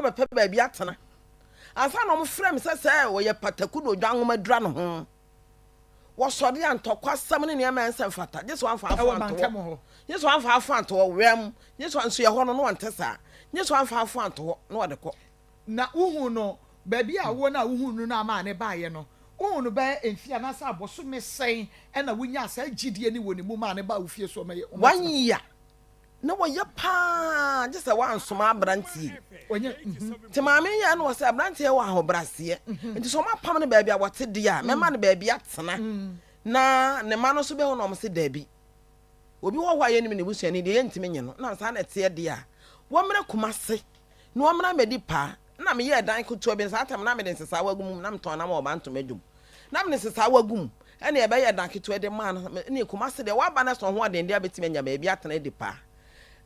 na ɔbɛpɛ baabi atena. Ansa na wɔfrɛ me sɛ sɛ ɔyɛ pataku na odwa nwoma dura ne ho. Wɔsɔre a ntɔkwasɛm ne nneɛma a ɛnsɛ mfata, gye sɛ wɔamfa afo Ɛwɔ anto mantam hɔ. hɔ. Gye sɛ wɔamfa afo anto hɔ, wɛm, gye sɛ nso yɛ hɔ no na wɔnte saa. Gye sɛ wɔamfa afo anto hɔ na wɔde kɔ. Na wohuu no baabi a wo no a wohuu no no a maa no baeɛ no, wohuu no bɛyɛ mfeɛ anaasɛ abosome sɛn na wonyaa saa gyidie no wɔ ne mu maa no baa wo fie so ɔmɛyɛ One ɔmɛtena? year na wɔyɛ paa gye sɛ woansoma aberanteɛ yi. Ɔnyɛ mhm. Nti maame yi yɛ na wɔsɛ aberanteɛ wɔ ahobraseɛ nti sɛ ɔmapam no baabi a wɔte deɛ a mɛma no baabi atena na ne ma no nso bɛhu na ɔmo se daabi. Obi wɔ hɔ a yɛnim ne busuani deɛ yɛntumi nye no na saa na ɛteɛ deɛ a wɔmmrɛ Kumase na wɔmmra mmɛdi paa. Na meyɛɛ dan ketewa bi saa tam na mede nsesaawa gu mu na metɔn nam wɔ Bantom adwom na mede nsesaawa gu mu ɛna yɛbɛyɛ dan ketewa de maa no ne Kumase deɛ waba no sɛ ɔho aden deɛ abɛtumi anya baabi atena adi paa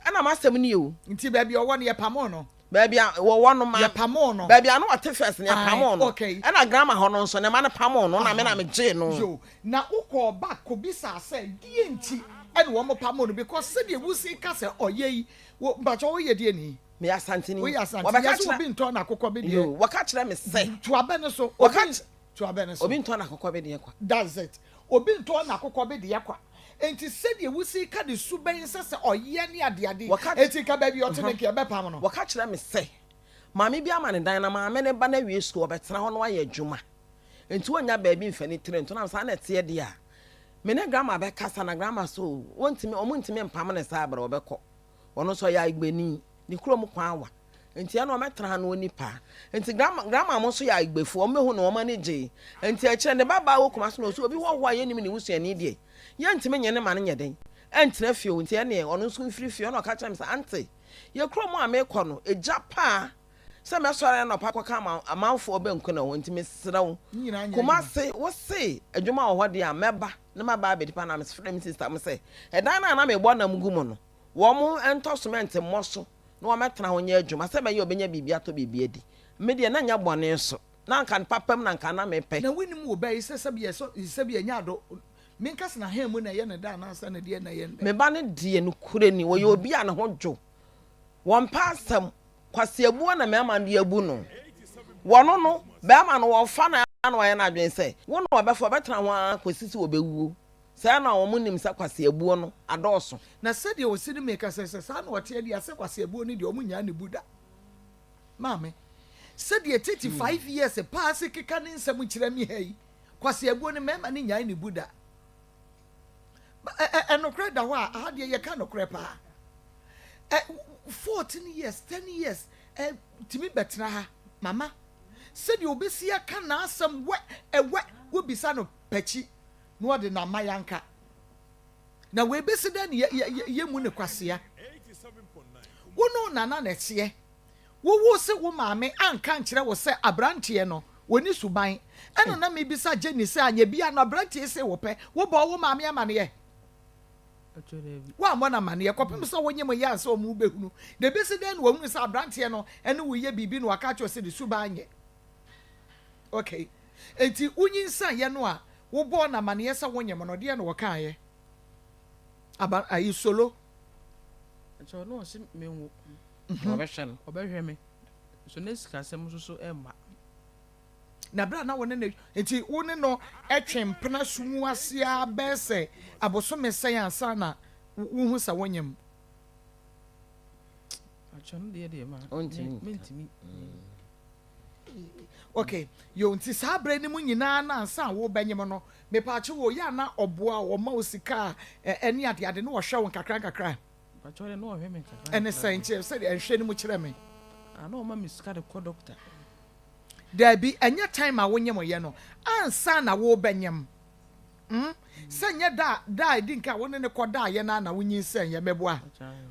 ɛna m'asɛm nie o. Nti baabi a ɔwɔ no yɛpamoo no? Baabi a wɔwɔ no ma. Yɛpamoo no. Baabi a na ɔte first no Ae, yɛpamoo no. okay. Ɛna grandma hɔ no nso ne mma no pamoo no na me na Aha. megyee no. Yo, na wokɔɔ back kɔbisaa sɛ deɛ nti ɛna wɔn pamoo no because sɛdeɛ wosi ka sɛ ɔyɛ yi, wo, mpakyɛ woyɛ deɛ ni? Meyɛ Asanteni. Woyɛ Asanteni, Wɔbɛka yɛse kyerɛ. obi ntɔn n'akokɔ Yo, bedeɛ. wɔka kyerɛ me sɛ. To abɛ no so, Wɔka obi, ky. to abɛ no so. Obi ntɔn n'akokɔ bedeɛ kwa. That's it. Obi ntɔn n'akokɔ bedeɛ kwa. Enti sɛdeɛ wosi ka ne su bɛn sɛ sɛ ɔyɛ ne adeade, Wɔka enti nka baabi a ɔte no nka yɛbɛpam no. Wɔka kyerɛ me sɛ, maame bi ama no dan na maame no ba no awie sukuu ɔbɛtena hɔ na wayɛ adwuma. Enti ɔnnya baabi mfa ne tiri nto. Na saa na ɛteɛ deɛ a, me ne grandma bɛkasa na grandma so wɔntumi, wɔntumi mpam no saa berɛ ɔbɛkɔ. Ɔno nso ɔyɛ Ayigbeni, ne kurom kwan awa. Nti ɛna ɔmɛtena ha na ɔnni paa. Nti grandma, grandma mo nso yɛ Ayigbefo, wɔn bɛhu no wɔn ani gyee. Nti akyire ne ba baa wɔ Kumasi na ɔse obi hɔhoɔ a yɛnnim ne busuani deɛ, yɛntumi nye no ma no nyɛ dɛn ɛntena fie o, nti ɛneɛ ɔno nso mfiri fie. Ɛna ɔka kyerɛɛ me sɛ, Aunty, yɛ kurom a mekɔ no, egya paa sɛ mɛsɔre anɔpa akɔka ama amanfoɔ banku na wɔ hɔ, nti mesrɛ wo, Ne nyinaa nyɛ adwuma. Kumasi, wose adwuma wɔ hɔ deɛ a, mɛba na maba abɛdi paa. Na mefrɛɛ me sister mo sɛ, ɛdan no a na mebɔ nam gu mu no, Wɔntɔ semɛnte mmɔ so na wɔmmɛtena ho nyɛ adwuma sɛ ɛbɛyɛ a wɔbɛnya biribi atɔ biribi adi. Me deɛ, na ɛnyɛ bɔne nso. Na anka papa mu na anka na mepɛ. Na wonim wo ba yi sɛ sɛbi ɛsɔ sɛbi ɛnyɛ ado menka sɛ n'ahan mu na ɛyɛ no dɛ anaasɛ ne deɛ na ɛyɛ no dɛ. Me ba no deɛ, nokorɛ ni, ɔyɛ obi a ne ho dwo. Wɔmpɛ asɛm. Kwaseabuo na mmarima no de abu no. Wɔno no, barima no, wɔfa no ara na wayɛ n'adwene sɛ, wo na ɔbɛfa, ɔbɛtena ho ara kɔsi sɛ ɔbɛwuo. Saa na wɔn nim sɛ kwaseabuo no adɔɔso. Na sɛdeɛ ɔsi ne me kasa yi, sɛ saa na ɔteɛ deɛ a, sɛ kwaseabuo no deɛ, wɔn nnyaa ne bu da. Maame, sɛdeɛ 35 years paa si keka ne nsɛm kyerɛ me ha yi, kwaseabuo no, mmarima no nnyae ne bu da. Ba, ɛ, ɛ, ɛnokorɛ da hɔ a, aha deɛ yɛka nokorɛ paa. Ɛ, 14 years, 10 years, ɛ, tumi bɛtena ha, mama. Sɛdeɛ ɔbɛsi aka n'asɛm wɛ, ɛwɛ, wobisa no pakyi. na ɔde no ama yɛanka. Na wei bɛsi dɛn ne yɛmmu no kwasea? Wo ne wo nana na ɛteɛ. Wo wo se wo maame anka ankyerɛ wo sɛ abranteɛ no ɔni suban. Ɛna na mebisa Jenny sɛ anyɛ bia no abranteɛ sei wɔpɛ. Wobɔɔ wo maame amaneɛ? Woammɔ no amaneɛ kɔpem sɛ wonyem yɛ ansa wɔn wobɛhunu. Na ɛbɛsi dɛn na wahunu sɛ abranteɛ no ne wo yɛ biribi na waka akyerɛ wo sɛ ne suban nyɛ? Okay. Enti wonyinsɛneeɛ no a wobɔɔ no amaneɛ sɛ wonyem no, deɛn na ɔkaeɛ? Aba ayi solo. Nti ɔno ɔse menwo. Ɔbɛhwɛ no. Ɔbɛhwɛ me. So ne sikasɛm nso so ɛmma. Na berɛ a na wo ne no, nti wo ne no twe mpena sum ase ara bɛyɛ sɛ abosome sɛn ansa na wohu sɛ wonyem? Atwa no deɛ deɛ ma. Ɔntumi nka. Mentumi. Ok, yo, nti saa berɛ no mu nyinaa no ansa a worebɛnyem no, mepaakyɛw o, yɛ a na ɔboa wo, ɔma wo sika a, ɛne adeade, na ɔhwɛ wo nkakra nkakra? Mpakyɛw deɛ na ɔhwɛ me nkakra Ɛne nkakra sɛn? deɛ. Nkyɛ sɛdeɛ nhwɛ no mu kyerɛ me. Ah, na ɔma me sika de kɔ dɔkta. Daabi, ɛnyɛ time a wonyemyɛ no, ansa na worebɛnyem. Hmm? Sɛ nyɛ da a, da a ɛdi nka a wo ne no kɔdaeɛ no ara na wonyinsɛneeɛ, meboa?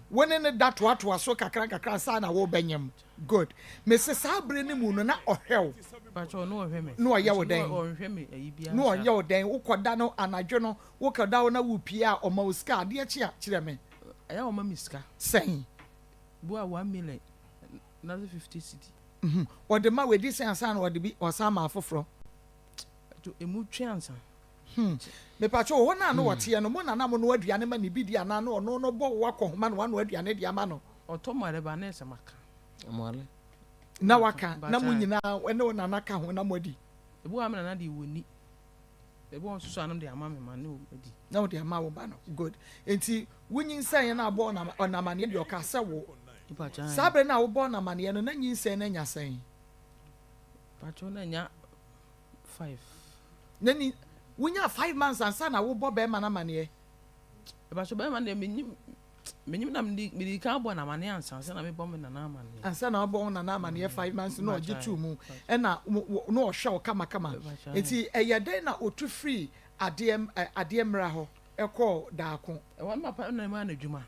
Wo ne no da toatoa so kakra nkakra ansa na worebɛnyem. Good. Mese saa bere no mu no na ɔhwɛ wo. Pacho no ɔhwɛ me. Na ɔyɛ wo dɛn? Ɔnhwɛ me ayi biara. Na ɔyɛ wo dɛn? Wokɔda no anadwo no, wokɔda hɔ na wopie a ɔma wo sika? Adeɛ kye a, kyerɛ me. Ɛyɛ a ɔma me sika. Sɛn? Bi a 1 million na sɛ 50 cedi. Ɔde ma wo edi sɛn ansa na ɔde bi ɔsan ma afoforɔ? Pacho emu twe ansa. Mepacho hɔ no a na ɔteɛ no, mo na na monoa aduane ma no bi di anaa na ɔno no bɔ wo akɔhoma na wanoa aduane de ama no? Ɔtɔ mmɔre ba na ɛsɛ maka. Mmɔre. Na waka na mo nyinaa ɛne wo nana ka ho na moadi. Ebi wɔ hɔ a me nana deɛ wɔnni. Ebi wɔ hɔ nso so a na mede ama me ma ne adi. Na wode ama wo ba no. Good. Nti wonyinsɛneɛ no a wobɔɔ no ɔno amaneɛ deɛ ɔkaa sɛ wo. Saa berɛ no a wobɔɔ no amaneɛ no na nyinsɛn no anya sɛn? Pakyɛ na anya five. Na ni wonyaa 5 months ansa na wobɔ bɛrima no amaneɛ? Pakyɛ, bɛrima no deɛ menyim menyim na mede mede kan bɔ no amaneɛ ansa na mebɔ me nana amaneɛ. Ansa na wobɔ wo nana amaneɛ 5 months na ɔgye too mu ɛna na ɔhwɛ wo kamakama. Nti ɛyɛ dɛn na ɔtu firi adeɛ adeɛ mmra hɔ ɛkɔɔ Daako? Ɛwɔ no papa na ɛma no adwuma.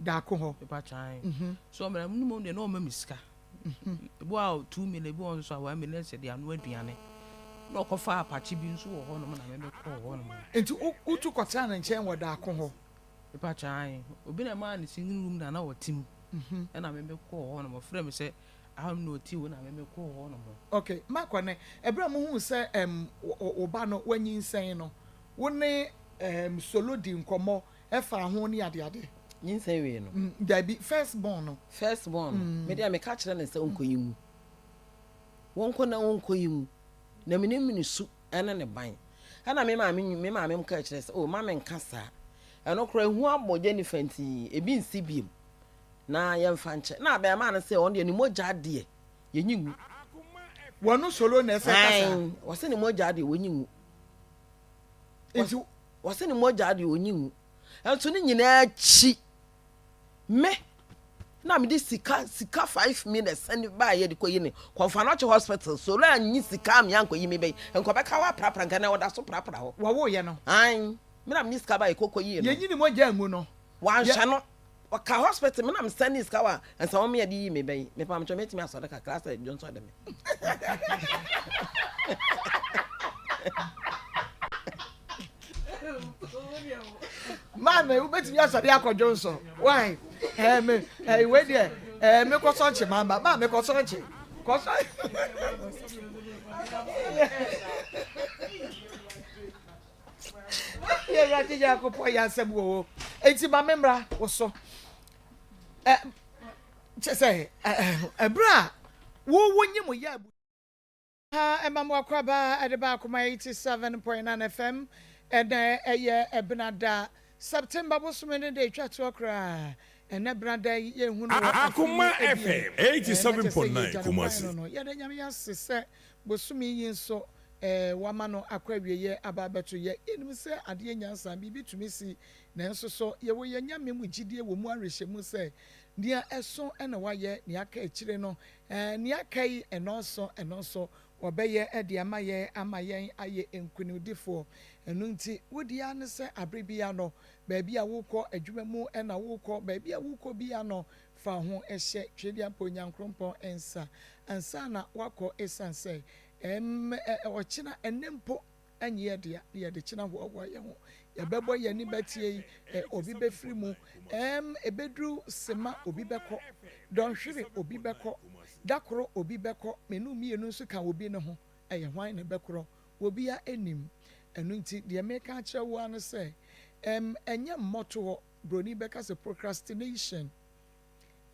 Daako hɔ. Pakyɛ, so ɔmmerɛ no mu deɛ na ɔma me sika. Ebi wɔ a 2 million, ebi wɔ nso a 1 million sɛ de ano aduane. Na ɔkɔfa apakye bi nso wɔ hɔnom na mɛmɛ kɔɔ hɔnom. Nti wotu kɔtena ne nkyɛn wɔ Daako hɔ? Pakyɛ, obi na ɛmaa ne single room na ɔte mu. Ɛna mɛmɛ kɔɔ hɔnom, ɔfrɛ me sɛ ahom na ɔte hɔ na mɛmɛ kɔɔ hɔnom. Okay, makɔ ne ɛberɛ a muhu sɛ wo ba no wanyinsɛn no, wo ne Solo di nkɔmmɔ ɛfa ho ne adeade? Nyinsɛn wei no? Dabi, first born no. First born no, me deɛ meka kyerɛ ne sɛ ɔnkɔyi ngu, wɔnkɔ na wɔnkɔyi ngu, na menim ne su ɛne ne ban. Ɛna me maame mu ka kyerɛ sɛ, o ma menka saa, ɛno koraa ehu abɔ Jennifer, nti ebi nsi biem na yɛmfa nkyɛ. Na abɛɛmaa no sɛ ɔno deɛ ne mogya deɛ yɛnyi ngu. Wɔno Solo na ɛsɛ kasa? Wɔsɛ ne mogya deɛ wɔnyi ngu. Nti wɔsɛ ne mogya deɛ wɔnyi ngu. Nso ne nyinaa akyi, me na mede sika 5 million sɛne baa yɛde kɔyi ne Kɔmfo Anɔkye hospital. Solo anyi sika amea nkɔyi me bɛyi nkɔbɛka hɔ aprapra nka na wɔda so prapra hɔ. Wɔwoyɛ no? Ae, me na mede sika baa yɛkɔkɔ yie no. Yɛnyi ne mogya ngu no? Wanhwɛ no, ɔka hospital, me na mesɛne sika wɔ a nsa wɔn yɛde yi me bɛyi. Mepamkyɛ, mɛtumi asɔre kakra sɛ dwonsɔ de me. Maame, wobɛtumi asɔre akɔdwo nso why ɛɛ me ɛɛ wei deɛ ɛɛ me kɔsɔ nkye mama. Maame, kɔsɔ nkye, kɔsɔ. Yɛ Awurade Nyankopɔn, yɛ asɛm wɔ hɔ. Eti maame, mmra wo so. Ɛ kyɛ sɛ ɛ ɛberɛ a wo wo nye mo yɛ abu ha ɛma mo akwaba ɛde ba Akoma 87.9 FM. Ɛnɛ ɛyɛ Ɛbenada, September bosome no de etwa toɔ koraa. Ɛnɛ benada yi yɛnhu no wɔ Akoma FM 87.9 Kumasi. No yɛde Nyame ase sɛ bosome yi nso wama no akɔ awieɛ aba abɛto yɛ. Yɛnim sɛ adeɛ nyansa biribi tumi si, nanso so yɛwɔ yɛn Nyame mu gyidie wɔ mu arehyɛ mu sɛ nea ɛso ɛna wayɛ, nea aka akyire no nea aka yi ɛnɔɔso, ɛno nso wɔbɛyɛ ɛde ama yɛn ama yɛn ayɛ nkonimdifoɔ. Ɛno nti wodi ara ne sɛ abere bia no, baabi a wokɔ adwuma mu ɛna wokɔ baabi a wokɔ bia no, fa ho hyɛ Twedeɛ Onyankrompɔn nsa ansa na wakɔ, ɛsiane sɛ ɔkyena ɛnɛ mpo ɛnyɛ yɛ dea na yɛde kyena hoahoa yɛn ho. Yɛbɛbɔ yɛn ani bɛtie yi obi bɛfiri mu, ɛbɛduru sema obi bɛkɔ, dɔnhwere obi bɛkɔ, dakoro obi bɛkɔ, menu mmienu nso ka obi ne ho. Ɛyɛ hwan na ɛbɛkorɔ? Obia anim. Ɛno nti deɛ meka akyerɛ wo ara ne sɛ ɛnyɛ mmɔtoɔ. Broni bɛka sɛ procrastination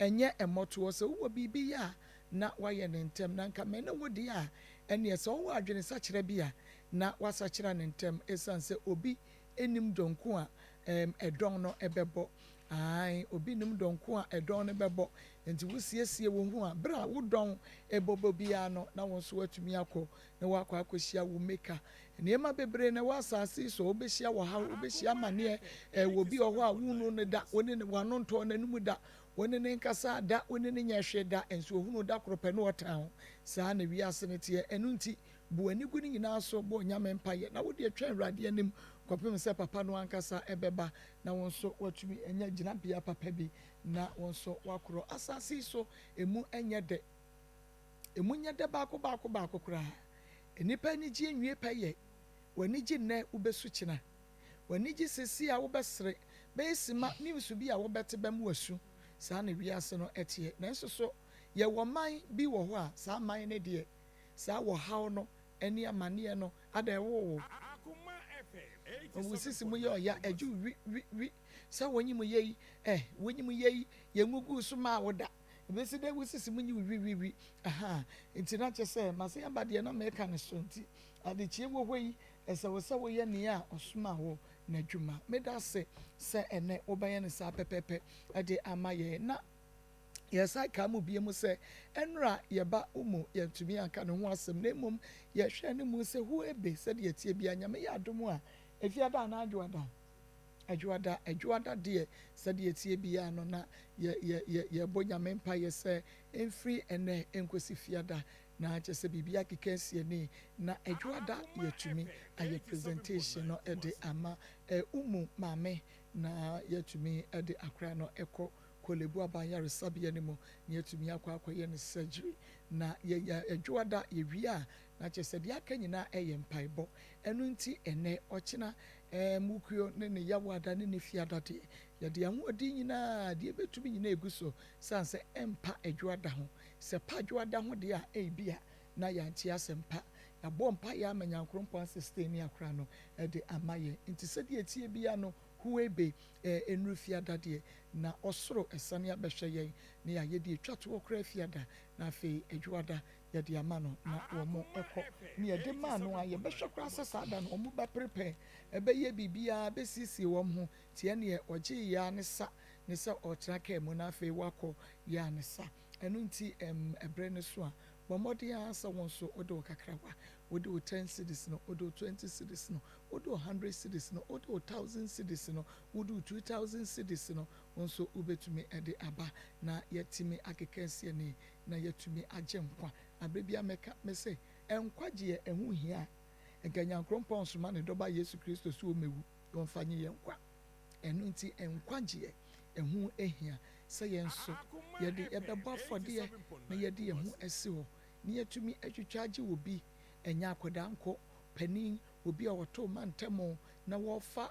ɛnyɛ mmɔtoɔ. Sɛ wowɔ biribi yɛ a na wayɛ ne ntɛm, na nka mɛ ne wo deɛ a ɛneɛ sɛ wowɔ adwene sakyera bi a na wasakyera ne ntɛm, ɛsiane sɛ obi anim dɔnko a ɛdɔn no ɛbɛbɔ. Ae, obi nim dɔnko a ɛdɔn no bɛbɔ. Nti wosiesie wo ho a berɛ a wo dɔn ɛbɔbɔ biara no na wo nso watumi akɔ na wakɔ akɔhyia wo meka. Nneɛma bebree na ɛwɔ asase yi so. Wobɛhyia wɔ ha, wobɛhyia amanneɛ. Ɛwɔ bi wɔ hɔ a wonu no da, wo ne ne wano ntɔɔ n'anim da, wo ne ne nkasa da, wo ne ne nyɛ hwee da, nso ohunu da koro pɛ ne ɔtan ho. Saa na wiase no teɛ. Ɛno nti bu ani gu ne nyinaa so, bɔ Onyame mpayɛ na wode atwɛn Awurade anim kɔpem sɛ papa no ankasa ɛbɛba na wo nso watumi anya gyinabea papa bi na wo nso wakorɔ asase yi so. Emu nyɛ dɛ, emu nyɛ dɛ baako baako baako koraa. Nnipa anigye nwie pɛ yɛ. W'ani gye nnɛ, wobɛsu kyena. W'ani gye sesi a, wobɛsere. Bɛyɛ sima news bi a wobɛte bɛma wasu. Saa na wiase no ɛteɛ. Nanso so yɛwɔ man bi wɔ hɔ a saa man no deɛ saa wɔhaw no ne amanneɛ no ada ɛwoo wo. Wo sisi mu yɛ ɔya, ɛgye wi wi wi sɛ wonyim yei, wonyim yei, yɛngugu so maa wo da. Ebesi dɛ wo sisi mu nye wo wiwiwi ahaa Ntsi na kyerɛ sɛ masan aba deɛ na mereka no so Ntsi adekyeɛ wɔ hɔ yi ɛsɛ wo sɛ woyɛ nea ɔsomaa wo n'adwuma Meda ase sɛ ɛnnɛ wobɛyɛ no saa pɛpɛɛpɛ de ama yɛn Na yɛsan kaa mu bio sɛ ɛnora yɛba wo mu yɛntumi anka ne ho asɛm na mmom yɛhwɛɛ no mu sɛ huebe sɛdeɛ ɛteɛ biara Nyame yɛ adom a Efiada anaa Adwoada? Adwoada, Adwoada deɛ sɛdeɛ ɛteɛ biara no na yɛ, yɛ, yɛ, yɛbɔ Nyame mpaeɛ sɛ ɛmfiri ɛnnɛ nkɔsi Fiada, na kyerɛ sɛ biribi akeka asi ani, na Adwoada yɛatumi ayɛ presentation no de ama eh, Umu maame, na yɛatumi de akora no kɔ Korle-Bu Aban Yaresabea no mu, na yɛatumi akɔ akɔyɛ no surgery, na yɛ, yɛ, Adwoada yɛwie a, na kyerɛ sɛ deɛ aka nyinaa ɛyɛ mpaebɔ. Ɛno nti ɛnnɛ, ɔkyena, Ɛɛ, Mukuo ne ne Yawoada ne ne Fiada deɛ, yɛde yɛn ahoɔden nyinaa, deɛ yɛbɛtumi nyinaa regu so, sane sɛ ɛmpa Adwoada ho. Sɛ ɛpa Adwoada ho deɛ a, ebia na yɛante asɛmpa. Yɛabɔ mpaeɛ ama Nyankoropɔn asestain akora no de ama yɛn. Nti sɛdeɛ ɛteɛ biara no, Huebe, ɛɛ, ɛnnuru Fiada deɛ, na ɔsoro asiane abɛhwɛ yɛn, na yɛayɛ deɛ ɛtwa toɔ koraa Fiada, na afei Adwoada yɛde ama no na wɔn kɔ. Nea yɛde maa no a, yɛbɛhwɛ koraa sɛ saa da no wɔn bɛpere pɛn, bɛyɛ biribiara, bɛsiesie wɔn ho. Nti ɛnneɛ ɔgyee yɛ ara ne sa, ne sɛ ɔretena kaa mu na afei wakɔ yɛ ara ne sa. Ɛno nti ɛm, ɛberɛ no so a, bɔ mmɔden ara sɛ wo nso wode wo kakrawa, wode wo ten cedis no, wode wo twenty cedis no, wode wo hundred cedis no, wode wo thousand cedis no, wode wo 2,000 cedis no, wo nso wobɛtumi de aba na yɛatumi akeka asi ani. na yɛatumi agye nkwa. Na berɛ biara mɛka, mese, nkwagyeɛ, ɛho hia a, nka Nyankoropɔn nsoma ne Dɔba Yesu Kristo sɛ ɔmmɛwu na ɔmfa nye yɛn nkwa. Ɛno nti nkwagyeɛ, ɛho hia sɛ yɛn nso yɛde yɛbɛbɔ afɔdeɛ na yɛde yɛn ho asi hɔ na yɛatumi atwitwa agye obi, ɛnyɛ akwadaa nko, panin, obi a ɔto mantam na wɔfa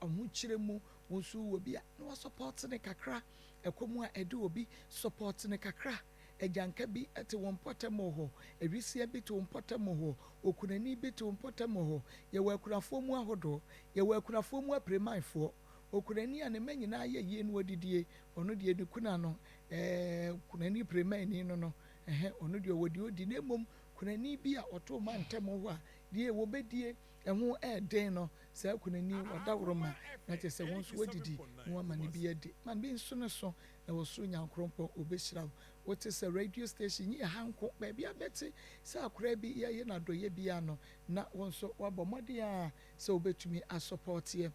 ahokyerɛ mu, wo nso wowɔ bi a, na wasɔpɔte no kakra. Ɛkɔm a ɛde obi, support no kakra. Agyanka bi te wo mpɔtam hɔ, awisia bi te wo mpɔtam hɔ, okunani bi te wo mpɔtam hɔ. Yɛwɔ akunafoɔ mu ahodoɔ, yɛwɔ akunafoɔ mu apiremanfoɔ. Okunani a ne mma nyinaa yɛ yie na ɔdidie, ɔno deɛ ne kuna no, ɛɛ kunani piremanni no no, ɛhɛ, ɔno deɛ ɔwɔ deɛ ɔdi. Na mmom kunani bi a ɔto mma ntɛm hɔ a, deɛ wɔbɛdie, ɛho yɛ den no, saa kunani yi wadaworoma, na kyerɛ sɛ wo nso woadidi na woama no bi adi. Ma bi nso ne so, na wɔ soro Nyankoropɔn ɔbɛhyira wo. Wote sɛ radio station yi ɛha nko, baabi a bɛte sɛ akoraa bi yɛyɛ no adɔeɛ biara no, na wo nso woabɔ mmɔden ara sɛ wobɛtumi asɔpɔɔteɛ,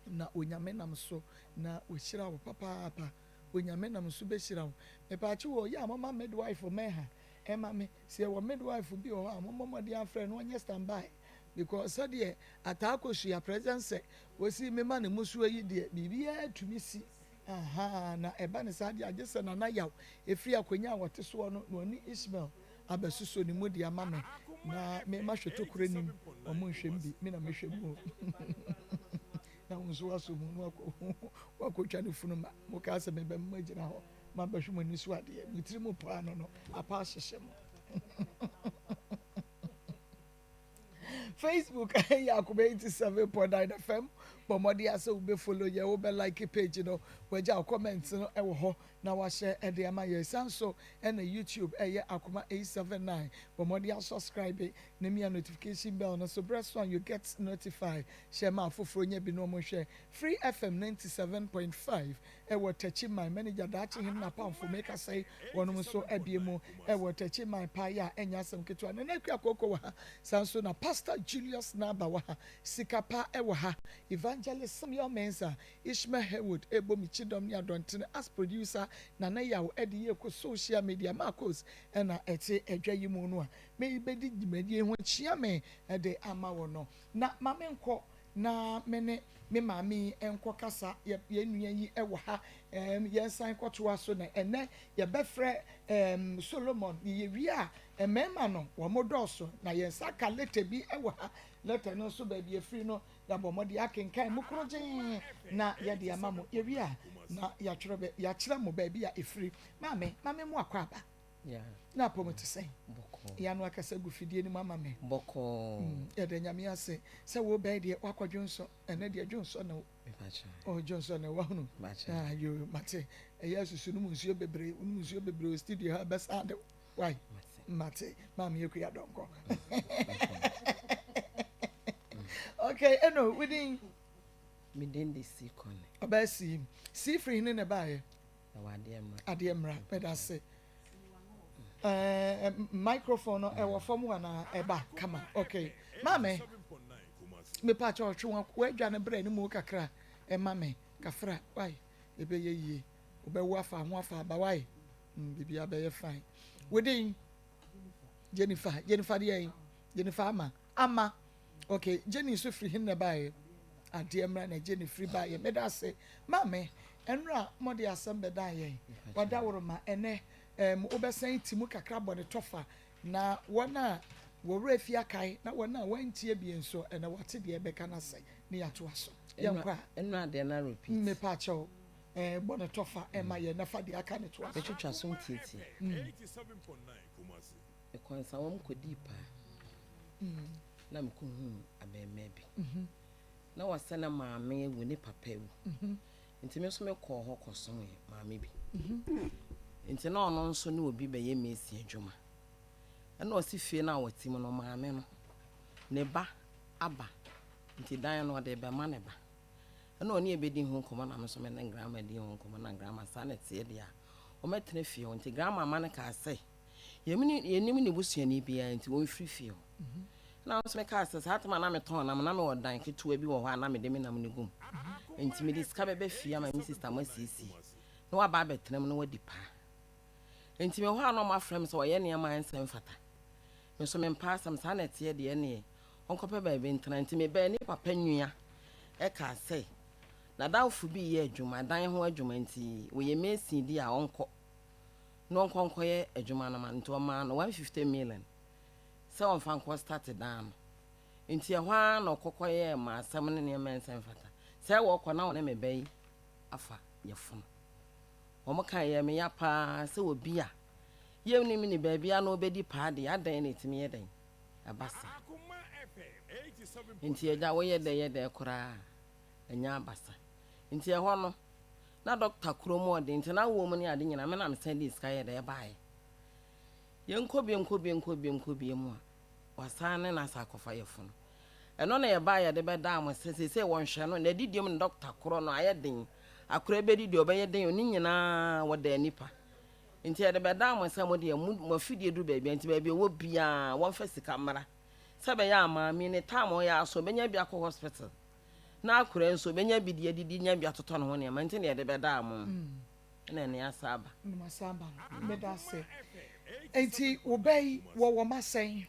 na Onyame nam so na wahyira wo papaapa. Onyame nam so bɛhyira wo. Mepaakyewɔ o, yɛ a momma midwife mmɛha ɛma me. Sɛ yɛwɔ midwife bi wɔ hɔ a, mommɔ mmɔden afrɛ no ɔnyɛ stand by because sɛdeɛ ataa kosua present sɛ wɔsi mema ne musuo yi deɛ biribiara tumi si ahaa na ɛba ne saa deɛ agye sɛ Nana Yaw ɛfiri akonnwa a wɔte soɔ no na ɔne Ishmael abɛsosɔ ne mu de ama me na me mahwɛ tokuro nim wɔn nhwɛ mu bi me na mehwɛ mu o na wo nso wasɔ mu na wakɔtwa ne funu ma mo kaa sɛ mebɛma agyina hɔ Mabɛhwɛ mo ani so adeɛ, mo tiri mu paano no apa ahyehyɛ mo. Facebook ɛyɛ Akoma 87.9 FM. Bɔ mmɔden asɛ wobɛ follow yɛ, wobɛ like page no, wagya wo comment no ɛwɔ hɔ na wahyɛ ɛde ama yɛ. San so ɛna YouTube ɛyɛ Akoma 879. Bɔ mmɔden asubscribe na mia notification bell no so berɛ so a you get notified. Hyɛ ma afoforɔ nya bi na wɔn hwɛ. Free FM 97.5 wɔ Techiman, Manager Daakye Hene n'apamfo mekasa yi wɔnom nso abue mu wɔ Techiman paa yi a ɛnyɛ asɛm ketewa. Nana Akua Kooko wɔ ha, saa nso na Pastor Julius Naba wɔ ha, Sika Pa wɔ ha, Evangelist Samuel Mensah, Ishmael Haywood ɛrebɔ me kyidɔm ne adɔntene as producer, Nana Yaw de yɛ kɔ social media, Marcos na ɛte adwa yi mu no a mebɛdi dwumadie ho kyea me de ama wo no. Na ma menkɔ na me ne me maame yi nkɔkasa, yɛ, yɛn nua yi wɔ ha, ɛɛm, yɛnsan nkɔtoa so, na ɛnnɛ yɛbɛfrɛ, ɛɛm, Solomon, na yɛwie a, mmarima no, wɔn dɔɔso, na yɛn nsa aka lɛtɛ bi wɔ ha, lɛtɛ no nso, baabi ɛfiri no, yɛabɔ mmɔden akenkan mu korɔgyenn, na yɛde ama mo, yɛwie a, na yɛatwerɛ bɛ, yɛakyerɛ mo baabi a ɛfiri. Maame, ma me mo akwaaba. Na apɔmu te sɛn? Yɛ ano akasa gu fidie no mu ama me. Yɛda Nyame ase sɛ wo bɛɛ deɛ wakɔ dwonsɔ. Ɛnɛ deɛ dwonsɔ na oh dwonsɔ na wahunu. Ah yo mate. Ɛyɛ asusu no mu nsuo bebree, wonom nsuo bebree wɔ studio ha bɛsa ade. Wai mate. Maame Akua Dɔnkɔ. Okay, eno wodin? Me din de Sikone. Ɔbaa Sii. Sii firi hene na ɛbaeɛ? Ɛwɔ adeɛ mmra. Adeɛ mmra, meda ase. Ɛɛ microphone no ɛwɔ fam hɔ anaa? Ɛba kama. Okay. Maame, mepa kyɛ ɔtwe wɔn wadwa no brɛ ne mu kakra ɛma me kafra. Wai, ɛbɛyɛ yie. Wobɛwo afa ho afa aba wai. Mm, biribiara bɛyɛ fine. Wodin? Jennifer. Jennifer deɛ Jennifer ama. Ama. Ok Jenny nso firi hen na ɛbaeɛ? Adeɛ mmra na Jenny firi baeɛ. Meda ase maame. Ɛnora mode asɛm bɛdan yɛn. Wadaworoma ɛnɛ ɛɛm wobɛsan ti mu kakra bɔ ne tɔfa na wɔn a wɔwerɛ afi akae na wɔn a wɔantie bie nso ɛnɛ wɔate deɛ ɛbɛka no ase ne yɛatoa so. Yɛnkɔ a. Ɛnora deɛ na repeat. Mepa kyɛw ɛɛ bɔ ne tɔfa ɛma yɛn na fa deɛ aka no toa so. Bɛtwitwa so ntietie. Mekɔɔ nsawam kɔdii paa na mekɔhuu abarimaa bi. Na wɔsɛ ne maame awu, ne papa awu. Nti me nso mekɔɔ hɔ kɔsomee maame bi. Nti na ɔno nso ne obi bɛyɛ mason adwuma. Ɛna ɔse fie no a wɔte mu no, maame no, ne ba aba. Nti dan no ɔde rebɛma ne ba. Ɛna ɔne yɛn bɛdii ho nkɔmmɔ na me nso me ne grandma dii ho nkɔmmɔ na grandma saa na ɛteɛ deɛ a, wɔmmɛtena fie hɔ. Nti grandma ma no kaa sɛ, Yɛnnim ne busuani biara nti ɔmfiri fie hɔ. Ɛna me nso mekaa sɛ, saa tam a na metɔn nam na mewɔ dan ketewa bi wɔ hɔ a na mede me nam no gu mu. Nti mede sika bɛba fie ama me sista mo asiesie na waba abɛtena mu na wadi paa. Nti mewɔ hɔ a na wɔafrɛ me sɛ wɔyɛ nneɛma a ɛnsɛ mfata. Me nso mempɛ asɛm, saa na ɛteɛ deɛ ɛneɛ ɔnkɔpɛ baabi ntena. Nti mebɛɛ ne papa nua ɛkaa sɛ n'adamfo bi reyɛ adwuma, dan ho adwuma nti ɔyɛ mason bi a ɔnkɔ. na ɔnkɔ nkɔyɛ adwuma no ma no nti ɔmaa no 150 million sɛ ɔmfa nkɔ start dan no nti ɛhɔ ara na ɔkɔ kɔyɛɛ ma asɛm ne nneɛma ɛnsɛ mfata sɛ wɔkɔ na ɔne me ba yi afa yɛfono wɔn ka yɛ me ya paa sɛ obi a yɛnnim ne baabi a na ɔbɛdi paa deɛ adɛn na ɛtumi yɛ dɛn ɛba saa nti agya woyɛ dɛ yɛ dɛ koraa ɛnyɛ abasa nti ɛhɔ no Na dɔkta koro mu ɔden nti n'awoɔ mu ne ade nyinaa me na mesan dii sika yɛɛ dɛ ɛbaeɛ. Yɛnkɔ biom kɔ biom kɔ biom kɔ biom a wasan ne n'asa akɔfa yafunu. Ɛno na yɛbaeɛ yɛde bɛdaa mo sɛ seesei wɔnhwɛ no n'adidie mu ne dɔkta korɔ no ayɛ den akora bɛdidi ɔbɛyɛ den o ne nyinaa wɔdaa nipa nti yɛde bɛdaa mo sɛ mo deɛ mo mo afidie duru baabi a nti baabi ɔwɔ biara wɔmfa sika mmra sɛ ɛbɛyɛ a maame ne time ɔyɛ aso ɔbɛnya bi akɔ hospital. Na akora nso, obenya bi de adidi nya bi atotɔ ne ho nneɛma, nti na yɛde bɛdaa mo na ɛne asa aba. Na asa aba no, meda ase. Nti wo ba yi, wɔwɔ mma sɛn?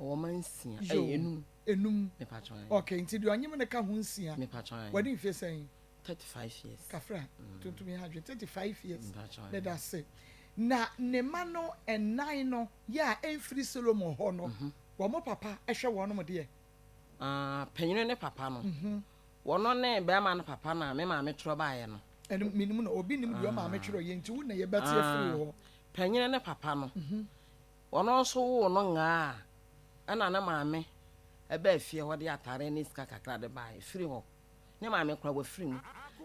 Ɔwɔ mma nsia, ɛyɛ enum. Enum. Mepatwɔ ae. Okay, nti deɛ ɔnyem no ka ho nsia. Mepatwɔ ae. Wadi mfie sɛn? 35 years. Kafra, tuntum yɛ adwene, 35 years. Mepatwɔ ae. Meda ase. Na ne mma no nnan no yɛ a ɛmfiri Solomon hɔ no, wɔn papa hwɛ wɔnom deɛ? Ah, panyini ne papa no. Wɔno ne bɛrima no papa no a me maame twerɛ baeɛ no. Ɛno menim no, obi nim deɛ ɔmaame twerɛ yɛ nti wo na yɛbɛte afiri wo hɔ. Panyini ne papa no, wɔno nso woo no ngaa a ɛna ne maame ɛbaa fie hɔ de ataareɛ ne sika kakra de baeɛ firi hɔ. Ne maame koraa wafiri mu.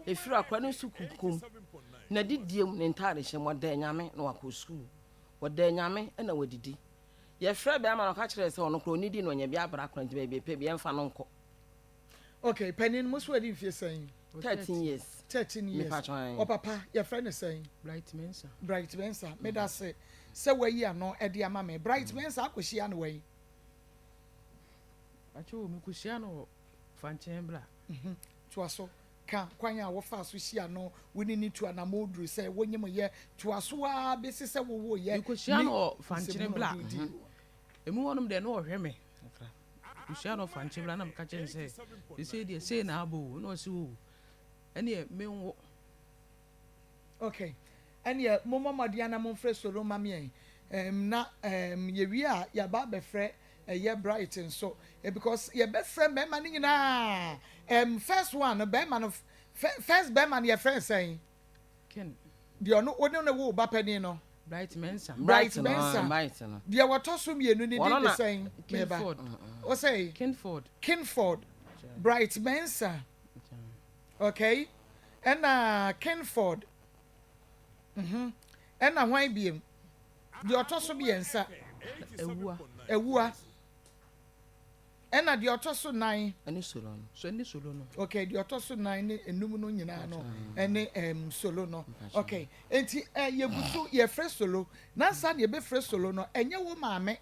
Ɛfiri hɔ akora no nso kukum n'adidie mu ne ntaadehyɛ mu ɔda anyame na wakɔ sukuu. Ɔda anyame na wadidi. Yɛfrɛɛ bɛrima no, ɔka kyerɛɛ sɛ ɔno koraa ɔnnidi na ɔnya bi abra koraa nti baabi ɛpɛ biara ɛmfa no nkɔ. Okay, panin mo so adi mfie sɛn? 13 years. 13 years. Mepatwɔ ae. Ɔpapa, yɛfrɛ no sɛn? Bright Mensah. Bright Mensah, meda ase sɛ wayi ano de ama me. Bright Mensah akɔhyia no wɛn? Pakyɛ o, mekɔhyia no wɔ Fankyɛn bra. Toa so. Ka kwan a wofaa so hyiaa no, wo ne no tu anammɔn duru sɛ wonyem yɛ, toa so ara besi sɛ wowoo yɛ, Mekɔhyiaa ne no wɔ Fankyene nsɛmhunu a bla. ɔde dii wo. Emu hɔnom deɛ na ɔhwɛ me kakra. Mehyiaa no wɔ Fankyene bla na meka kyerɛɛ no sɛ, seesei deɛ sei na aba o. Na ɔse oo, ɛneɛ menwo. Ok, ɛneɛ mommɔ mmɔden ara na momfrɛ Solo mma me ɛ, ɛɛm na ɛɛm yɛwie a yɛaba abɛfrɛ ɛyɛ Bright nso eh, because yɛbɛfrɛ mmarima no nyinaa ɛɛm first one no barima no first barima no yɛfrɛ no sɛn? Ken. Deɛ ɔno wo ne no woo ba panin no. Bright Mensah. Bright Bright no, Mensah. Bright no. Deɛ wɔtɔ so mmienu ne din Wɔno de na- sɛn? Meba. Kinford. Ɔsɛ Kinford. Kinford. Bright Mensah. Okay. Ɛna Kinford. Ɛna hwan biem? Deɛ ɔtɔ so mmiɛnsa. Awua. Awua. Ɛna deɛ ɔtɔ so nan. Ɛne solo no. So ɛne solo no. Okay, deɛ ɔtɔ so nan ne enum no nyinaa no ɛne solo no. Okay, nti yɛgu so yɛfrɛ solo. Nansa na yɛbɛfrɛ solo no, ɛnyɛ wo maame.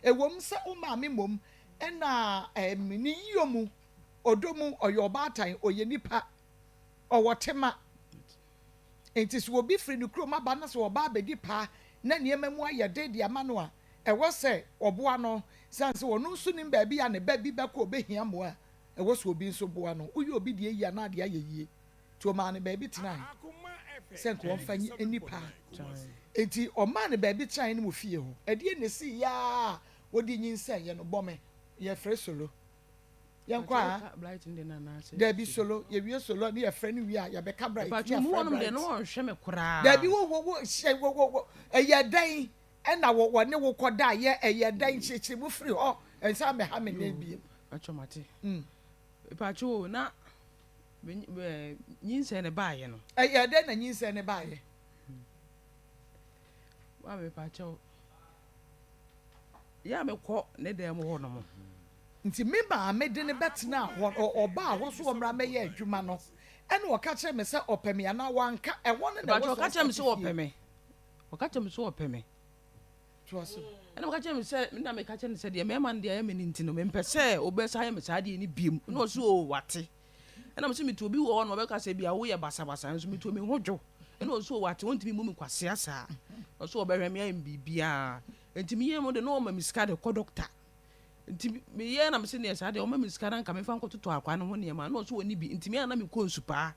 Ɛwom sɛ wo maame mmom ɛna ne yio mu, ɔdɔ mu, ɔyɛ ɔbaatan, ɔyɛ nipa, ɔwɔ tema. Nti sɛ obi firi ne kurom aba na sɛ ɔba abɛdi paa na nneɛma mu ayɛ den de ama no a, ɛwɔ sɛ ɔboa no. San sɛ ɔno nso nim baabi a ne ba bi bɛkɔ ɔbɛhia mmoa a, ɛwɔ sɛ obi nso boa no. Woyɛ obi deɛ yie anaa deɛ ayɛ yie. Nti ɔmaa no baabi tenae sɛ nka ɔmfa nni paa. Nti ɔmaa no baabi tenae no mu fie hɔ. Ɛdeɛ na ɛsii yaa a wɔde nyinsɛn yɛ no bɔ me. Yɛfrɛ solo. Yɛnkɔ a. Bright no deɛ no anaasɛ. Dabi solo. Yɛwie solo ne yɛfrɛ no wie a yɛbɛka Bright. Ne Mpakyɛ mu yɛafrɛ hɔnom deɛ Bright. no wɔnhwɛ me koraa. Dabi wo wo wo hyɛ wo wo wo ɛyɛ dɛn ɛna wɔ wɔ ne wo kɔda yɛ ɛyɛ dɛn kyerɛkyerɛ mu firi hɔ ɛnsa mɛha me ne biem. Mpakyɛ mate. Mpakyɛ o na nyinsɛn ne baayɛ no. Ɛyɛ dɛn na nyinsɛn ne baayɛ? Wa me mpakyɛ o. Yɛ a mekɔ ne dan mu hɔ nom. Nti me maame de ne bɛtena hɔ ɔbaa hɔ so ɔmmra mɛyɛ adwuma no ɛna ɔka kyerɛ me sɛ ɔpɛ me anaa wanka ɛhɔ no na Mpakyɛ ɛwɔ ɔka sɛ kyerɛ me sɛ ɔsate ɔpɛ fie. me. Ɔka kyerɛ me sɛ ɔpɛ me. Toa so. Ɛna ɔka kyerɛ me sɛ na meka kyerɛ no sɛ deɛ mmarima no deɛ ayɛ me no nti no mempɛ sɛ wobɛsa ayɛ me saa deɛ no biom. Na ɔse o wate. Ɛna mese metu obi wɔ hɔ no ɔbɛka sɛ bia woyɛ basabasa nso metu me ho dwo. Ɛna ɔse o wate wontumi mmu me kwasea saa. Ɔse ɔbɛhwɛ me ayɛ me biribiaa. Nti meyɛ mu de na ɔma me sika de kɔ dɔkta. Nti meyɛ na mese neɛ saa deɛ ɔma me sika na nka memfa nkɔtotɔ akwa no ho nneɛma. Na ɔse ɔnni bi. Nti me a na mekɔ nsupaa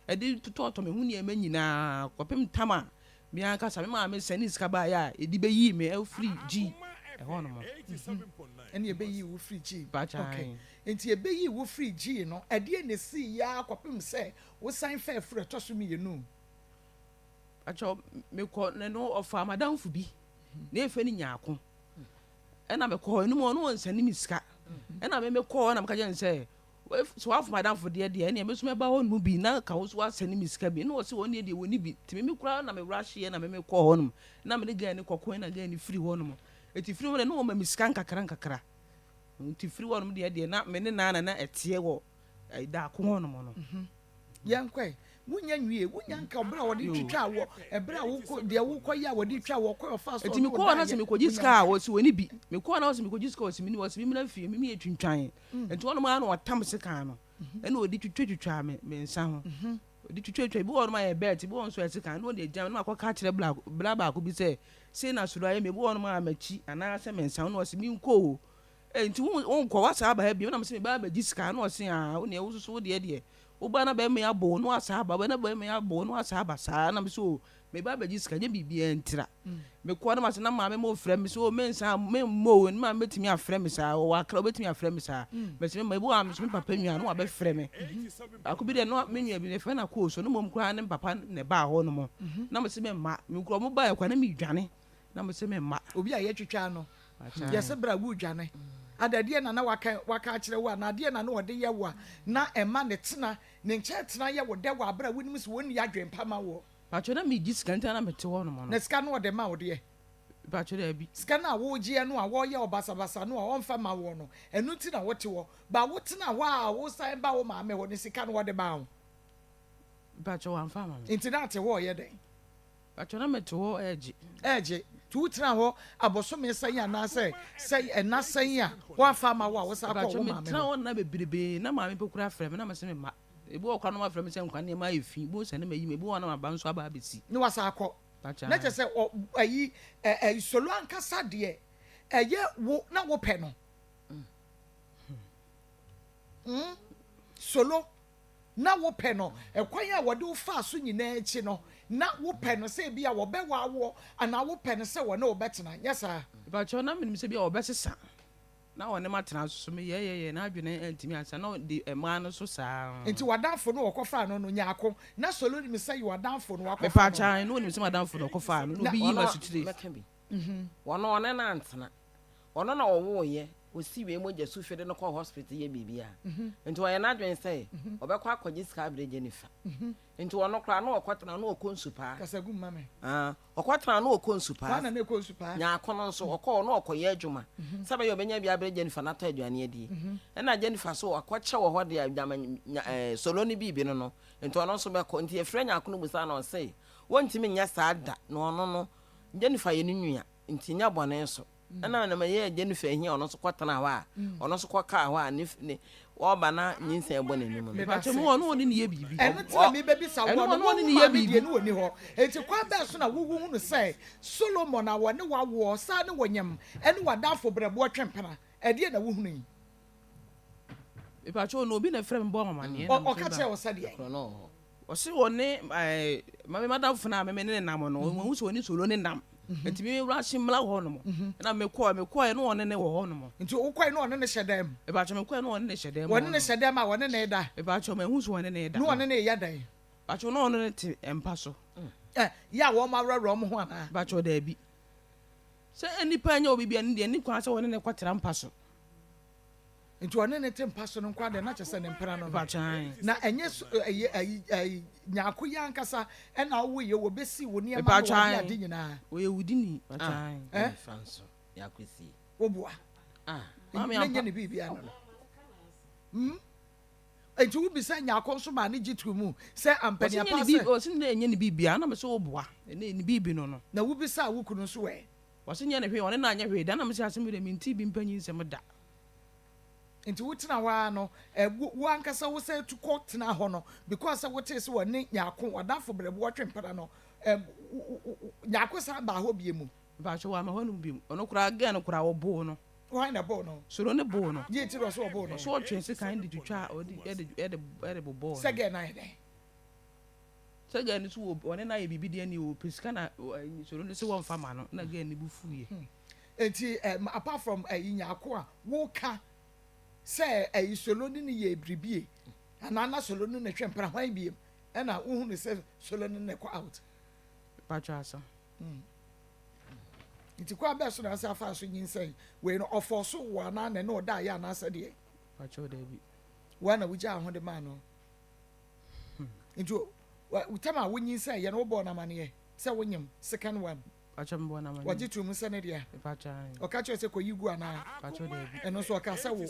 ɛde totɔtɔ me ho nneɛma nyinaa kɔpem tam a me ankasa me maame sɛne sika baeɛ a ɛde bɛyii me afiri G ɛhɔ nom. Ɛne ɛbɛyii wo firi G. Mpakyɛ Okay. Nti ɛbɛyii wo firi G no, ɛdeɛ na ɛsii yɛ akɔpem sɛ wosan fɛ afiri ɛtɔ so mmienu. Mpakyɛ mekɔ ne no ɔfa madamfo bi na ɛfɛ no nyaako. Ɛna mekɔ hɔ ɛnum ɔno ɔnsɛne me sika. Ɛna me mekɔ hɔ na meka kyerɛ no sɛ sɛ wafo madamfo deɛ deɛ ɛneɛ me nso mɛba hɔ nom bi na ka wo so wasɛne me sika bi. Na ɔse wɔn deɛ wɔni bi. Nti me koraa na mewura hyeɛ na me mekɔ hɔ nom na me ne girl ne kɔko na girl ne firi hɔ nom. Nti firi hɔ deɛ na wɔma me sika nkakra nkakra. Nti firi hɔ nom deɛ deɛ na me ne naa na ɛteɛ wɔ daako hɔ nom no. Yɛnkɔe. Wonya nwie, wonya nka ɔberɛ a wɔde twitwa wɔ ɛberɛ a wokɔ deɛ wokɔ yɛ a wɔde twa wɔ kɔ ɔfa so. Nti mekɔɔ na sɛ mekɔgye sika a wɔsi wɔni bi. Mekɔɔ na wɔsi mekɔgye sika wɔsi mini wɔsi mimina fie mimi yɛ twintwan. Nti wɔnom ara na wɔtam sekan no. Ɛna wɔde twitwa me me nsa ho. Wɔde twitwa ebi wɔ hɔnom a yɛ bɛɛt, ebi wɔ nso yɛ sekan. Na wɔde agya na wakɔka akyerɛ bla baako bi sɛ sei na soro ayɛ me. Ebi wɔ hɔnom a m'akyi anaasɛ me nsa ho na wɔsi menkɔ o. Nti wonkɔ wasa aba ha bio na mese meba abɛgye sika na ɔse ah wo neɛ wo soso wo deɛ deɛ woba na bɛrima yi abɔ wo na wasa aba na bɛrima yi abɔ wo na wasa aba saa na mese o meba abɛgye sika nyɛ biribiara ntira. Mekɔ na mase na maame mo frɛ me sɛ o mensa memmɔ o ne maame bɛtumi afrɛ me saa ɔwɔ akra obɛtumi afrɛ me saa. Mese mema ebi wɔ a mese me papa nua na wabɛfrɛ me. Baako bi deɛ no me nua bi ne frɛ no akɔɔ so ne mmom koraa ne papa ne baa hɔ nom na mese memma mekura ɔmo baeɛ koraa na medwane na mese memma. Obi a yɛtwitwa no yɛsɛ berɛ a wodwane adadeɛ na na waka waka akyerɛ wo a na adeɛ na na ɔde yɛ wo a na ɛma ne tena ne nkyɛn tena yɛ wo dɛ wɔ aberɛ a wonim sɛ wɔnni adwen pa ma woɔ. Mpakyɛ na megye sika nti na mete hɔ nom no. Na sika no ɔde ma wo deɛ? Mpakyɛ daabi. Sika no a wogyeɛ no a wɔyɛ ɔbasabasa no a ɔmfa ma woɔ no ɛno nti na wote hɔ. Ba wotena hɔ a wosan ba wo maame hɔ no sika no wɔde maa wo? Mpakyɛ wɔamfa ama me. Nti na ate hɔ ɔyɛ dɛn? Mpakyɛ na mete hɔ ɛɛgye. Ɛɛgye. Nti wotena hɔ abosome sɛn anaasɛ sɛ ɛna sɛn a wɔamfa ama wo a wosan kɔɔ wo maame hɔ? Mpakyɛ metena hɔ nna bebrebe na maame mpo koraa frɛ me na mese me mma. Ebi wɔ kora na wafrɛ me sɛ nkwa nneɛma ayɛ fi, ebi wɔ sɛ ne ma yi me, ebi wɔ na maba nso aba abɛsi. Ne wasa akɔ. Na kyerɛ sɛ ɔ ayi ɛ ɛ solo ankasa deɛ ɛyɛ wo na wopɛ no. Mm. Solo na wopɛ no ɛkwan a wɔde wo faa so nyinaa akyi no na wopɛ no sɛ ebi a wɔbɛwɔ awoɔ anaa wopɛ no sɛ wɔne wo bɛtena nyɛ saa. Mpakyɛw na menim sɛ bi a wɔbɛsesa. Na ɔne matena nso so meyɛɛyɛyɛ n'adwene antumi ansa na ɔde mmaa no so saa. Nti w'adamfo no ɔkɔfaa no no nyaako na Solo nim sɛ yɛ w'adamfo no wakɔfa no. Mepaakyɛw na onim sɛ m'adamfo na ɔkɔfaa no na obi yii m'asotire. Mɛka bi. Ɔno ɔne no antena. Ɔno na ɔwooyɛ, ɔsi wei mogya su fide no kɔɔ hospital yɛ biribiara. Nti ɔyɛ n'adwene sɛ ɔbɛkɔ akɔgye sika abrɛ Jennifer. Nti ɔno koraa na ɔkɔtena na ɔkɔ nsu paa. Kasa gu mu ma me. Ah, ɔkɔtena na ɔkɔ nsu paa. Hwan na na ɛkɔ nsu paa? Nyaako no nso, ɔkɔɔ na ɔkɔyɛ adwuma sɛ ɛbɛyɛ ɔbɛnya bi abrɛ Jennifer na atɔ aduane adie. Ɛna Jennifer nso wakɔkyɛ wɔ hɔ deɛ gyama nya ɛɛ solo no biribi no no, nti ɔno nso bɛkɔ. Nti yɛfrɛ Nyaako no busaa no ɔse wɔntumi nyɛ saa da na ɔno no Jennifer yɛ ne nua nti nyɛ bɔne nso. Ɛna na meyɛɛ Jennifer ahi a ɔno nso kɔtenaa hɔ a ɔno nso kɔkaa hɔ a ne ne ɔreba na nyinsɛn bɔ n'anim no. Mepakyɛ mu ɔno ɔne ne yɛ biribi. Ɛno nti na mebɛbisa woɔ Ɛno no, ɔno wo ɔne ne yɛ maame deɛ biribi. ne ɔnni hɔ, enti kwan bɛn so na wo wohunu sɛ Solomon a wɔne wo awoɔ saa ne wo nyem ne w'adamfo berɛboɔ twe mpena? Ɛdeɛn na wohunui? Mepakyɛ ɔno obi na ɛfrɛ me bɔɔ me amaneɛ na Ɔ, mefiri ɔka ba. kyerɛɛ wo sɛdeɛn? Korɔ no wɔ hɔ. Ɔse ɔne ɛɛ mame madamfo no a meme ne ne nam no wahu sɛ ɔne Solo ne nam nti me rush mmra hɔ nom ɛna me kɔɔ me kɔɛ na ɔne ne wɔ hɔ nom. Nti wo kɔɛ na ɔne ne hyɛ dan mu? Mepakyɛ me kɔɛ na ɔne ne hyɛ dan mu hɔ Ɔne ne nom. hyɛ dan mu a ɔne ne da? Mepakyɛ mahu sɛ ɔne ne da. Na ɔne ne yɛ dɛn? Mepakyɛ na ɔne ne te mpa so. Ɛ yɛ a wɔn awerɛwerɛ wɔn ho anaa? Mepakyɛ daabi. Sɛ nnipa nyɛ obi bia ne deɛ nni kwan sɛ ɔne ne kɔ tra mpa so. Nti ɔne no te mpa so no nkoa deɛ na kyerɛ sɛ ne mpena no no. Na ɛnyɛ so ɛyɛ ayi ayi nyaako yi ankasa ɛna ɔwo yɛ wɔ bɛsi wo nneɛma no wɔ ade ade nyinaa. Ɔyɛ wudini. Ah, ɛmfa nso yɛakɔsie. Woboa. Ah, na nyɛ ne biribia no no. Hmm? Nti wobisa nyaako nso maa ne gye too mu sɛ ampaniapa sɛ. Ɔse ne ɛnyɛ ne biribia na mesɛ woboa ɛne ne biribi no no. Na wobisa wo kunu nso ɛ? Ɔse nyɛ ne hwee ɔne no anyɛ hwee da na mesɛ asɛm yi deɛ mentee bi mpanyin nsɛm da. Nti wo tena hɔ ara no ɛ wo wo ankasa wo san tu kɔ tena hɔ no because sɛ wotee sɛ wɔne Nyarko w'adamfo brɛboɔ twe mpena no ɛ wo wo wo Nyarko san baa hɔ bie mu. Mpakyɛw wamma hɔ nom biom ɔno koraa girl no koraa ɔboo no. Hwan na ɛboo no? Soro no boo no. Deɛ nti na ɔse ɔboo no? Ɔse ɔtwe sekan de twitwaa ɔde ɛde ɛde ɛde bobɔɔ no. Sɛ girl no ayɛ dɛn? Sɛ girl no so wɔ ɔne no ayɛ biribi deɛ ɛneɛ ɔpɛ sika na Soro no se wɔmfa ma no na girl no bo fuiɛ. Enti ɛm apart from ɛyi Nyarko a woka sɛ ɛyi Solo ne no yɛɛ biribie anaa na Solo ne no twe mpena hwan biem ɛna wohunu sɛ Solo ne no kɔ out? Mpakyɛ asa. Mm. Nti kwan bɛɛ so na ase afa so nyinsɛn wei no ɔfɔɔ so wo anaa na ɛne ɔda ayɛ anaasɛ deɛ? Mpakyɛ daabi. Woa na wogyaa ho de maa no? Nti tam a wonyinsɛn yɛ no wobɔɔ no amaneɛ sɛ wonyem second one? Pakyɛ mebɔ no amaneɛ. Wɔgye too mu sɛ ne dea? Mepakyɛ ae. Ɔka kyerɛɛ sɛ kɔyi gu anaa? Pakyɛ daabi. Ɛno nso ɔkaa sɛ wo?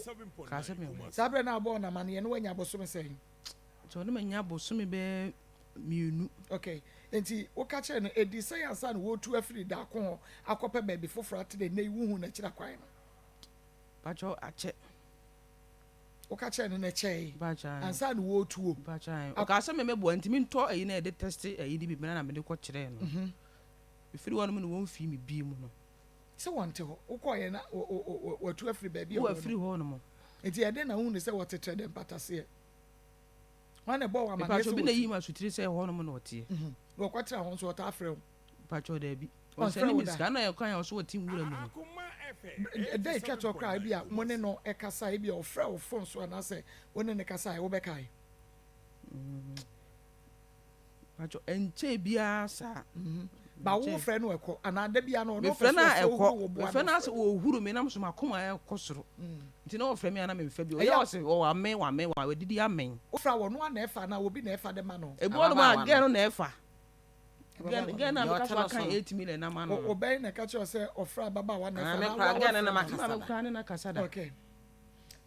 Ɔkaa sɛ me wo. Saa berɛ no a wobɔɔ no amaneɛ no woanya bosome sɛn? Nti ɔne manya bosome bɛyɛ mmienu. Ok, nti woka kyerɛɛ no ɛdii sɛn ansa na wɔretu afiri Daako hɔ akɔpɛ baabi foforɔ atena ɛnnɛ yi wohuu n'akyiri akwan no? Pakyɛ akyɛ. Woka kyerɛɛ no na ɛkyɛe ansa na wɔretuo? Pakyɛ ae. Ɔkaa sɛ me mɛboa nti mentɔ ayi no a yɛde tɛste ayi no bi mmra na mede kɔkyerɛɛ no. Mefiri hɔ nom na wɔmfii me bio mu no. Sɛ wɔnte hɔ. Wokɔeɛ na wɔatu afiri baabi a wɔwɔ no. Wɔafiri hɔ nom. Nti ɛdɛn na wohunu sɛ wɔte trɛ dɛ mpataseɛ? Hwan na ɛbɔɔ wo amaneɛ Mepakyɛ sɛ obi na wɔtu? ɛyii me asotire sɛ ɛhɔ nom na ɔteɛ. Na wɔkɔtena hɔ nso ɔtaa frɛ wo? Mepakyɛ daabi. Ɔmfrɛ Ɔnsɛne wo me da? sika na ɛkwan a ɔso ɔte nwura mu no. Da a ɛtwa toɔ koraa a ebia mo ne no kasa, ebia ɔfrɛ wo fon so anaasɛ wo ne no kasa a, wobɛkae? Pacho ɛnkyɛɛ biara saa. Ba wo frɛ no ɛkɔ anaa da biara no ɔno Mefrɛ ɔpɛ no sɛ a ɔfrɛ ɛkɔ ohuru wo boa mefrɛ na no asɛ ɔfrɛ wo. ɔhuru me nam so makoma ɛkɔ soro nti na ɔfrɛ me a na memfa bio Ɛyɛ ɔyɛ a ɔse ɔwɔ amɛn wamɛn wa wadidi amɛn. Wofrɛ a ɔno ara na ɛfa anaa obi na ɛfa de ma no? Ebi wɔ nom a Ababaawa girl no. no na ɛfa Ababaawa girl girl no. no a Deɛ meka ɔte so no aka so no. 8 million ama no O no. ɔbɛn na ɛka kyerɛ wo sɛ ɔfrɛ ababaawa na Ah, ɛfa me anaa koraa wo a girl no wofrɛ na no? makasa Maame da. koraa ne no akasa da. Okay.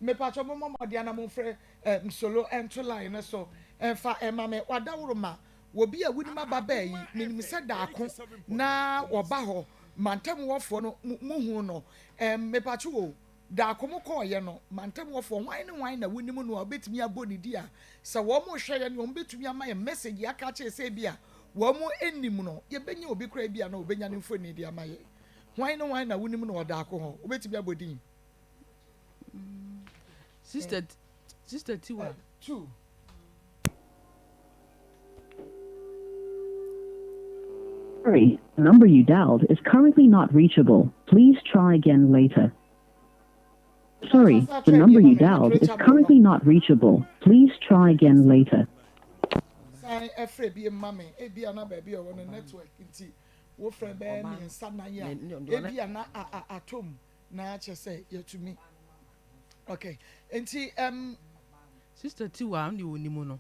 Mepakyɛw mommɔ mmɔden na momfrɛ eh, Msolo nto line no so mfa mma me. W'adaworoma, obi a wonim ababaa yi, menim sɛ daako na ɔba hɔ, mantam hɔfoɔ no mo hu no. Eh, mepakyɛw o, daako mo kɔɔyɛ no, mantam hɔfoɔ, hwan ne hwan na wonim no a wobɛtumi abɔ ne din a, sɛ wɔn rehwɛ yɛn a, wɔbɛtumi ama yɛn message aka akyerɛ sɛ ebi a wɔn nnim no, yɛbɛnya obi koraa ebi a na ɔbɛnya ne mfoni de ama yɛn. Hwan ne hwan na wonim no wɔ daako hɔ? Wobɛtumi abɔ din? Sister, Sister Tiwa. Two. Sorry, the number you dialed is currently not reachable. Please try again later. Sorry, the number you dialed is currently not reachable. Please try again later. San frɛ biem ma me. Ebia na baabi a ɔwɔ no network nti wofrɛ bɛyɛ mmiɛnsa nan a ebia na atɔ mu na kyerɛ sɛ yɛatumi. Okay, nti um. Sister Tiwa ɔno deɛ ɔnim no.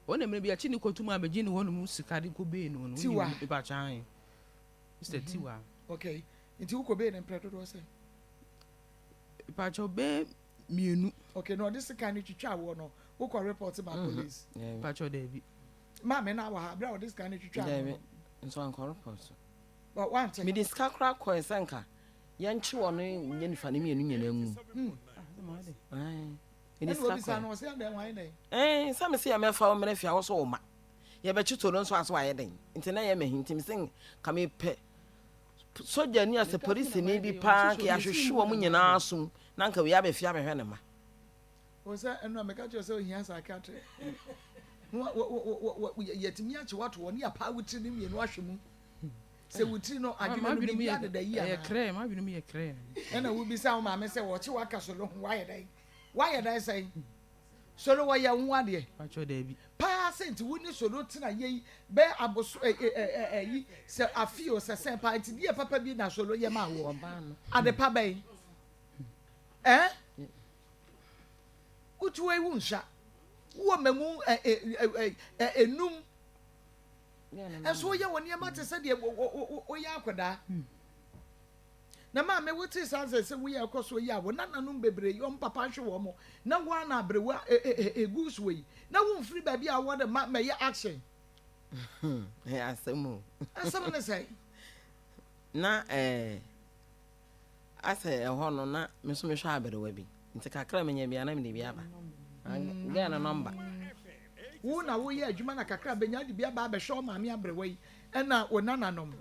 Ɔno na mmerɛ bi akyi ne kɔtu mu a bɛgye ne hɔ nom sika de kɔ bee no no. Tiwa. Mepakyɛ ae. Sister Tiwa. Okay, nti wokɔ bee no mprɛ dodoɔ sɛn? Mepakyɛw bɛyɛ mienu. Okay na ɔde sekan no twitwa woɔ no wokɔ report ma police? Mepakyɛw daabi. Maame na wɔ ha bere a ɔde sekan no twitwa no. Daabi nso ankɔ report. Wɔ wante. Mede sika koraa kɔɛ sɛ nka yɛnkye wɔne Jennifer ne mienu nyinaa ngu. Mede sika kɔɛ. No ɔsɛ adɛn wayɛ dɛn? Ɛɛ sɛ mese yɛ mɛfa wo mmerɛ fie a wo so wo ma yɛbɛkye toro nso a so wayɛ dɛn nti na yɛ mahi nti mese nka mepɛ Sogyani a sɛ polisini bi paa nka yɛahwehwe wɔn nyinaa asom na nka wei abɛfie abɛhwɛ ne mma. Wo sɛ ɛno a meka kyerɛ sɛ ohia psychiatry. Yɛtumi akye wato hɔ ne yɛapaa wo tiri no mmienu ahwɛ mu. Sɛ wo tiri no adwene no biribi adeda yi anaa. M'adwene mu yɛ krɛ. Ɛna wobisa wo maame sɛ wɔkye waka solo ho wayɛ dɛn? Wayɛ dɛn sɛn? Solo wɔyɛ wo ho adeɛ. Pakyɛ daabi. Paa sɛ nti wo ne Solo tena yei bɛyɛ aboso ɛ ɛ ɛ ɛyi sɛ afe o sɛ sɛn paa nti deɛ papa bi na Solo yɛ maa woɔ? Ade pa bɛn? Ɛn? Wotu wei wo nsua. Wowɔ mmamu ɛ ɛ ɛ ɛ enum. Ɛnso woyɛ wɔ nneɛma te sɛ deɛ woyɛ akwadaa. Na maame wotee saa nsɛ sɛ woyɛ ɛkɔ soɔ yi a wo nananom bebree yi wɔn papa nhwe wɔn na wo ara na aberewa egu soɔ yi na womfiri baabi a wowɔ de ma mɛyɛ action. Ɛyɛ asɛm o. Asɛm ne sɛn? Na ɛɛ asɛ ɛhɔ no na me nso mehwɛ aberewa bi nti kakra menya bi a na mede bi aba. Gɛɛ no nɔmba. Wo na woyɛ adwuma na kakra benya de bi aba abɛhwɛ wo maame aberewa yi ɛna wo nananom.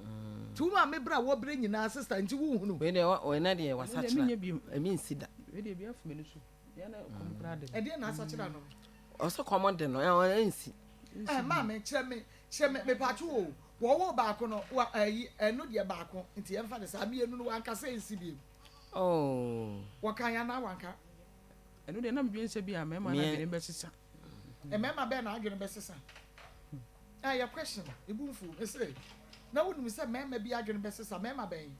Nti wo maame berɛ a wɔbrɛ nyinaa sister nti wo nhunu. Wei deɛ wei na deɛ wasakyera ebi nsi da. Wei deɛ ebi afu m'ani so. Deɛ na kɔm koraa de. Ɛdeɛ na asakyera no. Ɔsɛ kɔm de no ɛnsi. Ɛɛ maame kyerɛ me kyerɛ me mepatwo o wɔwɔ baako no wa ɛyi ɛno deɛ baako nti yɛmfa ne saa mmienu no wanka sɛ ɛnsi biem. Oh. Wɔka yɛn anaa wanka. Ɛno deɛ na medwene sɛ bi a mmarima no adwene bɛsesa. Mmarima bɛn na adwene bɛsesa? Ɛyɛ question, ebu mfu. Mese, na wonim sɛ mmarima bi adwene bɛsesa, mmarima bɛn?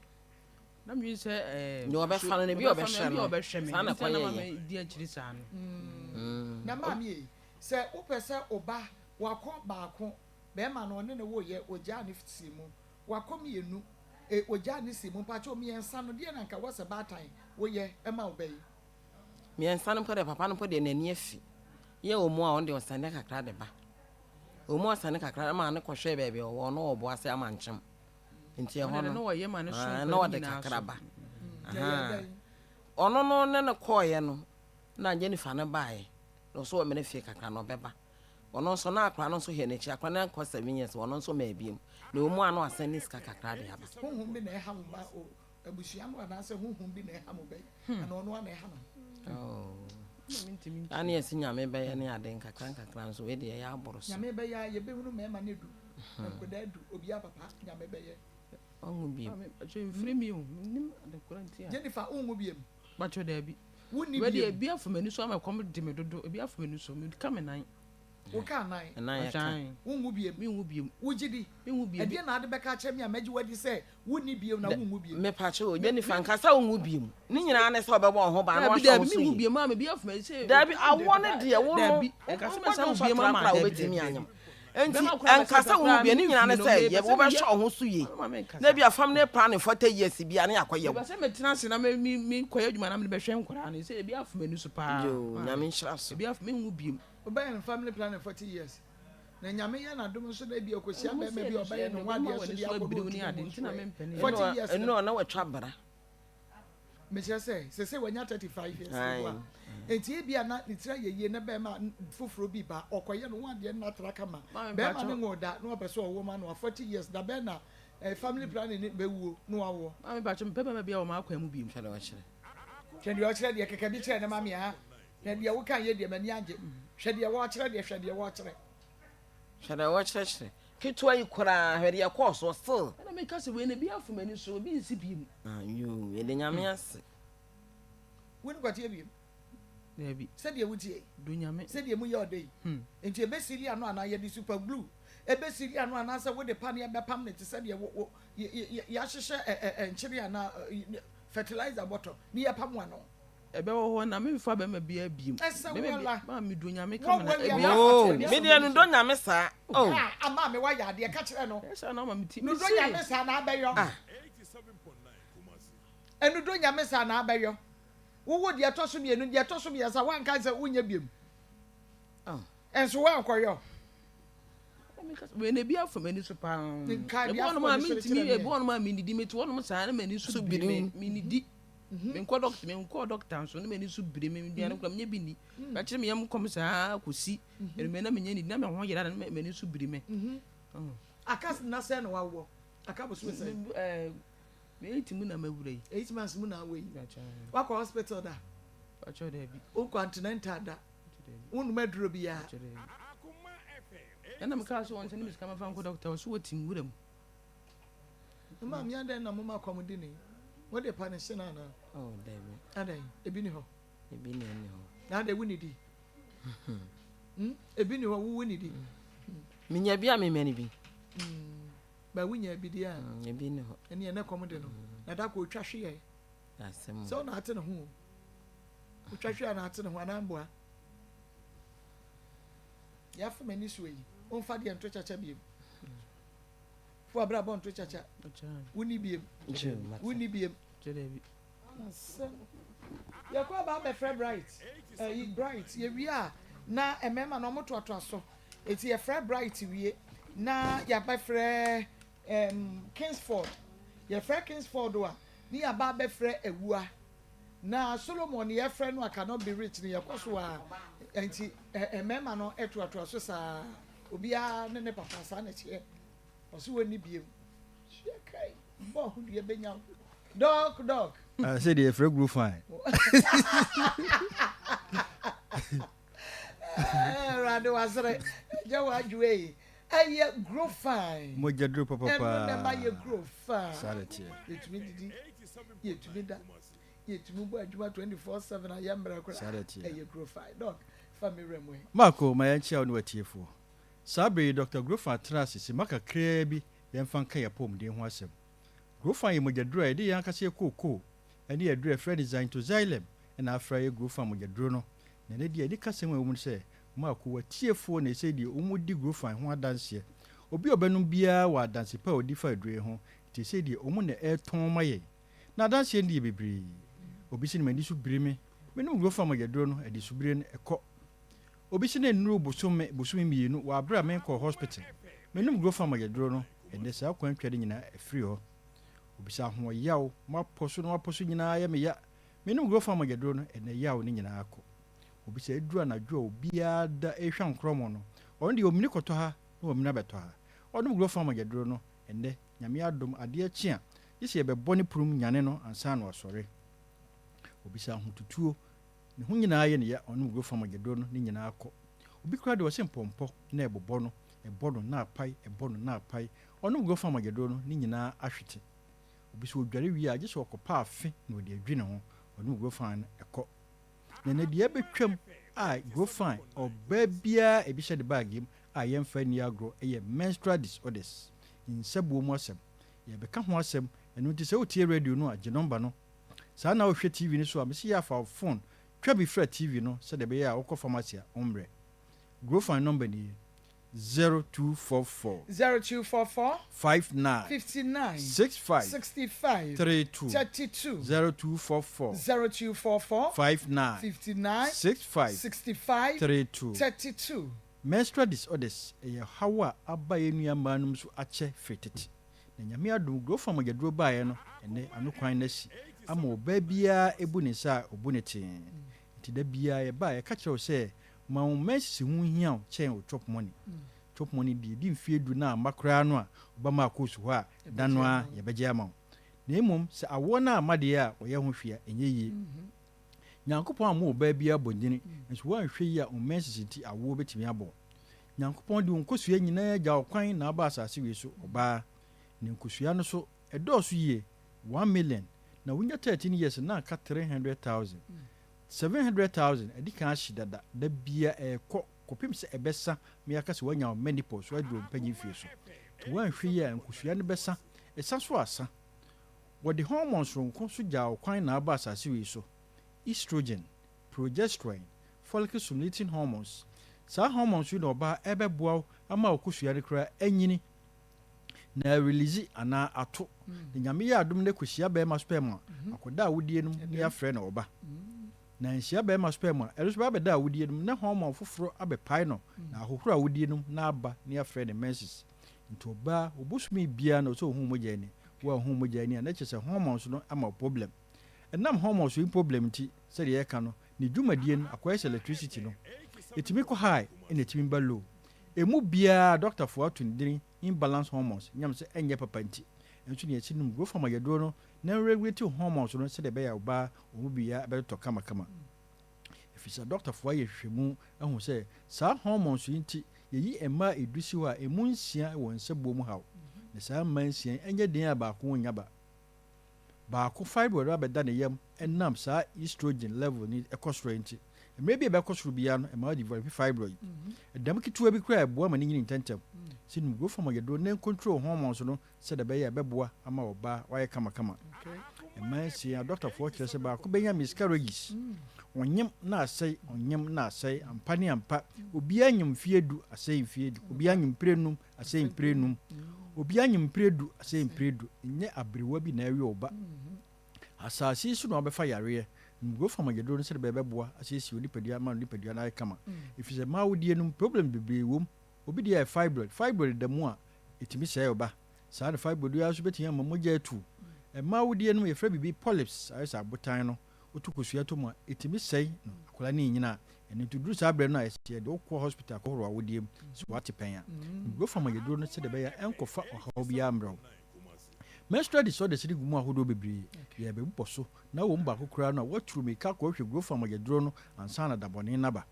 Na medwene sɛ ɛɛ. Nea ɔbɛfa no na ebi a ɔbɛhwɛ no. Ɔbɛhwɛ me. Saa na ɛkɔyɛ yɛ. Di akyiri saa no. Na maame yi, sɛ wopɛ sɛ ɔba wakɔ baako, bɛrima no ɔne ne woyɛ, ogyaa ne si mu, wakɔ mmienu, e ogyaa ne si mu, mpakyɛw mmiɛnsa no, deɛ na nka wɔ sɛ baatan woyɛ ɛma wo ba yi? Mmiɛnsa no mpo deɛ papa no mpo deɛ n'ani afi. Yɛ wɔ mu a ɔno deɛ ɔsɛne kakra de ba. Wɔ mu ɔsɛne kakra ma no kɔhwɛɛ baabi a ɔwɔ no wɔ Boase Amankyem. Nti ɛhɔ no, na ɔde kakra ba. Ɔno no ne no kɔɔeɛ no na Jennifer no baeɛ. Na ɔso ɔmene fie kakra na ɔbɛba. Ɔno nso na akora no nso hwɛ n'akyi. Akora no ankɔ 7 years ɔno nso maa biom. Na wɔ mu a na wasɛne sika kakra de aba. Honhom bi na ɛha wo mma o. Abusua no anaasɛ honhom bi na ɛha mo bɛn anaa ɔno ara na ɛha no. Oh. Ane yɛsi Nyame bɛyɛ ne ade nkakra nkakra nso wei deɛ ɛyɛ aboro so. Nyame bɛyɛ a yɛbɛhunu mmarima no du nkwadaa du obiara papa Nyame bɛyɛ. Ɔnwo biem. Mfiri mi o menim adekora nti a. Jennifer wonwo biem. Bakyɛ daabi. Wonni Wei deɛ biem. ebi afa m'ani so ama ɛkɔm de me dodo ebi afa m'ani so meka me nan. Wo kaa nan. Ɛnan yɛ ka. Ɔkyan. Wonwu biem. Menwu biem. Wogye di? Menwu biem. Ɛdeɛn na ade bɛka akyerɛ me a mɛgye wo adi sɛ wonni biem na wonwu biem? Mepakyɛ o, Jennifer, nka sɛ wonwu biem. Ne nyinaa ne sɛ wobɛbɔ wo ho ban na Daabi, woahwɛ wo daabi, so menwu yie. biem a mebi afuma yi sɛ. Daabi, awoɔ no deɛ wo no, Daabi, ɛnka sɛ wobɔ mɛsan dwom wo so biem atra ama koraa a daabi, wobɛtumi daabi, anyem. daabi. Enti Bɛma koraa ɛnka bɛsɛ sɛ wonwu koraa biem, ne nyinaa ne memfii no, sɛ mepɛ yɛ sɛ meyɛ. wobɛhwɛ wo ho so yie. Mama menkasa. Na ebia family planning 40 years bi a ne yɛakɔyɛ wo. Mepɛ sɛ metena ase na me me mekɔyɛ adwuma na mede bɛhwɛ nkwadaa no sɛ ebi afuma ani so paa. Yoo, Nyame nhyira so. Ebi afuma menwu biem. Wobɛyɛ no family planning 40 years na Nyame yɛ n'adom nso na ebia ɔkɔhyia bɛrima bi a ɔbɛyɛ ne ho adeɛ nso de akɔ na ɔntumi mu nso ɛ 40 years no. Ɛno na watwa bra. Mekyerɛ sɛ sese wanya 35 years no a nti ebia na ne tiri ayɛ yie na bɛrima foforɔ bi ba ɔkɔyɛ ne ho adeɛ no atra kama bɛrima ne nwoo da na ɔpɛ sɛ ɔwo ma no a 40 years da bɛn na family planning ne bɛwuo na wawoɔ. Maame mpakyɛ mepɛ bɛrima bi a wɔ m'akwan mu biom. Hwɛ deɛ ɔkyerɛ. Hwɛ deɛ ɔkyerɛ deɛ kɛkɛ bi kyerɛ ne ma me aa. Hwɛ deɛ woka yɛ deɛ m'ani agye. Hwɛ deɛ wɔkyerɛ deɛ hwɛ deɛ wɔkyerɛ. Hwɛ deɛ wɔkyerɛkyerɛ. Ketewa yi koraa hwɛ deɛ ɛkɔɔ soɔ still. Ɛna meka sɛ wei no ebi afo m'ani so ebi nsi biem. Ah yoo yɛda Nyame ase. Wo ne kwateɛ biem? Daabi. Sɛdeɛ wotie yi. Dɔ Nyame. Sɛdeɛ mu yɛ ɔdɛ yi. Hmm. Nti ɛbɛsiri ano anaa yɛde super glue ɛbɛsiri ano anaasɛ wode paneɛ bɛpam no te sɛ deɛ wo wo yɛahyehyɛ ɛ ɛ nkyene anaa fertilizer bɔtɔ ne yɛpam ano. Ɛbɛwɔ hɔ na memfa bɛma biara biem. Ɛsɛ Bɛma bi wala. ma medɔ Nyame Wɔ kama na wɔ ebi wia Oh, wɔ me asɛm deɛ bi nodɔ so. Nyame saa oh. Ah, ama me wayɛ adeɛ ka kyerɛ no. Ɛyɛ saa na ama me ti Nodɔ mese. Nyame saa na abɛyɔ. Ah. Ɛnodɔ Nyame saa na abɛyɔ. Wowo deɛ ɛtɔ so mmienu, deɛ ɛtɔ so mmiɛnsa, woanka sɛ wonyɛ biom. Oh. Ɛnso woankɔyɔ. Wei na ebi afa m'ani so paa. Nka Ebi deɛ wɔ nom afa a w'ani so mentumi, kyerɛ ebi me. wɔ nom a mennidi, mete hɔ nom saa na m'ani so So biri me, birim. mennidi. Menkɔ dɔkta, menkɔɔ dɔkta nso na m'ani so biri me, nnuane koraa menyɛ bi nni. Bɛkyere me yam kɔm saa kɔsi anwummerɛ na menyɛ nidi na me ho yera na m'ani so biri me. Oh. Aka nna sɛn na woawoɔ? Aka bosome sɛn? Me, eh, me eight mu na mawura yi. 8 months mu na awɔ yi. Wakɔ hospital da? Pakyɛ daabi. Wokɔ antenatal da? Wonnom aduro biara? Pakyɛ daabi. Ɛna mekaa sɛ wɔn sɛ ne me sika mɛfa nkɔ dɔkta ɔso wɔ ti nwura mu. Maame adɛn na moma kɔm di ne? Wode pa ne hye no anaa? Oh, daabi. Adɛn? Ebi ni hɔ. Ebi na ɛni hɔ. Na adɛn wonni di? Hmm? Ebi ni hɔ wo wonni di. Menya bi a mema no bi. Hmm. Ba wonya bi di a. Hmm, ebi ni hɔ. Ɛne ɛnɛ kɔm de no. Na da kɔ otwa hwe yɛ. Asɛm. Sɛ ɔna ate ne ho o. Otwa hwe a na ate ne ho anaa mboa. Yɛafa m'ani so yi, womfa deɛ nto kyakya biem. Fo abrabɔ nto kyakya. Wonni biem. Wonni biem. Asɛm. Yɛkɔ aba abɛfrɛ Bright. Ɛyi Bright yɛwie a na mmarima no wɔtoatoa so. Eti yɛfrɛ Bright wie na yɛabɛfrɛ um, Kingsford. Yɛfrɛ Kingsford a ne yɛaba abɛfrɛ Awua. Na Solomon ne yɛfrɛ no a cannot be rich no yɛkɔ so a nti mmarima no toatoa so saa obiara ne ne papa saa na ɛteɛ ɔso wɔnni biem hyia kai bɔ ho dua bɛnya wo dɔk dɔk. Ah, sɛ deɛ yɛfrɛ guro fine. Awurade wasere gya w'adwoa yi ɛyɛ guro fine. Mogya duro papapaa. Ɛno na ɛma yɛ guro fine. Saa na ɛteɛ. Yɛtumi didi, yɛtumi da, yɛtumi bɔ adwuma 24/7 a yɛmmerɛ koraa. Saa na ɛteɛ. Ɛyɛ guro fine. Dɔk, fa me werɛ mu ɛ. Marco, ma yɛnkyea wo ne w'atiefoɔ. Saa bere yi, Dɔkta Grofan tena ase simma kakraa bi yɛmfa nka yɛn apɔwmuden ho asɛm. Grofan yɛ mogyaduru a yɛde yɛn ankasa yɛn kookoo ne aduru a yɛfrɛ no xanthoxylem na afra ayɛ Grofan mogyaduru no. Na ɛnnɛ deɛ anikasɛm a ɛwɔ mu ne sɛ, Marco, w'atiefoɔ na ɛsei deɛ wɔdi Grofan ho adanseɛ. Obi a ɔbɛnom biara wɔ adanse pa a ɔdi fa aduro yi ho, nti ɛsei deɛ wɔn na ɛretɔn ma yɛn. Na adanseɛ no deɛ bebree. Obi se no m'ani so biri me, menom Grofan mogyaduro no, adisubire no, ɛkɔ. Obi se na nnuru bosome bosome mmienu wɔ aberɛ a menkɔɔ hospital. Menom Grofan mogyaduro no, ɛnnɛ saa kwan twa no nyinaa afiri hɔ. Obi se ahoɔyaw, mapɔ so na mapɔ so nyinaa yɛ me ya. Menom Grofan mogyaduro no, ɛnnɛ yaw no nyinaa kɔ. Obi se aduru anadwo a obiara da rehwa nkorɔmɔ no, ɔno deɛ ɔmini kɔtɔ ha na wamini abɛtɔ ha. Ɔnom Grofan mogyaduro no, ɛnnɛ Nyame adom adeɛ kye a, gye sɛ yɛbɛbɔ ne prum nyane no ansa na wasɔre. Obi se ahotutuo, Ne ho nyinaa yɛ ne ya, ɔnom guro fam agyaduro no, ne nyinaa kɔ. Obi koraa deɛ ɔse mpɔmpɔ na ɛbobɔ no, ɛbɔ no na apae, ɛbɔ no na apae. Ɔnom guro fam agyaduro no, ne nyinaa ahwete. Obi sɛ ɔdware wie a, gye sɛ ɔkɔpa afe na ɔde adwi ne ho, ɔnom guro fan no, ɛkɔ. Na ɛnɛ deɛ abɛtwam a guro fan ɔbaa biara ebi hyɛ ne baage mu a yɛmfa nni agorɔ yɛ menstrual disorders, nsabuo mu asɛm. Yɛrebɛka ho asɛm, ɛno nti sɛ wotie radio no a, gye nɔmba no. Saa na wohwɛ TV no so a, mese yɛ a fa wo phone twa bi fra TV no sɛdeɛ ɛbɛyɛ a wokɔ pharmacy a wommrɛ. Grofine number nie, 0244. 0244. 59. 59. 65. 65. 32. 32. 0244. 0244. 59. 59. 65. 65. 32. 32. Menstrual disorders yɛ haw a aba yɛn nua mmaa nom so akyɛ firi tete. Na Nyame adom Grofan mogyaduro baeɛ no, ɛnnɛ ano kwan no asi ama ɔbaa biara ɛbu ne nsa a ɔbu no tee. Nti da biara yɛba a yɛka kyerɛ wo sɛ ma wo menses ho nhia wo kyɛn wo chop money. Chop money deɛ ɛdi mfeɛ du na amma koraa no a woba Marcos hɔ a da no ara yɛbɛgye ama wo. Na mmom sɛ awoɔ no amma deɛ a wɔyɛ ho hwee a ɛnyɛ yie. Nyankopɔn ammɔ ɔbaa biara bɔnyini, nso woanhwɛ yie a wo menses nti awoɔ bɛtumi abɔ wo. Nyankopɔn de wo nkosua nyinaa gyaa wo kwan na aba asase wei so, ɔbaa. Ne nkosua no so, ɛdɔɔso yie, 1,000,000. Na wonya 13 years na aka 300,000. 700,000 adi kan ahye dada, da biara ɛrekɔ kɔpem sɛ ɛbɛsa ma yɛaka sɛ woanya wo menopause, woaduru wo mpanyin mfie so. Nti woanhwɛ yie a nkosua no bɛsa, ɛsa so asa. Wɔde hormone soronko nso gyaa wo kwan na aba asase wei so, estrogen, progesterone, follicle stimulating hormones. Saa hormones yi na ɔbaa ɛbɛboa wo ama wo kosua no koraa anyini na arelease anaa ato. Na Nyame yɛ adom na ɛkɔhyia bɛrima sperm a, akɔda awodie no mu na yɛafrɛ no ɔba. Na anhyia bɛrima sperm a, ɛno nso bɛba abɛda awodie no mu na hormone foforɔ abɛpae no na ahohoro awodie no mu na aba na yɛafrɛ no menses. Nti ɔbaa, obosome biara na ɔsɛ ɔhu mogya ani. Woanhu mogya ani a, na kyerɛ sɛ hormones no ama wo problem. Ɛnam hormones yi problem nti, sɛdeɛ yɛka no, ne dwumadie no akɔyɛ sɛ electricity no. Ɛtumi kɔ high ɛna ɛtumi ba low. Ɛmu biara dɔktafoɔ ato ne din imbalance hormones nyam sɛ ɛnyɛ papa nti. Ɛnso nea ɛsi nom growth hormone yɛduro no na ɛregulate hormones no sɛdeɛ ɛbɛyɛ a ɔbaa wɔn mu biara bɛtotɔ kamakama. Ɛfiri sɛ dɔktafoɔ ayɛ nhwehwɛmu ahu sɛ saa hormones yi nti yɛyi mmaa ɛdu si hɔ a ɛmu nsia wɔ nsabuo mu haw. Na saa mmaa nsia yi ɛnyɛ den a baako nnya ba. Baako fibroid abɛda ne yam ɛnam saa estrogen level no ɛkɔ soro nti. Mmerɛ bi a ɛbɛkɔ soro biara no ɛma wo develop fibroid. Ɛdam ketewa bi koraa ɛboa ma no nyini ntɛntɛm. Sɛ nom growth hormone yɛduro na ɛncontrol hormones no sɛdeɛ ɛbɛyɛ a ɛbɛboa ama ɔbaa wayɛ kamakama. Mmaa nsia adɔktafoɔ kyerɛ sɛ baako bɛnya miscarriages. Ɔnyem na asɛe, ɔnyem na asɛe, ampa ne ampa. Obiara nyem mfeɛ du, asɛe mfeɛ du. Obiara nyem mprɛ num, asɛe mprɛ num. Obiara nyem mprɛ du, asɛe mprɛ du. Nyɛ aberewa bi na ɛwe wo ba. Asase yi so na wabɛfa yareɛ. Nimguo fa mogyaduro no sɛdeɛ ɛbɛyɛ ɛbɛboa asiesie wo nipadua ama wo nipadua no ayɛ kama. Ɛfiri sɛ mmaa wodie no mu problems bebree wom. Obi deɛ yɛ fibroid. Fibroid da mu a, ɛtumi sɛe wo ba. Saa na fibroid yi ara nso bɛtumi ama mogya atu. Mmaa wodie no mu yɛfrɛ biribi polyps, ayɛ sɛ abotan no. Woto kosua to mu a, ɛtumi sɛe no. Akwadaa no renyini a, ɛno nti duru saa berɛ no a, ɛsɛ sɛ yɛde wo kɔ hospital kɔhoro w'awodeɛ mu sɛ woate pɛn a. Nimguo fa mogyaduro no sɛdeɛ ɛbɛyɛ a ɛnkɔfa ɔhaw biara mmrɛ wo. Menstrual disorders no gu mu ahodoɔ bebree, yɛrebɛbobɔ so, na wɔ mu baako koraa no a, woaturu mmirika akɔhwehwɛ growth hormone aduro no ansa na dabɔne no aba.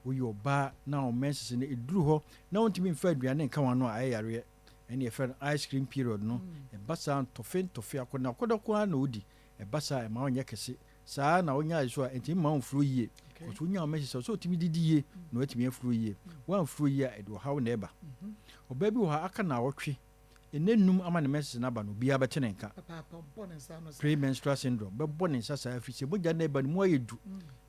Woyɛ ɔbaa na wo menses no ɛduru hɔ na wontumi mfa aduane nka w'ano a, ayɛ yareɛ. Ɛne yɛfrɛ no ice cream period no. Ɛba saa ntɔfe ntɔfe, akɔnnɔakɔnnɔ nko ara na wodi. Ɛba saa a, ɛma wonyɛ kɛse. Saa ara na wonya nso a, ɛntumi mma womfuro yie. Because wonya wo menses a, ɛsɛ sɛ wotumi didi yie na woatumi afuro yie. Woamfuro yie a, ɛde ɔhaw na ɛba. Ɔbaa bi wɔ hɔ a, aka nnawɔtwe Nna nnum ama ne menses no aba no, obiara bɛte ne nka. Premenstrual syndrome bɛbɔ ne nsa saa ɛfiri sɛ mogya no ɛba no mu ayɛ du.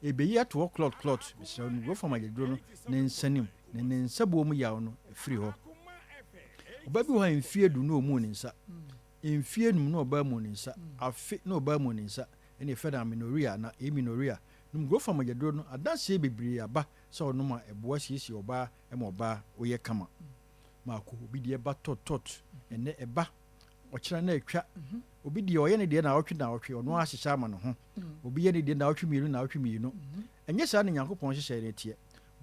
Ɛbɛyi ato hɔ clot clot. Mesrɛ wo, no fam ayɛduro no ne nsanim ne ne nsabuo mu yaw no afiri hɔ. Ɔbaa bi wɔ hɔ a mfeɛ du na ɔmuu ne nsa. Mfeɛ num na ɔbaa muu ne nsa. Afe na ɔbaa muu ne nsa. Ɛne yɛfrɛ no amenorrhea anaa amenorrhea. Nom growth hormone ayɛduro no, adanseɛ bebree aba sɛ ɔnom a ɛboa siesie ɔbaa ma ɔbaa ɔyɛ kama. Maako, obi deɛ ba tɔt tɔt, ɛnnɛ ɛba, ɔkyena na atwa. Obi deɛ ɔyɛ ne deɛ naawɔtwe naawɔtwe, ɔno ara hyehyɛ ama ne ho. Obi yɛ ne deɛ naawɔtwe mmienu naawɔtwe mmienu. Ɛnyɛ saa na Nyankopɔn nhyehyɛeɛ no teɛ.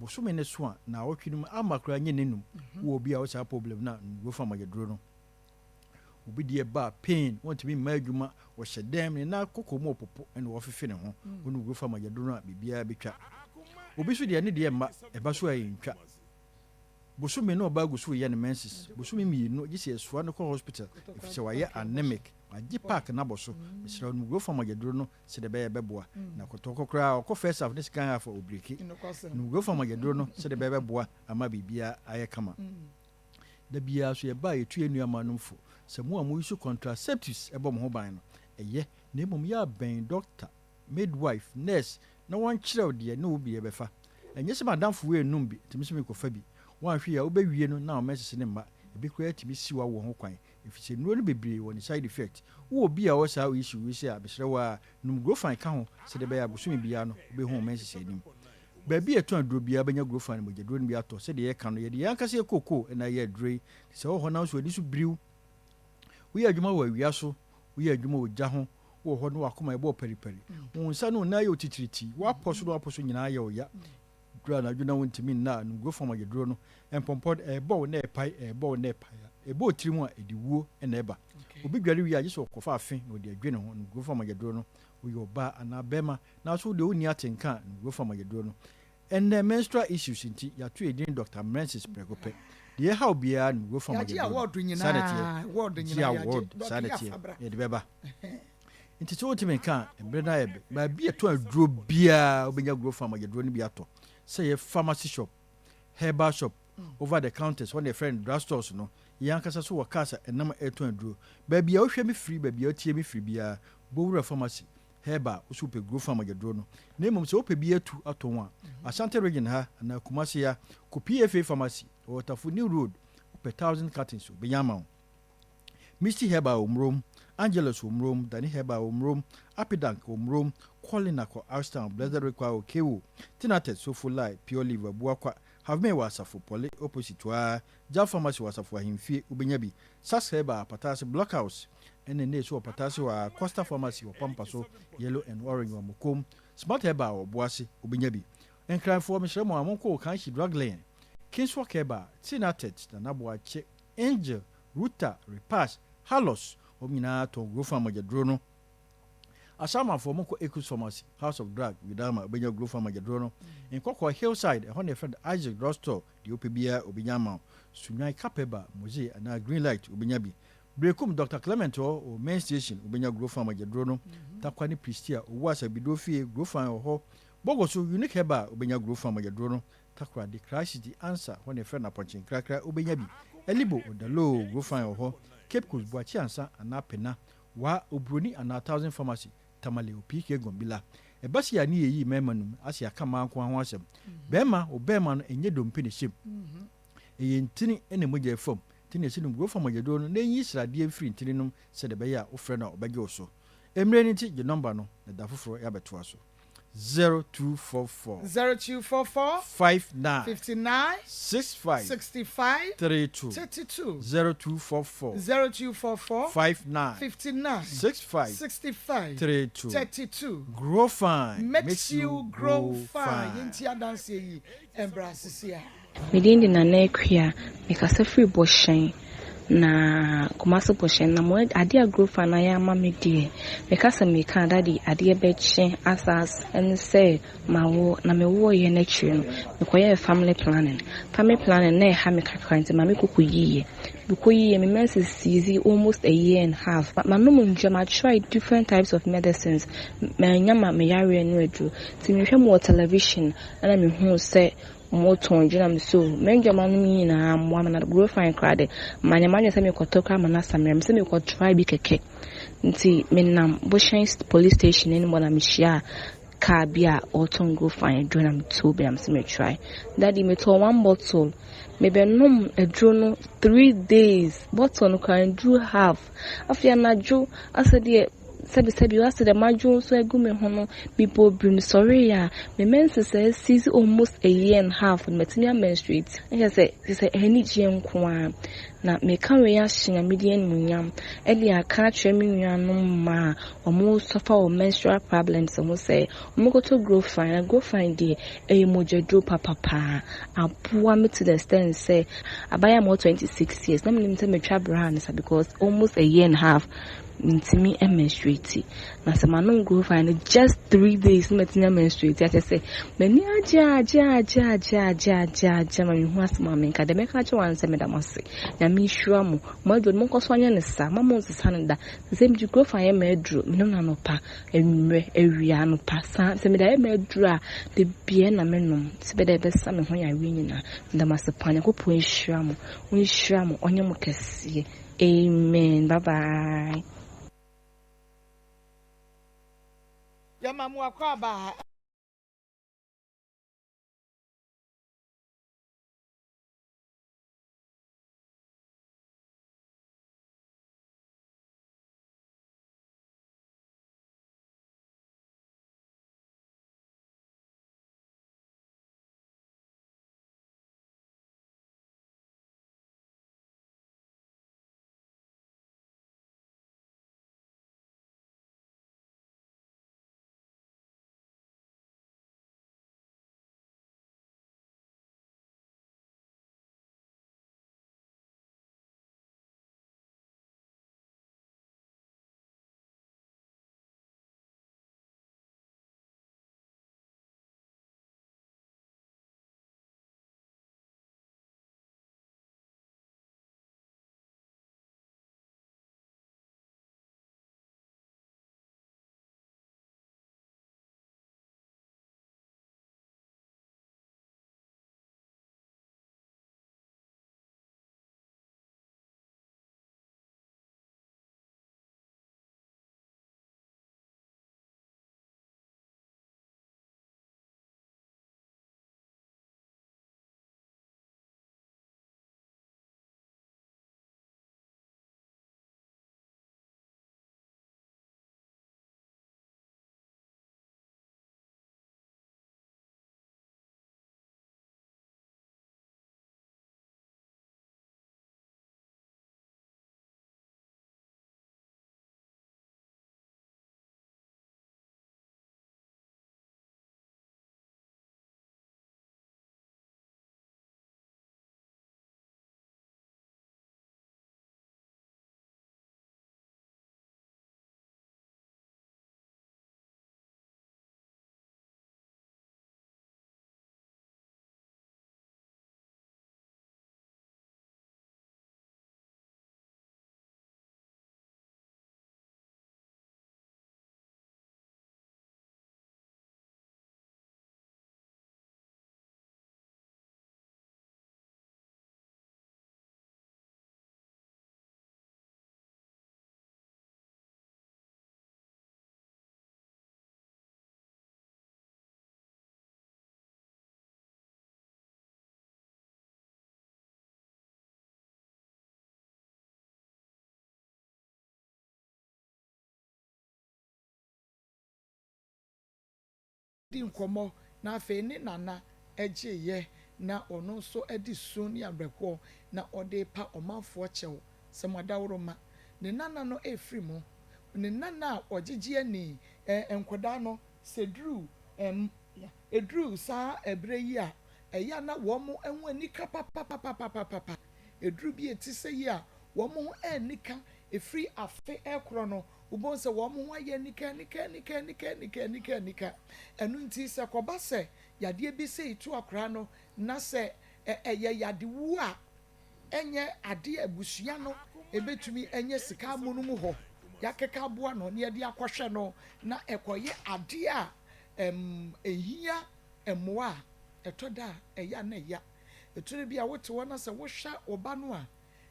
Bosome no so a, naawɔtwe no mu ama koraa nyɛ nnanum. Wowɔ obi a ɔwɔ saa problem no a, nom Rofa mogyaduro no. Obi deɛ ba a, pain, wɔntumi mma adwuma, ɔhyɛ dɛm, ne nan kɔkɔ mu ɔpopo ɛna ɔfefe ne ho. Wonom Rofa mogyaduro no a, biribiara bɛtwa. Obi nso deɛ ne deɛ mma, ɛba so a ɛntwa. Bosome na ɔbaa gu so reyɛ ne menses bosome mmienu gye sɛ yɛsoa no kɔ hospital efisɛ wayɛ anemic wagye park no abɔ so mesrɛ wo nom Grofam agyaduro no sɛdeɛ ɛbɛyɛ ɛbɛboa na kɔtɔkɔ koraa ɔkɔ first half ne second half a ɔbreki nom Grofam agyaduro no sɛdeɛ ɛbɛyɛ ɛbɛboa ama biribiara ayɛ kama da biara so yɛba a yɛtu yɛn nuammaa nom fo sɛ mo a mo use contraceptives ɛbɔ mo ho ban no ɛyɛ na mmom yɛ abɛn doctor midwife, nurse na wɔnkyerɛ wo deɛ ne wo deɛ bɛfa. Ɛnyɛ sɛ m'adamfo wei nnom bi nti me nso merekɔfa bi. Woanhwɛ yie a wobɛwie no na wo menses no mma. Ebi koraa tumi si w'awoɔ ho kwan ɛfiri sɛ nnuro no bebree wɔ ne side effect. Wowɔ obi a ɔwɔ saa issue wei sei a, mesrɛ wo ara nom Grofine ka ho sɛdeɛ ɛbɛyɛ a bosome biara no wobɛhu wo menses anim. Baabi a yɛtɔn aduro biara wobɛnya Grofine mogyaduro no bi atɔ. Sɛdeɛ yɛka no yɛde yɛn ankasa yɛn kookoo na ɛyɛ aduro yi. Nti sɛ wowɔ hɔ na wo nso w'ani so biriw, Woyɛ adwuma wɔ awia so, woyɛ adwuma wɔ gya ho, wowɔ hɔ na w'akoma ɛbɔ paripari, wo nsa ne wo nan yɛ wo titiritii, w'apɔ so ne w'apɔ so nyinaa yɛ wo ya. Duru anadwo na wontumi nna a, nom Grofam ayɛduro no. Mpɔmpɔ no, ɛrebɔ wo na ɛrepae, ɛrebɔ wo na ɛrepae a, ɛbɔ wo tiri mu a, ɛde wuo na ɛba. Obi dware wie a, gye sɛ ɔkɔfa afe na ɔde adwe ne ho. Nom Grofam ayɛduro no. Woyɛ ɔbaa anaa barima, nanso wo deɛ wonni atenka a, nom Grofam ayɛduro no. Ɛnnɛ menstrual issues nti yɛato yɛn din Doctor Menses prɛko pɛ. Deɛ ɛhaw biara no wura fam Yɛagye ɔde award duro no. Saa na nyinaa, ɛteɛ. award Gye nyinaa yɛagye. award, Doc saa na yɛ ɛteɛ. afa bra. Yɛde bɛba. Nti sɛ wotumi nka a, mmerɛ no ayɛ bɛ. Baabi a ɛtɔn aduro biara wobɛnya Growth Farm agyaduro no bi atɔ. Sɛ ɛyɛ pharmacy shop, herbal shop, over the counters, hɔ na yɛfrɛ no drug stores no. Yɛn ankasa nso wɔ cars a ɛnam ɛretɔn aduro. Baabi a wohwɛ me firi, baabi a wotie me firi biara, bɔ wura pharmacy, herbal, wo so wopɛ Growth Farm agyaduro no. Na mmom sɛ wopɛ bi atu atɔn a, Ashanti Region ha anaa Kumasi ha, kɔ PFA Pharmacy, ɛwɔ Tafo New Road, wopɛ thousand cartons a, wɔbɛnya ama wo. Misty Herbal wɔ Murom, Angelus wɔ Murom, Dani Herbal wɔ Murom, Apidank wɔ Murom, Colina kɔ Ashtown, Blessed Rekwa wɔ Kewo, Tinatet, Sofo Lai, Pure Leaf Abuakwa, Havmeh wɔ Asafo, Pɔle opposite hɔ ara, Jal Pharmacy wɔ Asafo Ahemfie, wobɛnya bi, Sax Herbal, Apataase, Blockhouse ɛne Nne so wɔ Pataase hɔ ara, Costa Pharmacy wɔ Pampa so, Yellow and Orange wɔ Mokom, Smart Herbal wɔ Boase, wobɛnya bi. Nkranfoɔ, mesrɛ mo a monkɔ Okanshi Drug Lane, Kingswalk Herbal, Tinatet, Nana Boakye, Angel, Ruta, Repash, Halos, wɔn nyinaa tɔn Grofan mogyaduro no. Asamanfoɔ, monkɔ Ekus Pharmacy, House of Drug, Widama, wobɛnya Grofan mogyaduro no. Nkɔkɔɔ, Hillside, ɛhɔ na yɛfrɛ no Isaac Drug Store, deɛ wopɛ biara wɔbɛnya ama wo. Sunyani, Kapeba, Moze anaa Green Light, wobɛnya bi. Berekum, Doctor Clement hɔ wɔ Main Station, wobɛnya Grofan mogyaduro no. Tarkwa ne Prestea, Owuasa, Bidoo Fie, Grofan wɔ hɔ. Bogoso, Unique Herbal, wobɛnya Grofan mogyaduro no. Takoradi, Christ the Answer, hɔ na yɛfrɛ no Apɔnkye Nkrakra, wobɛnya bi. Elibo, Odaloo, Grofan wɔ hɔ. Cape Coast, Boakye Ansa anaa Pena, Waa, Oburoni anaa Thousand Pharmacy, Tamale, Opiike, Gombila. Ɛba sei a ne yɛyi mmarima no mu, ase aka mmaa nko ara ho asɛm. Barima, wo barima no, ɛnyɛ dompe na ɛhyɛ mu. Ɛyɛ ntini na mogya ɛfa mu. Nti na yɛsi nom Grofan mogyaduro no na ɛnyi sradeɛ mfiri ntini no mu sɛdeɛ ɛbɛyɛ a wofrɛ no a ɔbɛgye wo so. Mmerɛ no nti, gye nɔmba no na da foforɔ yɛabɛtoa so. 0244. 0244. 59. 59. 65. 65. 32. 32. 0244. 0244. 59. 59. 65. 65. 32. 32. Grow fine makes you grow fine. Yɛnti adanseɛ yi mbra sisi a. Me din de Nana Akua, me kasa firi Bɔhyɛn, na Kumasi Bɔhyɛn, na mo adeɛ a Grofa no ayɛ ama me deɛ, me ka sɛ me ka a daddy adeɛ bɛkye asa ɛne sɛ mawo, na me woeɛ no akyire no, me kɔyɛɛ family planning, family planning na ɛha me kakra nti ma me kɔ kɔ yiiɛ, me kɔ yiiɛ me menses cease almost a year and half, manom nnuro, ma try different types of medicines, mannya ma me yareɛ no aduro, nti me hwɛ mo wɔ television ɛna me huu sɛ Motɔn dwo na me so me ndwoma nom nyinaa mmoa me na growfine koraa de manyɛ m'adwene sɛ mekɔtɔ koraa ma no asa me sɛ mekɔ try bi kɛkɛ nti menam Bohyɛn police station anim hɔ na mehyiaa car bi a ɔretɔn growfine aduro na metɔɔ bi na mesɛ me try daddy metɔɔ one bottle mebɛnom aduro no 3 days, bottle no koraa nduru half. Afei anadwo asɛ deɛ sɛbisɛbi asɛ dɛ madwo nso agu me ho no, mebɔ birim sɔree a me menses a cease almost a year and half no, matumi amenstruate. Ɛkyɛ sɛ anigyeɛ nko ara na meka wei ahyɛ Nyame din animuonyam ɛde aka akyerɛ me nuanom mmaa a wɔn suffer wɔ menstrual problems ho sɛ wɔnkɔtɔ Growfine. Na Growfine deɛ, ɛyɛ mogyaduro papapaa, aboa me to the extent sɛ abaayewa a mewɔ 26 years na menim sɛ metwa bra no sa because almost a year and a half mentumi menstruate, na sɛ manom Growfine no just 3 days na matumi amenstruate. Akyɛ sɛ m'ani agye agye agye agye agye agye agye ma mehu asɛm a menka deɛ mɛka akyerɛ wɔn sɛ meda mo ase, Nyame nhyira mo. Mo aduro no, monkɔ so anyɛ ne saa ma mo nsesa no da sɛ megye Growfine yɛ m'aduro, menom no anɔpa, anwummerɛ, awia, anɔpa saa sɛ mede ayɛ m'aduro a da bia na menom sɛ bɛdɛ ɛbɛsa me ho yareɛ nyinaa. Meda mo ase paa, Nyankopɔn nhyira mo, ɔnhyira mo, ɔnyɛ mo kɛseɛ. Amen, bye bye. Yɛma mo akɔ aba. nkɔmmɔ na afei ne nana gyeeɛ na ɔno nso de su ne awerɛhoɔ na ɔde repa ɔmanfoɔ kyɛw sɛ mo adaworoma ne nana no refiri mu. Ne nana a ɔgyegye ani, eh, nkwadaa no sɛ ɛduru ɛm, ɛduru saa ɛberɛ yi a, ɛyɛ a na wɔn ho anika papapapapapa. Ɛduru bi a ɛte sɛ yi a, wɔn ho anika ɛfiri afe rekorɔ no, wobɛhu sɛ wɔn ho ayɛ anika anika anika anika anika anika anika. Ɛno nti sɛ ɛkɔba sɛ yadeɛ bi sei to akwadaa no na sɛ ɛyɛ yadewuo a, ɛnyɛ adeɛ a abusua no bɛtumi anya sika amonom hɔ de akeka aboa no na yɛde akɔhwɛ no na ɛkɔyɛ adeɛ a ɛhia mmoa a, ɛtɔ da a ɛyɛ a na ɛya. Ɛtɔ da bi a wote hɔ na sɛ wohwɛ wo ba no a,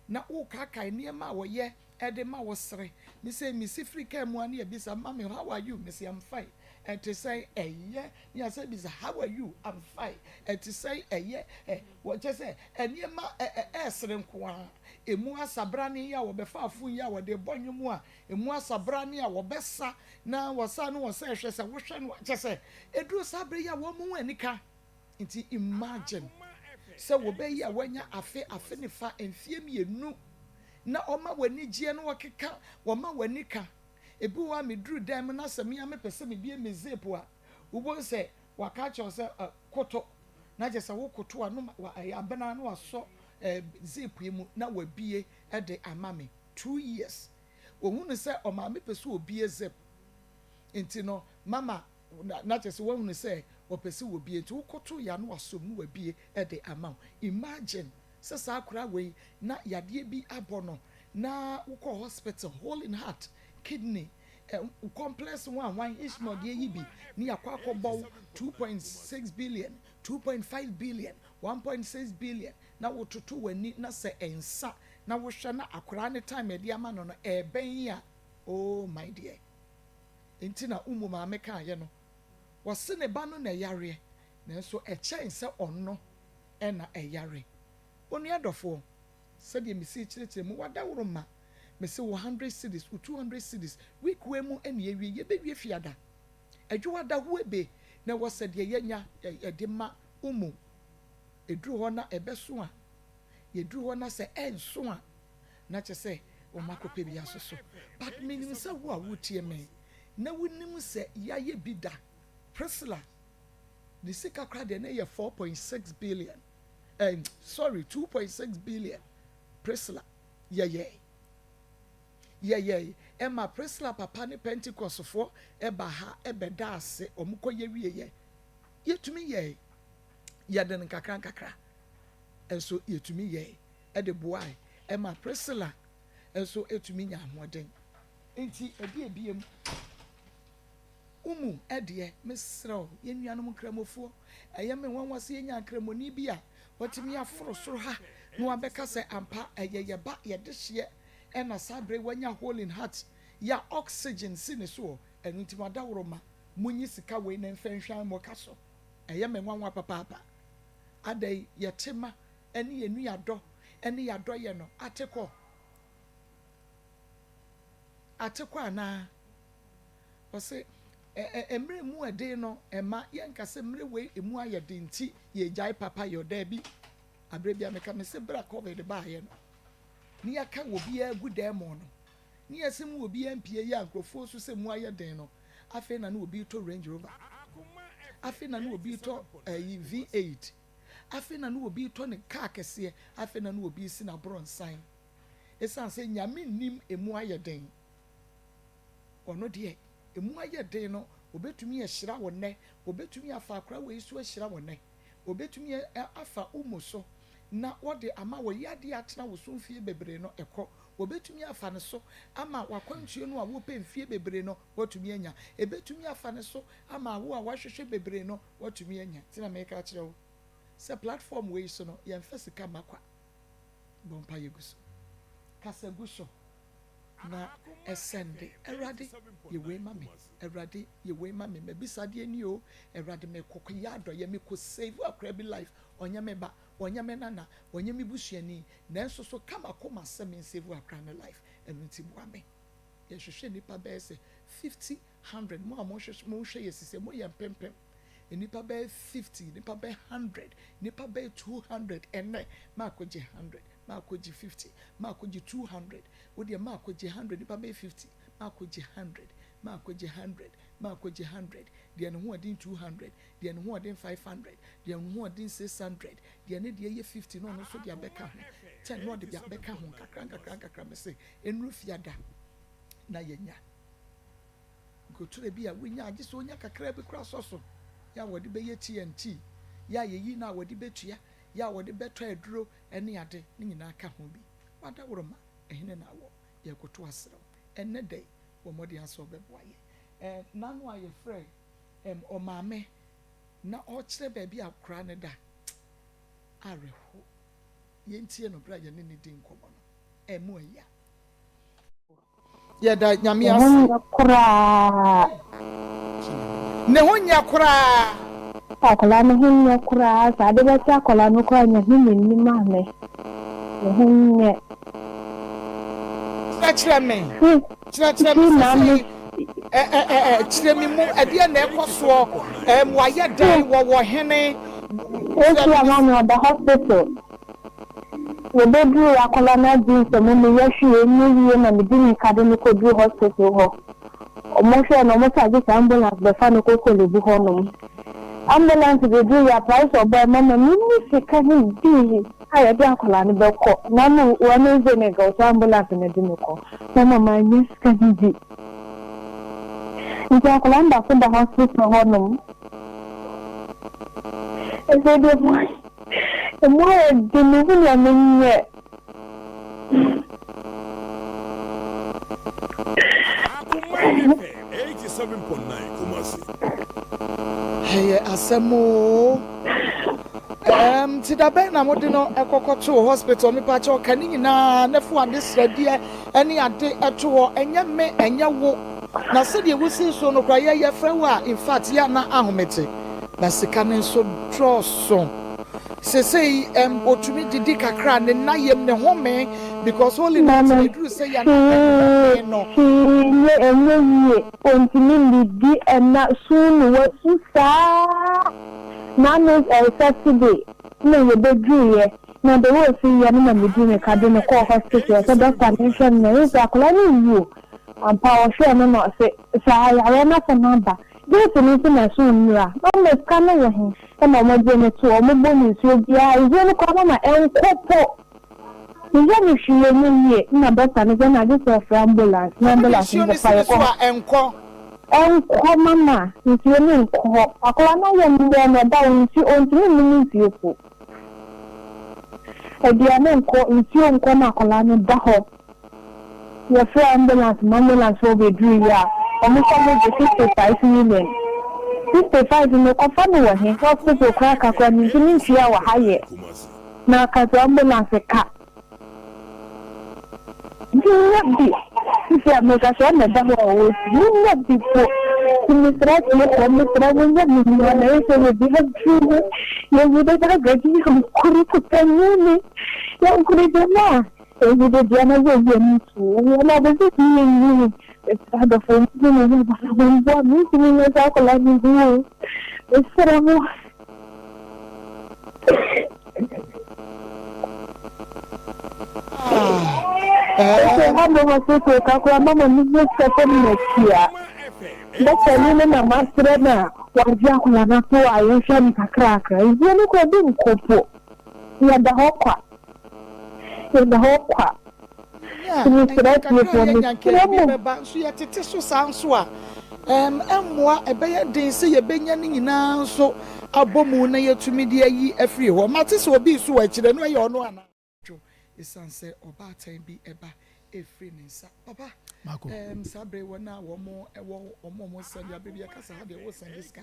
na wokaakae nneɛma a ɔyɛ de ma wo sere. Me sei mesi firi kaa mu a na yɛbisa mummy how are you? Mese I'm fine. Ɛte sɛn? Ɛyɛ. Na yɛasan bisa how are you? I'm fine. Ɛte sɛn? Ɛyɛ. Ɛ wɔ kyerɛ sɛ nneɛma ɛ ɛ ɛresere nko ara. Emu asabrane yi a wɔbɛfa afon yi a wɔde bɔ nnwom a emu asabrane a wɔbɛsa na wɔsa no wɔsɛ hwɛ sɛ wohwɛ no a kyerɛ sɛ ɛduru saa berɛ yi a wɔn ho anika. Nti imagine sɛ wɔbɛyi a wanya afe, afe ne fa, mfeɛ mienu na ɔma w'ani gyeɛ na ɔkeka, wɔma w'ani ka. Ebi wɔ hɔ a meduru dan mu na sɛ me ara mepɛ sɛ mebue me zip a, wobɛhu sɛ waka akyerɛ wo sɛ ɛ, koto. Na kyerɛ sɛ wokoto a na wa, ɛyɛ abena na wasɔ ɛ, zip yi mu na wabue de ama me. 2 years. Wɔhunu sɛ ɔmaame pɛ sɛ ɔbue zip nti no, mama Na na kyerɛ sɛ wahunu sɛ wɔpɛ sɛ wɔbie nti wokoto yɛ a na wasɔ mu na wabie de ama wo. Imagine sɛ saa akwadaa wei na yadeɛ bi abɔ no na wokɔ hospital, hole in heart, kidney, eh, complex ho a hwan Ishmael deɛ yi bi ne yɛakɔ akɔbɔ wo 2.6 billion, 2.5 billion, 1.6 billion na wototo w'ani na sɛ ɛnsa na wohwɛ na akwadaa ne time ɛde ama no no ɛɛbɛn yi a, oh my dear. Enti na Umu maame kaeɛ no, wɔse ne ba no na ɛyareɛ, nanso ɛkyɛn sɛ ɔno na ɛyare. Onua dɔfoɔ, sɛdeɛ mesii kyerɛkyerɛ mu, w'adaworo mma, mese wo hundred cedis, wo 200 cedis, week wei mu na yɛwie, yɛbɛwie fiada, adwoada huebe na ɛwɔ sɛ deɛ yɛnya yɛde ma Umu, ɛduru hɔ na ɛbɛso a, yɛduru hɔ na sɛ ɛnso a, na kyerɛ sɛ wɔn akɔpɛ bi asoso. But menim sɛ wo a wotie me na wonim sɛ yɛayɛ bi da. Priscilla ne sika koraa deɛ na ɛyɛ 4.6 billion eh, sorry, 2.6 billion. Priscilla yɛyɛe yɛyɛe ɛma Priscilla papa ne Pentecostfoɔ ɛba ha ɛbɛda ase wɔn kɔ yɛ wieɛ. Yɛtumi yɛe, yɛde no nkakra nkakra nso yɛtumi yɛe de boae ma Priscilla nso tumi nyaa ahoɔden. Enti ɛdeɛ biam, wo mu deɛ, mesrɛ wo, yɛn nuanom Nkramofoɔ, ɛyɛ me nwanwa sɛ yɛnya Nkramoni bi a watumi aforo soro ha na wabɛka sɛ ampa ɛyɛ yɛn ba, yɛn dehyeɛ na saa berɛ yi wanya hole in heart, yɛ a oxygen si ne soɔ, ɛno nti mo adaworoma, monyi sika wei na mfa nhwan mo ka so. Ɛyɛ me nwanwa papaapa. Adɛn, yɛte ma ne yɛn nuadɔ ne yɛn adɔyɛ no ate kɔ? Ate kɔ anaa? Ɔse, ɛ, ɛ, mmerɛ mu ɛden no, ɛma yɛnka sɛ mmerɛ wei emu ayɛ den nti yɛgyae papa yɔ. Daabi. Aberɛ bi a meka, mese berɛ a COVID baeɛ no, ne yɛaka obiara agu dan mu no, ne yɛse mu obiara mpie yi a nkurɔfoɔ su sɛ mu ayɛ den no, afei na ne obi retɔ Range Rover. Afei na ne obi retɔ ɛyi V8. Afei na ne obi retɔ ne kaa kɛseɛ, afei na ne obi resi n'aborɔnsan. Ɛsiane sɛ Nyame nnim ɛmu ayɛ den. Ɔno deɛ, ɛmu ayɛ den no, ɔbɛtumi ahyira wo nnɛ, ɔbɛtumi afa akora wei so ahyira wo nnɛ, ɔbɛtumi afa wo mu so na ɔde ama wo yadeɛ atena wo so mfie bebree no ɛkɔ, ɔbɛtumi afa ne so ama w'akwantuo no a wopɛ mfie bebree no woatumi anya, ɛbɛtumi afa ne so ama awo a woahwehwɛ bebree no Woatumi anya. Nti na meka akyerɛ wo sɛ platform wei so no yɛmfa sika mma kwa. Bɔ mpaeɛ gu so. Kasa gu so na sɛnde. Awurade yɛ wei ma me. Awurade yɛ wei ma me. M'abisadeɛ nie o. Awurade mekɔ kɔyɛ adɔeɛ. Mekɔ save akwadaa bi life. Ɔnyɛ me ba, ɔnyɛ me nana, ɔnyɛ me busuani. Nanso so ka m'akoma sɛ men save akwadaa no life. Ɛno nti boa me. Yɛhwehwɛ nnipa bɛyɛ sɛ 50, 100. Mo a mohwɛ yɛ sisɛ, moyɛ mpempem. Nnipa bɛyɛ 50, nnipa bɛyɛ 100, nnipa bɛyɛ 200 ɛnnɛ, maakɔgye 100, maakɔgye 50, maakɔgye 200, wo deɛ maakɔgye 100, nnipa bɛyɛ 50, maakɔgye 100, maakɔgye 100, maakɔgye 100, deɛ ne ho ɔden 200, deɛ ne ho ɔden 500, deɛ ne ho ɔden 600, deɛ ne deɛ yɛ 50 na ɔno nso de abɛka ho, 10 na ɔde bi abɛka ho, nkakra nkakra nkakra, mese ɛnnuru fiada na yɛanya. Nkotura bi a wonya a gye sɛ onya kakraa bi koraa sɔ so, yɛ a wɔde bɛyɛ TNT, yɛ a yɛyi no a wɔde bɛtua, yɛ a wɔde bɛtɔ aduro ne ade, ne nyinaa ka ho bi. W'adaworoma, ɛhene na awɔ? Yɛrekoto asrɛ wo ɛnnɛ da yi, bɔ mmɔden ara sɛ wobɛboa yɛn. Ɛɛ, n'ano a yɛfrɛ ɛm ɔmaame na ɔrekyerɛ baabi a akwadaa no da, awerɛho. Yɛntie no berɛ a yɛne no di nkɔmmɔ no. Ɛmu ɛya. Yɛda Nyame Ne ho ase. nyɛ koraa. Ne ho nyɛ koraa. Akwadaa no ho nyɛ koraa. Sɛ ade bɛkye akwadaa no koraa Nyame na nim maame. Ne ho nyɛ. Kyerɛkyerɛ me. Kyerɛkyerɛ me Firi maame. sesei. Ɛ ɛ ɛ ɛ kyerɛ me mu. Ɛdeɛn na ɛkɔ soɔ? Ɛm wayɛ dɛn? Wɔwɔ hene? Kyerɛ Esi me. a maame ɔda hospital. Yɛbɛduruu akwadaa no agye nsam no yɛhwee ɛnyɛ yie na mede mirika de no kɔduruu hospital hɔ. Wɔhwɛɛ no wɔn sɛ agye sɛ ambulance bɛfa no kɔ Korle Bu hɔnom. Ambulance bɛduruiɛ a price ɔbɔeɛ mama menni sika no bi a yɛde akwadaa no bɛkɔ. Na no Wednesday no nka ɔsɛ ambulance na ɛde no kɔ. Mama mannya sika no bi. Nti akwadaa no da so da hospital hɔnom. Ɛsɛ deɛ Emu ayɛ den, menhu nea menyɛ. Akoma FM 87.9 Kumasi. Ɛyɛ asɛm oo. Ɛɛm nti da bɛn na mode no kɔkɔtoo hospital? Mepakyɛw ka ne nyinaa na fa ade sradeɛ ne ade to hɔ. Ɛnyɛ me, ɛnyɛ wo. Na sɛdeɛ wosii so no koraa yɛ yɛfrɛ wo a infact yɛ a na ahomete. Na sika no nso dɔɔso. Sesei ɛm otumi didi kakra a ne nna yam ne home because holy night no Mama eduru sɛ yɛ a na ɛhome hwee no. hwee nyɛ ɛnyɛ yie ontumi nnidi ɛna suu no wasu saa N'ano ɛɛ Saturday na yɛbɛduruiɛ na the way ɔsi yɛ no na medi mirika de no kɔɔ hospital sɛ doctor no nhwɛ no na ɛhu sɛ akwadaa no nwu o. Ampa ɔhwɛɛ no na ɔse saa yareɛ no asan aba. Date no nso na ɛso nnura. Mama sika no wɔ he? Ɛna ɔmo gye no to hɔ, ɔmo bɔ no nsuo biaa, nsuo no koraa mama ɛnkɔ po. Meyɛ no hwee ɛnyɛ yie, ɛna doctor no sɛ ɛna gye sɛ ɔfrɛ ambulance na Wode ambulance nsuo no no bɛfa si ne yɛ so kɔ. a ɛnkɔ. Ɛnkɔ mama, nsuo no nkɔ. Akwadaa no ayɛ mmerɛ na ɔda hɔ, nsuo, ɔntumi nnom nsuo po. Aduane nkɔ, nsuo nkɔ na akwadaa no da hɔ. Yɛfrɛɛ ambulance ma ambulance foɔ bɛduruiɛ a, wɔn nso wɔgye 65 million. 65 no mekɔfa no wɔ he? Hospital koraa ka koraa mentumi ntua wɔ ha yɛ. Na aka sɛ ambulance ka. Mennya bi. Sisi a meka sɛ ɛna ɛda hɔ a wɔresu. Mennya bi po. Nti mesrɛ atiefoɔ, mesrɛ mo nyɛ me mmoa na ɛyɛ sɛ baabi aduru no, yɛyi dada gaji yankuri ku tanye ni yankuri jama'a. Eyi de deɛ na yɛ yɛ no tu wɔ na bɛ sɛ yɛ yi mesrɛ adɔfo mo na mo ba na mo mboa me ntumi nyɛ saa akwadaa no ho o mesrɛ mo. Ɛsɛ ha mo hospital kakra mama me ho sɛ fam na tua dɔkta ni no na masrɛ no a wagye akwadaa no ato a yɛhwɛ no kakrakra nsuo no kora bi nkɔ po yɛda hɔ kwa. Yɛda hɔ kwa. Nya, Nti mesrɛ ɛnyɛ kakra a atiefoɔ, yɛanya nka mesrɛ ebi mo. bɛba nso yɛtete so saa nso a, ɛm, ɛmmoa. Ɛbɛyɛ den sɛ yɛbɛnya ne nyinaa nso abɔ mu na yɛatumi de ayi afiri hɔ. Mate sɛ obi resu wɔ akyire, ɛno ɛyɛ ɔno anaa? Dwo, esiane sɛ ɔbaatan bi ba refiri ne nsa. Papa, Mako. ɛɛm, saa bere wɔn a wɔn wɔ wɔn a wɔn sɛnde abere bi yɛka sɛ ha deɛ wosɛnde sika,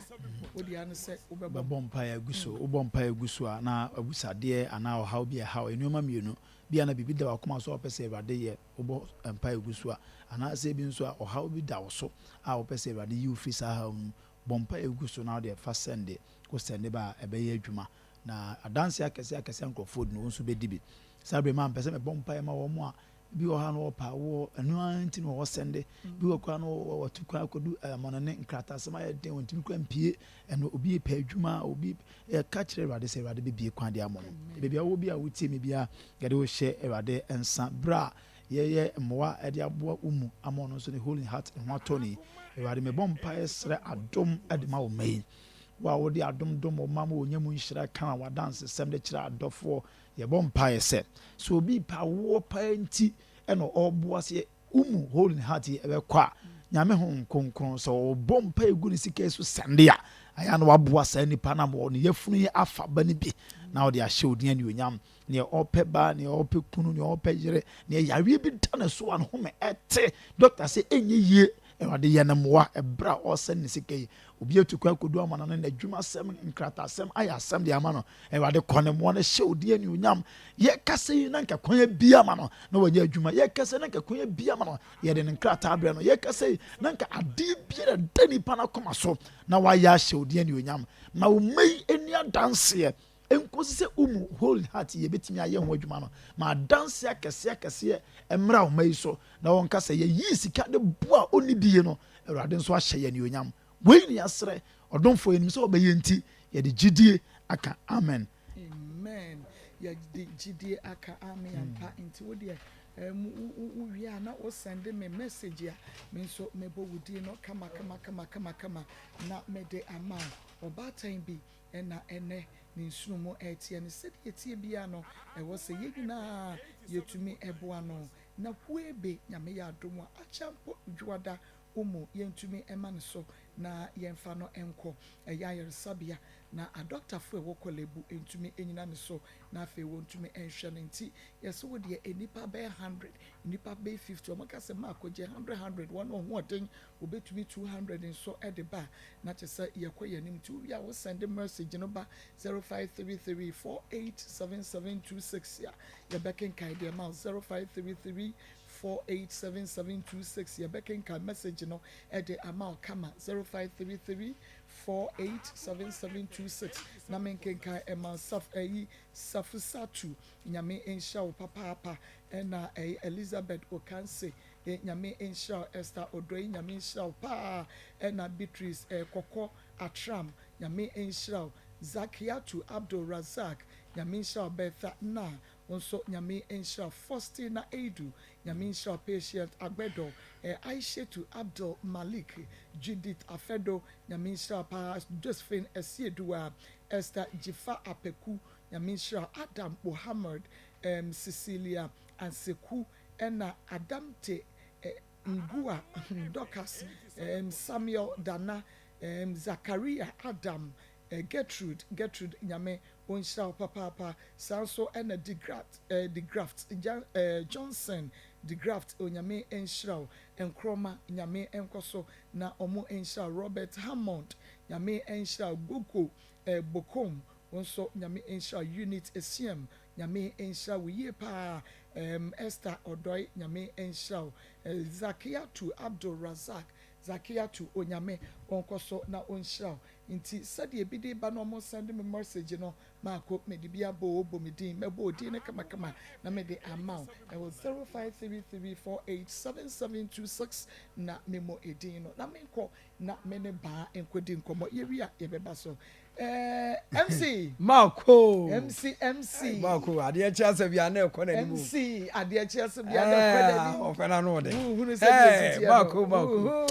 wo deɛ ara ne sɛ wobɛbɔ. Wobɛbɔ mpaeɛ agu so. Wobɔ mpaeɛ gu so a, na abusadeɛ anaa ɔhaw bi a ɛhaw, nneɛma mmienu. Bi a na biribi da w'akoma so a wopɛ sɛ Awurade yɛ, wobɔ mpaeɛ gu so a. Anaasɛ ebi nso a, ɔhaw bi da wo so a wopɛ sɛ Awurade yi wo firi saa haw no mu, bɔ mpaeɛ gu so na wode fa sɛnde. Wo sɛnde ba a, ɛbɛyɛ adwuma. Na adanseɛ akɛseɛ akɛseɛ a nkurɔfoɔ di no, wo nso bɛdi bi. Saa berɛ yi, mampɛ sɛ mebɔ mpaeɛ ma wɔn a. Bi wɔ hɔ a na wɔpɛ awoɔ, ɛno ara nti na wɔwɔ sɛnde. Bi wɔ koraa na wɔtu kwan akɔdu amanɔne, nkrataasɛm ayɛ den, wɔntumi koraa mpue. Ɛno obi repɛ adwuma, obi yɛka kyerɛ Awurade sɛ Awurade bɛbue kwan de ama no. Baabi a wowɔ bi a wotie me biara, yɛde wo hyɛ Awurade nsa. Berɛ a yɛyɛ mmoa de aboa wo mu ama ɔno nso ne Hole in Heart ho atɔ no yi, Awurade mebɔ mpaeɛ srɛ adom de ma wo mma yi. Wo a wode adom dom wo mma ma wɔnya mu nhyira ka w'adansesɛm de kyerɛ adɔfoɔ Yɛbɔ mpaeɛ sɛ, sɛ obi repɛ awoɔ paa nti na ɔreboa sɛ wo mu hole in heart yi ɛbɛkɔ a, Nyame Honhom Kronkron sɛ ɔbɔ mpaeɛ gu ne sika yi so sɛnde a, ayɛ a na waboa saa nipa no ama ne yafunu yi afa ba no bi na ɔde ahyɛ odin anuonyam. Neɛ ɔpɛ ba, neɛ ɔpɛ kunu, neɛ ɔpɛ yere, neɛ yareɛ bi da ne so a ne home ɛte, dɔkta sɛ ɛnyɛ yie, Awurade yɛ no mmoa ɛberɛ a ɔresɛne ne sika yi. Obi atu kwan akɔdu amanɔne, n'adwumasɛm, nkrataasɛm ayɛ asɛm de ama no. Awurade kɔ ne mmoa no hyɛ wo din anuonyam. Yɛkasa yi na nka kwan abie ama no na wanya adwuma. Yɛkasa yi na nka kwan abie ama no yɛde ne nkrataa brɛ no. Yɛkasa yi na nka adeɛ biara da nipa no akoma so na wayɛ ahyɛ wo din anuonyam. Ma wo mma yi ani adanseɛ nkosi sɛ wo mu whole heart yɛbɛtumi ayɛ ho adwuma no. Ma adanseɛ akɛseɛ akɛseɛ mmra wo mma yi so na wɔnka sɛ yɛyii sika de boa ɔnni bie no, Awurade nso ahyɛ yɛn anuonyam. Wei ne yɛasrɛ, ɔdomfoɔ, yɛnim sɛ wobɛyɛ nti, yɛde gyidie aka amen. Amen yɛde gyidie aka amen ampa nti wo deɛ wo wie a na wo send me message a me nso mɛbɔ wo din no kama kama kama kama kama na mede ama wo. Ɔbaatan bi na ɛnɛ ne nsono mu ɛreteɛ no sɛdeɛ ɛteɛ biara no ɛwɔ sɛ yɛn nyinaa yɛtumi boa no na huebe Nyame yɛ adom a akyɛ mpo dwoada wo mu yɛntumi mma no so na yɛmfa no nkɔ ɛyɛ ayaresabea na adɔktafo a ɛwɔ Korle-Bu ntumi nnyina ne so na afei wɔntumi nhwɛ no nti yɛse wo deɛ nnipa bɛyɛ hundred nnipa bɛyɛ fifty wɔn ka sɛ ma akɔgye hundred hundred wɔn ɔhoɔden wɔbɛtumi 200 nso de ba a na kyerɛ sɛ yɛkɔ yɛn anim nti wowie a wo send message no ba 0533 487726 a yɛbɛkenkan deɛ ma wo 0533 487726 Yɛbɛkenkan message no de ama wo kama 0533 487726 na menkenkan ɛma wo Saf ɛyi Safusatu Nyame nhyira wo papaapa ɛna ɛyi Elizabeth Okanse eh Nyame nhyira wo Esther Odoi Nyame nhyira wo paa ɛna Beatrice eh Kɔkɔ Atram Nyame nhyira wo Zakiatu Abdul Razak Nyame nhyira wo Bertha Naa Wo nso Nyame nhyira wo Faustina Eidu Nyame nhyira wo Patient Agbedor eh Aishetu Abdul Malik Judith Afedo Nyame nhyira wo paa Josephine Asieduwa Esther Dzifa Apeku Nyame nhyira wo Adam Mohammed ehm Cecilia Anseku ɛna Adamte eh Ngua Dorcas ehm Samuel Dana ehm Zakaria Adam eh Gertrude Gertrude Nyame Ɔnhyira wo papaapa. Saa nso na Degraft eh Degraft Gya eh Johnson Degraft Onyame nhyira wo. Nkrɔma Nyame nkɔ so na ɔmo nhyira wo. Robert Hammond Nyame nhyira wo. Gogo eh Bokom wo nso Nyame nhyira wo. Unit Esiam Nyame nhyira wo yie paa. Ehm Esther Odoi Nyame nhyira wo. Eh Zakiatu Abdul Razak Zakiatu Onyame ɔnkɔ so na ɔnhyira wo. Nti sɛdeɛ ebi de ba na ɔmo sɛnde me message no maako mede bi abɔ o bɔ me din mɛbɔ odin no kamakama na mede ama wo ɛwɔ 0533487726 na memmɔ edin no na menkɔ na me ne baa nkɔdi nkɔmmɔ yɛwie a yɛbɛba so ɛɛ MC Maako MC MC Maako adeɛ kye asɛ bi a na ɛkɔ n'anim MC adeɛ kye asɛ bi a na ɛkɔ n'anim ɔfɛ na no ɔdɛ wohunu sɛ deɛ ɛsi teɛ no Maako Maako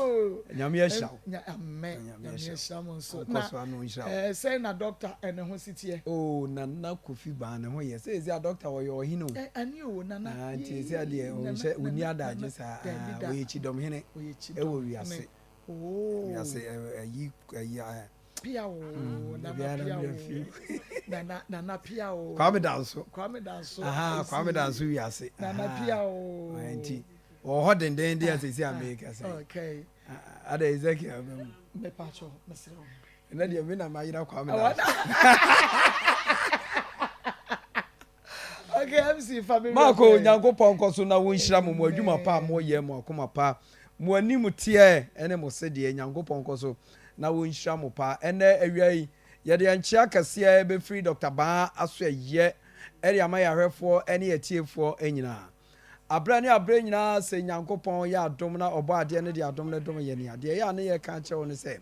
Nyame ahyira wo Amen. Nyame ahyira mo nso. Na eh, sɛn na doctor eh, ne ho si teɛ? Oh, Nana Kofi Baa ne ho yɛ. Sɛ ɛsɛ a doctor ɔyɛ ɔhene o. Eh, ani o, Nana. Ah, nti ɛsɛ adeɛ ɔnhyɛ ɔnni adagye saa. Ah, ɔyɛ kyidɔmhene. Ɔyɛ kyidɔmhene. Ɛwɔ wiase. Oh. Wiase ɛyi ɛyi. Pia o, mm, Nana pia o. Nana Nana pia o. Kwame Danso. Kwame Danso. Aha, Kwame Danso wiase. Nana pia o. Nti ɔwɔ hɔ dendenden a sɛsi a meka sɛ. Okay. Ada Ezekiel bɛ mu. Mepa kyɛw, mesrɛ wo. Ɛnɛ deɛ me na mayera Kwame na. Okay, MC fa me. Marco Nyankopɔn nkɔ so na wɔnhyira mo mo adwuma pa a moyɛ mo akoma pa mo anim teɛ ɛne mo sedeɛ Nyankopɔn nkɔ so na wɔnhyira mo pa ɛnɛ awia yi yɛde nkyea kɛseɛ bɛfiri Dr. Baa aso ɛyɛ ɛde ama yɛahwɛfoɔ ɛne atiefoɔ nyinaa. Aberɛ ne aberɛ nyinaa sɛ Nyankopɔn yɛ adom na ɔbɔ adeɛ no de adom no dom yɛn a, deɛ ɛyɛ a ne yɛka akyerɛ wo ne sɛ,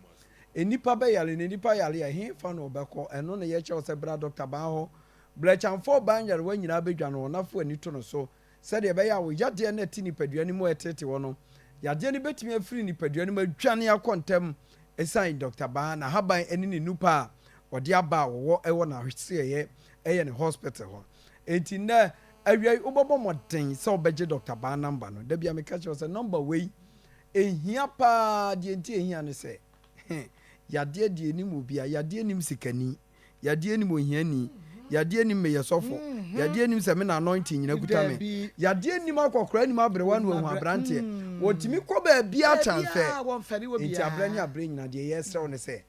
nnipa bɛyare na nnipa yare a, ɛhefa na ɔbɛkɔ? Ɛno na yɛkyerɛ wo sɛ bra Dɔkta Baa hɔ. Bra Kyanfoɔ Baa nyarewa nyinaa bɛdwa no hɔ na fa w'ani to no so sɛdeɛ ɛbɛyɛ a wo yadeɛ no a ɛte nipadua no mu a ɛtete hɔ no, yadeɛ no bɛtumi afiri nipadua no mu adwane akɔ ntɛm ɛsiane Dɔkta Baa n'ahaban ne ne nnupa a ɔde aba a wɔwɔ wɔ n'ahyeɛeɛ ɛyɛ ne hospital hɔ. Enti nnɛ awia yi wobɛbɔ mmɔden sɛ wobɛgye Dɔkta Baa nɔmba no. Da biara meka kyerɛ wo sɛ nɔmba wei ɛhia paa. Deɛ nti ɛhia ne sɛ, yadeɛ deɛ ɛnim obiara, yadeɛ nnim sikani, yadeɛ nnim ohiani, yadeɛ nnim meyɛ sɔfo, yadeɛ nnim sɛ me na anointing nyina kuta me, yadeɛ nnim akɔkora nnim aberewa na wahu aberanteɛ. Wɔtumi kɔ baabiara transfer. Enti aberɛ ne aberɛ nyina deɛ yɛsrɛ wo ne sɛ,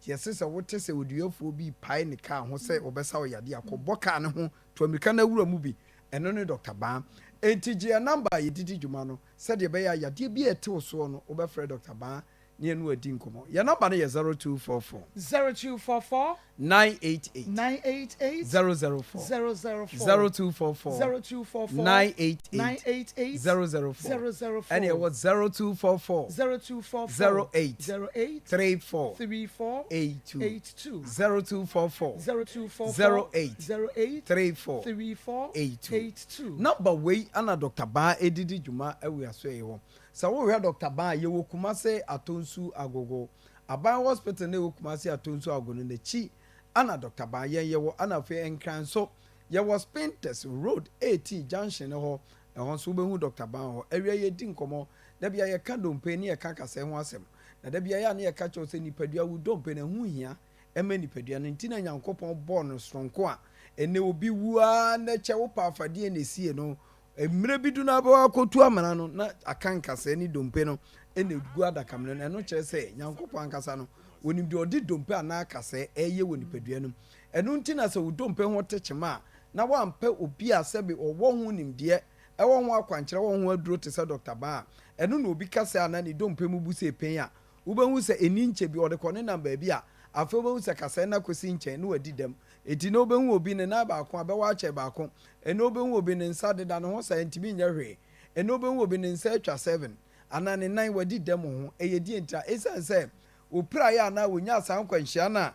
Yɛse sɛ wote sɛ oduyɛfoɔ bi repae ne kaa ho sɛ ɔbɛsa wo yadeɛ a, kɔbɔ kaa no ho, tu ammirika na wura mu bi. Ɛno ne Dɔkta Baa. Enti gye yɛn namba a yɛde di dwuma no sɛdeɛ ɛbɛyɛ a yadeɛ bi a ɛte wo soɔ no, wobɛfrɛ Dɔkta Baa na yɛne wo adi nkɔmmɔ. Yɛn namba no yɛ 0244. 0244. 988. 988. 004. 004. 0244. 0244. 988. 988. 004. 004. Ɛne ɛwɔ 0244. 0244. 08. 08. 34. 34. 82. 82. 0244. 0244. 08. 08. 34. 34. 82. 82. Number wei ana Dr. Baa edidi dwuma wɔ asoɛeɛ hɔ. Sɛ wohwɛ Dr. Baa a, yɛwɔ Kumase Atonsu Agogo. Aban Hospital no a ɛwɔ Kumasi Atonsu Agogo no n'akyi ana Dr. Baa yɛn yɛwɔ ana afei Nkran nso yɛwɔ Spintex Road 18 junction no hɔ ɛhɔ nso wobɛhu Dr. Baa hɔ. Awia yɛdi nkɔmmɔ da bia yɛka dompe ne yɛka kasɛɛ ho asɛm na da bia yɛ a ne yɛka kyerɛ wo sɛ nipadua wo dompe no ɛho hia ɛma nipadua no nti na Nyankopɔn bɔɔ no soronko a ɛnɛ obi wu ara na kyɛ wo pa afadeɛ na ɛsie no Mmerɛ bi du no ara bɛwɔ akɔtu amena no na aka nkasɛɛ ne dompe no na ɛgu adakamena no. Ɛno kyerɛ sɛ Nyankopɔn ankasa no, ɔnim deɛ ɔde dompe anaa kasɛɛ reyɛ wɔ nipadua no mu. Ɛno nti na sɛ wo dompe ho te kyema a, na woampɛ obi a sɛbe ɔwɔ ho nimdeɛ, ɛwɔ ho akwankyerɛ, wɔ ho aduro te sɛ Dɔkta Baa a, ɛno na obi ka sɛ anaa ne dompe mu bu sɛ pen a, wobɛhu sɛ ɛnni nkyɛ bi, ɔde kɔnenam baabi a, afei wobɛhu sɛ kasɛɛ no akɔsi nkyɛn na wadi dɛm. Enti na wobɛhu obi ne nan baako a bɛwɔ akyɛ baako, ɛnna wobɛhu obi ne nsa deda ne ho saa ɛntumi nyɛ hwee, ɛnna wobɛhu obi ne nsa atwa seven, anaa ne nan wadi dɛm wɔ ho. Ɛyɛ deɛ ntira? Ɛsiane sɛ ɔpiraeɛ anaa ɔnyaa saa nkwanhyia no a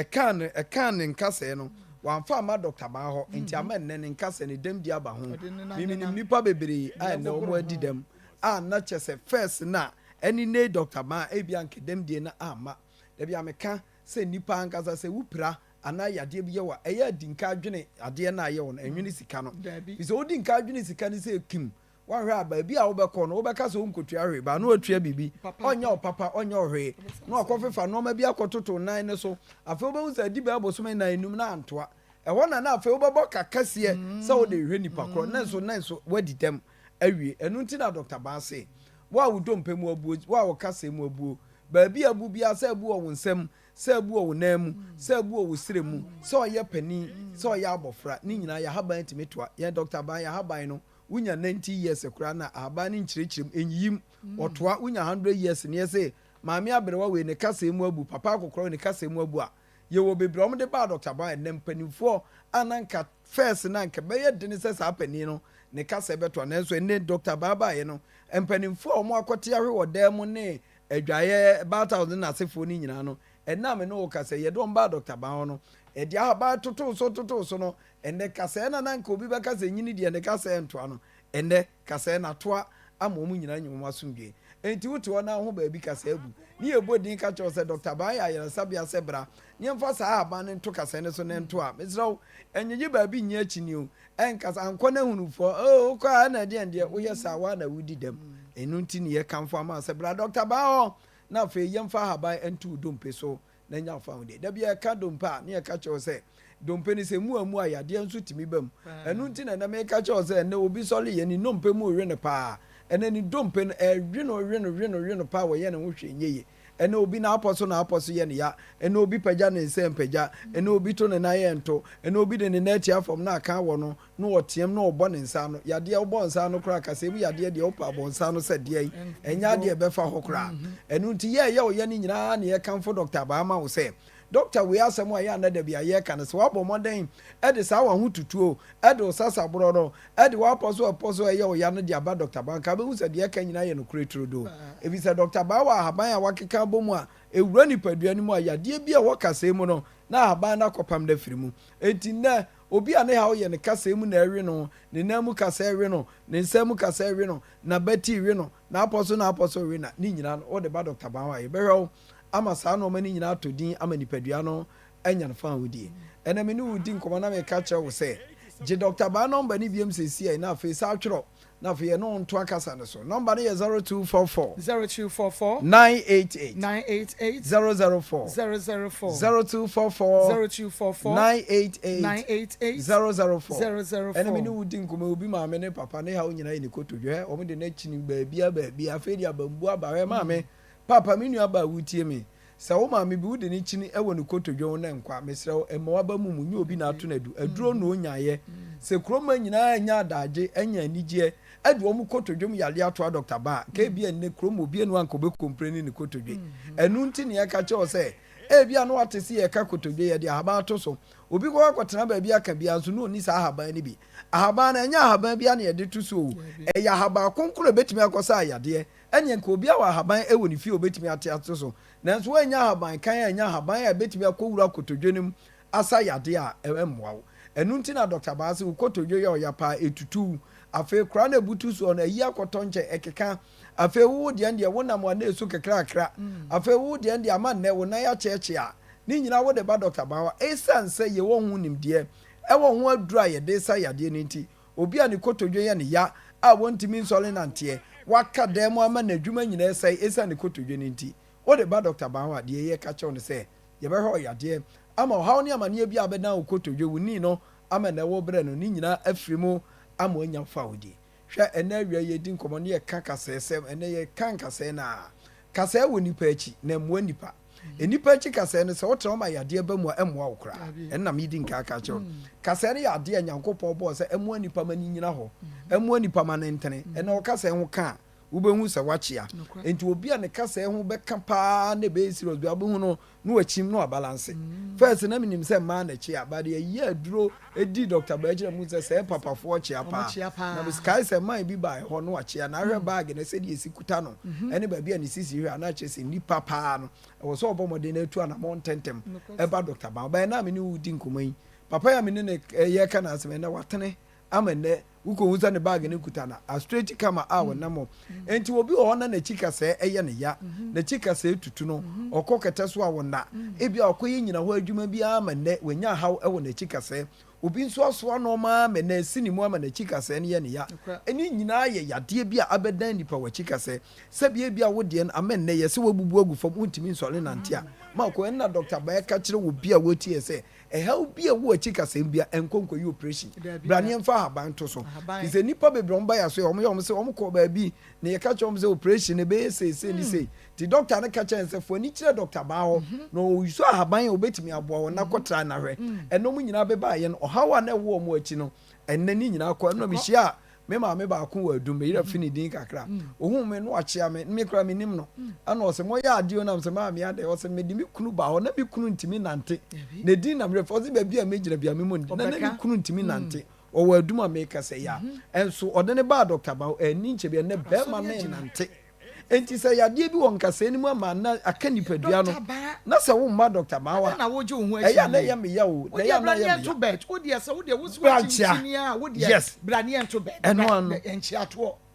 ɛkaa no ɛkaa ne nkasɛɛ no, wamfa amma dɔkta baa hɔ, enti ama nnɛ ne nkasɛɛ ne dɛmdi aba ho. Me menim nnipa bebree a ɛnnɛ wɔn adi dɛm a na kyɛ sɛ first no a ɛne nnɛ yi dɔkta baa ebia anka dɛmdie no amma. Dabi a meka sɛ nnipa ankasa sɛ wopira anaa yadeɛ bi yɛ wo a, ɛyɛ a di nka dwene adeɛ no a ɛyɛ wo no, ɛnwene sika no. Dabi. Firi sɛ wodi nka dwene sika no sɛ kim, woanhwɛ a baabi a wobɛkɔ no wobɛka sɛ wonkɔtua hwee, baa na watua biribi, ɔnyɛ wo papa, ɔnyɛ wo hwee, na wakɔfefa nnoɔma bi akɔtoto wo nan no so. Afei wobɛhu sɛ adi bɛyɛ bosome nnan, nnum na antoa. Ɛhɔ na na afei wobɛbɔ ka kɛseɛ sɛ wode rehwɛ nipa korɔ, nanso nanso woadi dɛm awie. Ɛno nti na Dɔkta Baa se, Wo a wo dompe mu abuo, wo a wo kasɛɛ mu abuo, baabi a abu biara, sɛ abu wɔ wo nsam, sɛ abu wɔ wo nan mu, sɛ abu wɔ wo srɛ mu, sɛ ɔyɛ panin, sɛ ɔyɛ abɔfra, ne nyinaa yɛ ahaban tumi toa. Yɛn Dɔkta Ban, yɛ ahaban no, wonya 90 years koraa na ahaban no nkyerɛkyerɛ mu, ɛnyiyim, ɔtoa, wonya 100 years ne yɛse maame aberewa wei ne kasɛɛ mu abu, papa akɔkorɔ wei ne kasɛɛ mu abu a, yɛwɔ bebree a wɔde baa Dɔkta Ban ɛnnɛ mpanimfoɔ a na nka first no anka ɛbɛyɛ dene sɛ saa panin no ne kasɛɛ bɛtoa nanso ɛnnɛ Dɔkta Ban baeɛ no mpanimfoɔ a wɔn akɔte ahwe wɔ dan mu ne Adwaeɛ, bathhouse ne n'asefoɔ no nyinaa no, ɛnnɛ a me ne wo kasa yi, yɛde wɔn baa Dɔkta Ban hɔ no, yɛde ahaban totoo so totoo so no, ɛnnɛ kasɛɛ na na anka obi bɛka sɛ nyini deɛ ne kasɛɛ ntoa no, ɛnnɛ kasɛɛ no atoa ama wɔn nyinaa anya wɔn asomdwoeɛ. Enti wote hɔ na wo ho baabi kasɛɛ abu, ne yɛbɔ din ka kyerɛ wo sɛ Dɔkta Ban yɛ ayaresabea sɛ bra na yɛmfa saa ahaban no nto kasɛɛ no so na ɛntoa a, mesrɛ wo, ɛnnyegye baabi nnye akyinnye o, Ɛnkasa, ankɔ na hunu fɔ, oh, wokɔ a ɛna ɛdeɛn deɛ, woyɛ saa, woa na wodi dɛm. Ɛno nti ne yɛkamfo ama wo sɛ bra Dɔkta Baa hɔ na afei yɛmfa ahaban nto wo dompe so na nya wo fawodeɛ. Da biara yɛka dompe a, ne yɛka kyerɛ wo sɛ dompe no sɛ ɛmu ammu a yadeɛ nso tumi ba mu. Ɛno nti na ɛnɛ meka kyerɛ wo sɛ ɛnɛ obi sɔre yɛ ne nnompe mu rewe no paa. Ɛnɛ ne dompe no ɛrewe no, we no, we no, we no paa wɔyɛ ne ho hwee nyɛ yie. Ɛnɛ obi n'apɔ so n'apɔ so yɛ no ya, ɛnɛ obi pagya ne nsa mpagya, ɛnɛ obi to ne nan ɛnto, ɛnɛ obi de ne nan atia fam na aka awɔ no na ɔteam na ɔbɔ ne nsa ano. Yadeɛ wobɔ nsa ano koraa kasɛɛ mu yadeɛ deɛ wopɛ abɔ nsa ano sɛ deɛn, ɛnyɛ adeɛ ɛbɛfa hɔ koraa. Ɛno nti yɛ ɛyɛ wo ya no nyinaa na yɛkamfo Dɔkta Abaa ma wo sɛ. Dɔkta wei asɛm a ɛyɛ a na da bi a yɛka no, sɛ woabɔ mmɔden de saa w'ahotutuo, de wo sasaborɔ no, de w'apɔ so ɛpɔ so a ɛyɛ wo ya no de aba Dɔkta Baa, nka wobɛhu sɛ deɛ ɛka nyinaa yɛ nokorɛ turodoo. Ɛfiri sɛ Dɔkta Baa wɔ ahaban a wakeka abɔ mu a ɛwura nipadua no mu a yadeɛ bi a ɛwɔ kasɛɛ mu no, na ahaban no akɔpam no afiri mu. Enti nnɛ, obi a ne haw yɛ ne kasɛɛ mu na ɛwe no, ne nan mu kasɛɛ we no, ne nsa mu kasɛɛ we no, n'abati we no, n'apɔ so n'apɔ so we na, ne nyinaa no, wode ba Dɔkta Baa hɔ a, yɛbɛhwɛ wo ama saa nnoɔma no nyinaa atɔ din ama nipadua no anya no fawohodie. Ɛnnɛ me ne wo redi nkɔmmɔ na mereka kyerɛ wo sɛ, gye Dɔkta Baa nɔmba no biom seesei na afei san twerɛ na afei yɛne wo ntoa kasa no so. Nɔmba no yɛ 0244. 0244. 988. 988. 004. 004. 0244. 0244. 988. 988. 004. 004. Ɛnnɛ me ne wo redi nkɔmmɔ yi, obi maame ne papa ne haw nyinaa yɛ ne kotodwe. Hwɛ, wɔn de no akyini baabia baabia, afei deɛ abambuo aba. Hwɛ maame, Paapa, me nua baa wotie me. Sɛ wo maame bi wode no kyini wɔ ne kotodwe ho na nkwa a, mesrɛ wo, mma w'aba mu mu, nyɛ obi na ato no adu. Aduro na ɔnyaeɛ. Sɛ kuro mma nyinaa anya adagye, anya anigyeɛ, de wɔn kotodwem yareɛ atoa Dɔkta Ba a, nka ebia nnɛ kuro mu obiara nni hɔ a anka ɔbɛkompleni ne kotodwe. Ɛno nti na yɛka kyerɛ wo sɛ, ebia na woate sɛ yɛreka kotodwe, yɛde ahaban ato so. Obi kɔ akɔtena baabi aka biara nso na ɔnni saa ahaban no bi. Ahaban no, ɛnyɛ ahaban biara na yɛde to so o. Ɛyɛ ahaban kronkron a ɛbɛtumi akɔsa yadeɛ. Ɛnneɛ nka obiara wɔ ahaban wɔ ne fie a ɔbɛtumi ate ato so. Nanso woannya ahaban kann annya ahaban a ɛbɛtumi akɔwura kotodwe no mu asa yadeɛ a, ɛremmoa wo. Ɛno nti na Dɔkta Baa se wo kotodwe yɛ ɔya paa, ɛtutu wo. Afei koraa na ɛbutu soɔ no, ayi akɔtɔ nkyɛn, ɛkeka. Afei wo deɛ no deɛ, wonam a na ɛsu kakrakra. Afei wo deɛ no deɛ, ama nnɛ wo nan akyeakyea. Ne nyinaa wode ba Dɔkta Baa hɔ a, ɛsiane sɛ yɛwɔ ho nimdeɛ wɔ ho aduro a yɛde sa yadeɛ no nti, Obi a ne kotodwe yɛ no ya a ontumi nsɔre nnanteɛ, waka dan mu ama n'adwuma nyinaa asɛe esiane ne kotodwe no nti. Wode ba Dɔkta Ban hɔ a, deɛ yɛka kyerɛ wo ne sɛ, yɛbɛhwɛ wo yadeɛ ama ɔhaw ne amaneɛ biara a abɛdan wo kotodwe, wo knee no ama ɛnɛ worebrɛ no, ne nyinaa afiri mu ama woanya fawodie. Hwɛ, ɛnnɛ awia yi yɛredi nkɔmmɔ ne yɛka kasɛɛsɛm, ɛnnɛ yɛka nkasɛɛ no ara. Kasɛɛ wɔ nnipa akyi, na ɛmmoa nnipa. Nnipa akyi kasɛɛ no, sɛ wotena hɔ ma yadeɛ ba mu a, ɛmmoa wo koraa. Ɛno na meredi nkan aka akyerɛ wo no. Kasɛɛ no yɛ adeɛ a Nyankopɔn bɔɔ sɛ ɛmmoa nnipa ma no nnyina hɔ, ɛmmoa nnipa ma no ntene. Ɛnnɛ ɔkasɛɛ ho ka a, wobɛhu sɛ wakyea. Enti obi a ne kasɛɛ ho bɛka paa na ɛbɛyɛ serious biara, wobɛhu no na wakyim na wabalanse. First na menim sɛ mmaa na ɛkyea but yɛyɛ aduro di Doctor Baa akyi na mehu sɛ sɛɛ papafoɔ kyea paa. Na mekae sɛ man bi baa ɛhɔ na wakyea na ahwɛ bag no sɛdeɛ ɛsi kuta no ɛne baabi a ne sisi hwɛ a na kyerɛ sɛ nnipa paa no ɛwɔ sɛ ɔbɔ mmɔden na atu anamɔn ntɛntɛm ɛba Doctor Baa. Ɔbaeɛ na me ne wo di nkɔmmɔ yi papa yi a me ne no yɛreka n'asɛm ɛnnɛ watene ama nnɛ Wukohu sɛ ne bag no kuta no astreti kama a ɔnam hɔ. Enti obi wɔ hɔ na n'akyi kasɛɛ yɛ no ya, n'akyi kasɛɛ tutu no, ɔkɔ kɛtɛ so a ɔnna. Ebia ɔkɔyɛ nnyina hɔ adwuma bi ara ma nnɛ wanya haw wɔ n'akyi kasɛɛ. Obi nso asoa nneɛma ara ma nnɛ asi ne mu ama n'akyi kasɛɛ no yɛ no ya. Ne nyinaa yɛ yadeɛ bi a abɛdan nipa wɔ akyi kasɛɛ. Sɛbi ebia wo deɛ no ama nnɛ yɛ sɛ woabubu agu fam wontumi nsɔre nnante a, ma kɔ. Ɛnna Dɔkta Bae ka kyerɛ obi a ɔretie sɛ, Ɛhaw bi a ɛwɔ w'akyi kasɛm bia ɛnkɔ nkɔyɛ operation. Bra ne yɛmfa ahaban nto so. Firi sɛ nnipa bebree a wɔba yɛn asoɛ wɔyɛ wɔn sɛ wɔkɔɔ baabi na yɛka kyerɛ wɔn sɛ operation no ɛbɛyɛ sei sei ne sei. Nti doctor no ka kyerɛ yɛn sɛ fa w'ani kyerɛ doctor baa hɔ na ɔuse ahaban a ɔbɛtumi aboa wo na kɔtra na hwɛ. Ɛnna wɔn nyinaa bɛbaa yɛn ɔhaw a na ɛwɔ wɔn akyi no ɛnnɛ ne nyinaa kɔ. Ɛnna mehyiaa Me maame baako wɔ adum, me yerɛ fi ne din kakra. Ohuu me na wakyea me, me koraa mennim no. Ɛna ɔse, moyɛ adeɛ o, na mesɛ maame adɛn? Ɔse, mede me kunu baa hɔ, na me kunu ntumi nante. Ne din na merɛ fi, ɔse baabi a megyina biara memmɔ ne din, na na ne kunu ntumi nante. Ɔwɔ adum a mekasa yi a. Ɛnso ɔde no baa Dɔkta Bawo, anni nkyɛ biara, nnɛ barima no renante. Enti sɛ yadeɛ bi wɔ nkasɛɛ no mu ama na aka nipadua no, na sɛ womma Dɔkta Bawa a, ɛyɛ a na ɛyɛ me ya o, na ɛyɛ a na ɛyɛ me ya. Bra nkyea, yes, ɛno ano,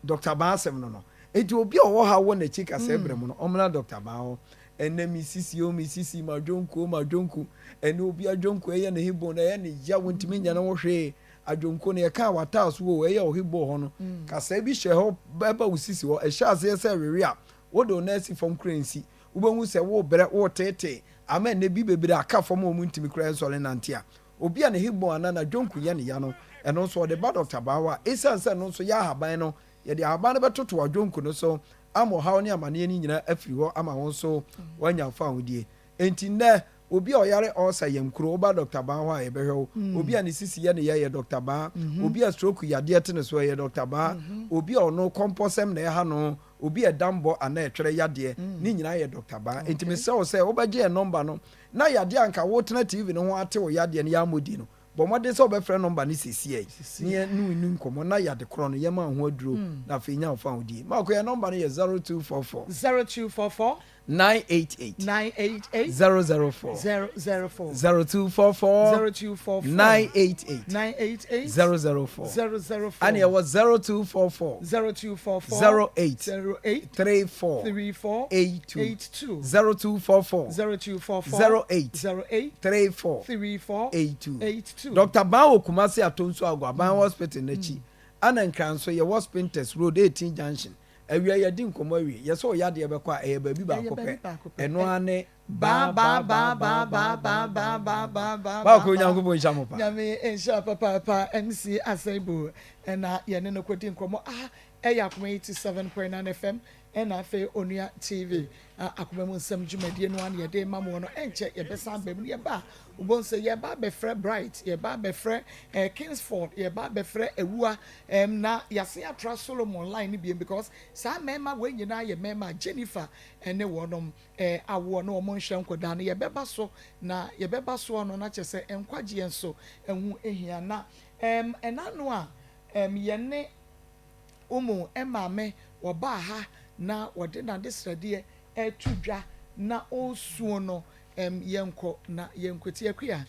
Dɔkta Baa asɛm no no. Enti obi a ɔwɔ haw wɔ n'akyi kasɛɛ berɛ mu no, ɔmmra Dɔkta Baa hɔ. Ɛnnɛ me sisi o, me sisi, m'adwonku o, m'adwonku. Ɛnnɛ obi adwonku ɛyɛ ne hibon, ɛyɛ ne ya, wontumi nyɛ ne ho hwee. Adwonko no, yɛkaa w'ataaso o, ɛyɛ ɔhebɔɔ hɔ no, kasaa bi hyɛ hɔ ba wo sisi hɔ, ɛhyɛ aseɛ sɛ ɛwewe a, wode wo nan si fam koraa nsi, wobɛhu sɛ worebrɛ, woreteetee, ama ɛnnɛ bi bebree aka fam a wɔntumi koraa nsɔre nnante a. Obi a ne hebɔn anaa n'adwonko yɛ no ya no, ɛno nso ɔde ba Dɔkta Baa hɔ a, ɛsiane sɛ ɛno nso yɛ ahaban no, yɛde ahaban no bɛtoto w'adwonko no so ama ɔhaw ne amaneɛ no nyinaa afiri hɔ ama wo nso woanya fawohodie. Enti nnɛ, Obi a ɔyare ulcer yamkuro, woba Dɔkta Baa hɔ a, yɛbɛhwɛ wo. Obi a ne sisi yɛ no ya yɛ Dɔkta Baa. Obi a stroke yadeɛ te ne so, ɛyɛ Dɔkta Baa. Obi a ɔno kɔmpɔsɛm na ɛha no, obi a ɛdambɔ anaa ɛtwerɛ yadeɛ, ne nyinaa yɛ Dɔkta Baa. Enti mesrɛ wo sɛ wobɛgye yɛn nɔmba no, na yadeɛ a anka wotena TV no ho ate wo yadeɛ no yɛammɔ din no, Bɔ mmɔden sɛ wobɛfrɛ nɔmba no seesei na yɛne wo nni nkɔmmɔ na yɛ ade korɔ no, yɛma wo ho aduro na afei nya wo fahodie. Marko, yɛn nɔmba no yɛ 0244. 0244. 988. 988. 004. 004. 0244. 0244. 988. 988. 004. 004. Ɛna yɛwɔ 0244. 0244. 08. 08. 34. 34. 82. 82. 0244. 0244. 08. 08. 34. 34. 82. 82. Doctor Ban wɔ Kumasi Atonsu Ago Aban Hospital no akyi ɛna Nkran nso yɛwɔ Spintex Road 18 Junction. Awia yɛadi nkɔmmɔ awie. Yɛsɛ wo yadeɛ bɛkɔ a ɛyɛ baabi baako pɛ. Ɛno ara ne Baa baa baa baa baa baa baa baa baa baa Baako Onyankopɔn nhyira mo paa. Nyame nhyira papaapa MC Aseibu ɛna yɛne no kɔdi nkɔmmɔ aha ɛyɛ Akoma 87.9 FM Ɛna afei Onua TV akoma mu nsɛm dwumadie no ara na yɛde rema mo no, ɛnkyɛ yɛbɛsan aba mu. Yɛba a, wobɛhu sɛ yɛreba abɛfrɛ Bright, yɛreba abɛfrɛ eh, Kingsford, yɛreba abɛfrɛ Awua, um, na yɛasen atra Solomon line no biom because saa mmarima wei nyinaa yɛ mmarima a Jennifer ne wɔnom eh, awoɔ na wɔn nhwɛ nkwadaa no. Yɛbɛba so na yɛbɛba soɔ no na kyerɛ sɛ nkwagyeɛ nso ɛho hia. Na um, ɛna no a um, yɛne Umu maame wɔbaa ha na wɔde n'adesrɛdeɛ reto dwa na ɔresuo no ɛm yɛnkɔ na yɛnkɔtie Akua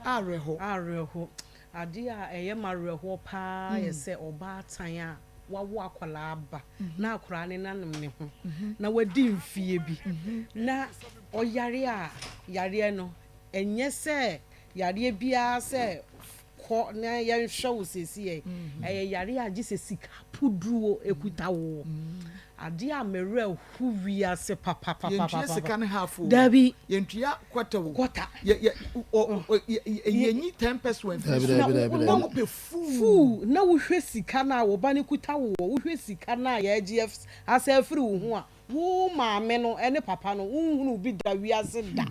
awerɛho. Awerɛho. Adeɛ a ɛyɛ me awerɛhoɔ pa ara yɛ sɛ ɔbaatan a wawo akwadaa ba na akwadaa no nanom ne ho na wadi mfeɛ bi na ɔyare a yareɛ no ɛnyɛ sɛ yareɛ biara sɛ Kɔ na yɛnhwɛ wo seesei. Ɛyɛ yare a gye sɛ sika puduo kuta wo. Adeɛ a me werɛ ho wiase papapapapa. Yɛntua sika no half o. Dabi. Yɛntua quarter o. Quarter. Yɛ yɛ o o yɛnyi 10 percent mfiri so. Dabi dabi dabi. Na wopɛ fuu. Fuu na wohwɛ sika no a wo ba no kuta wo wɔ, wohwɛ sika no a yɛregye asa afiri wo ho a, wo maame no ne papa no wonhunuu bi da wiase da.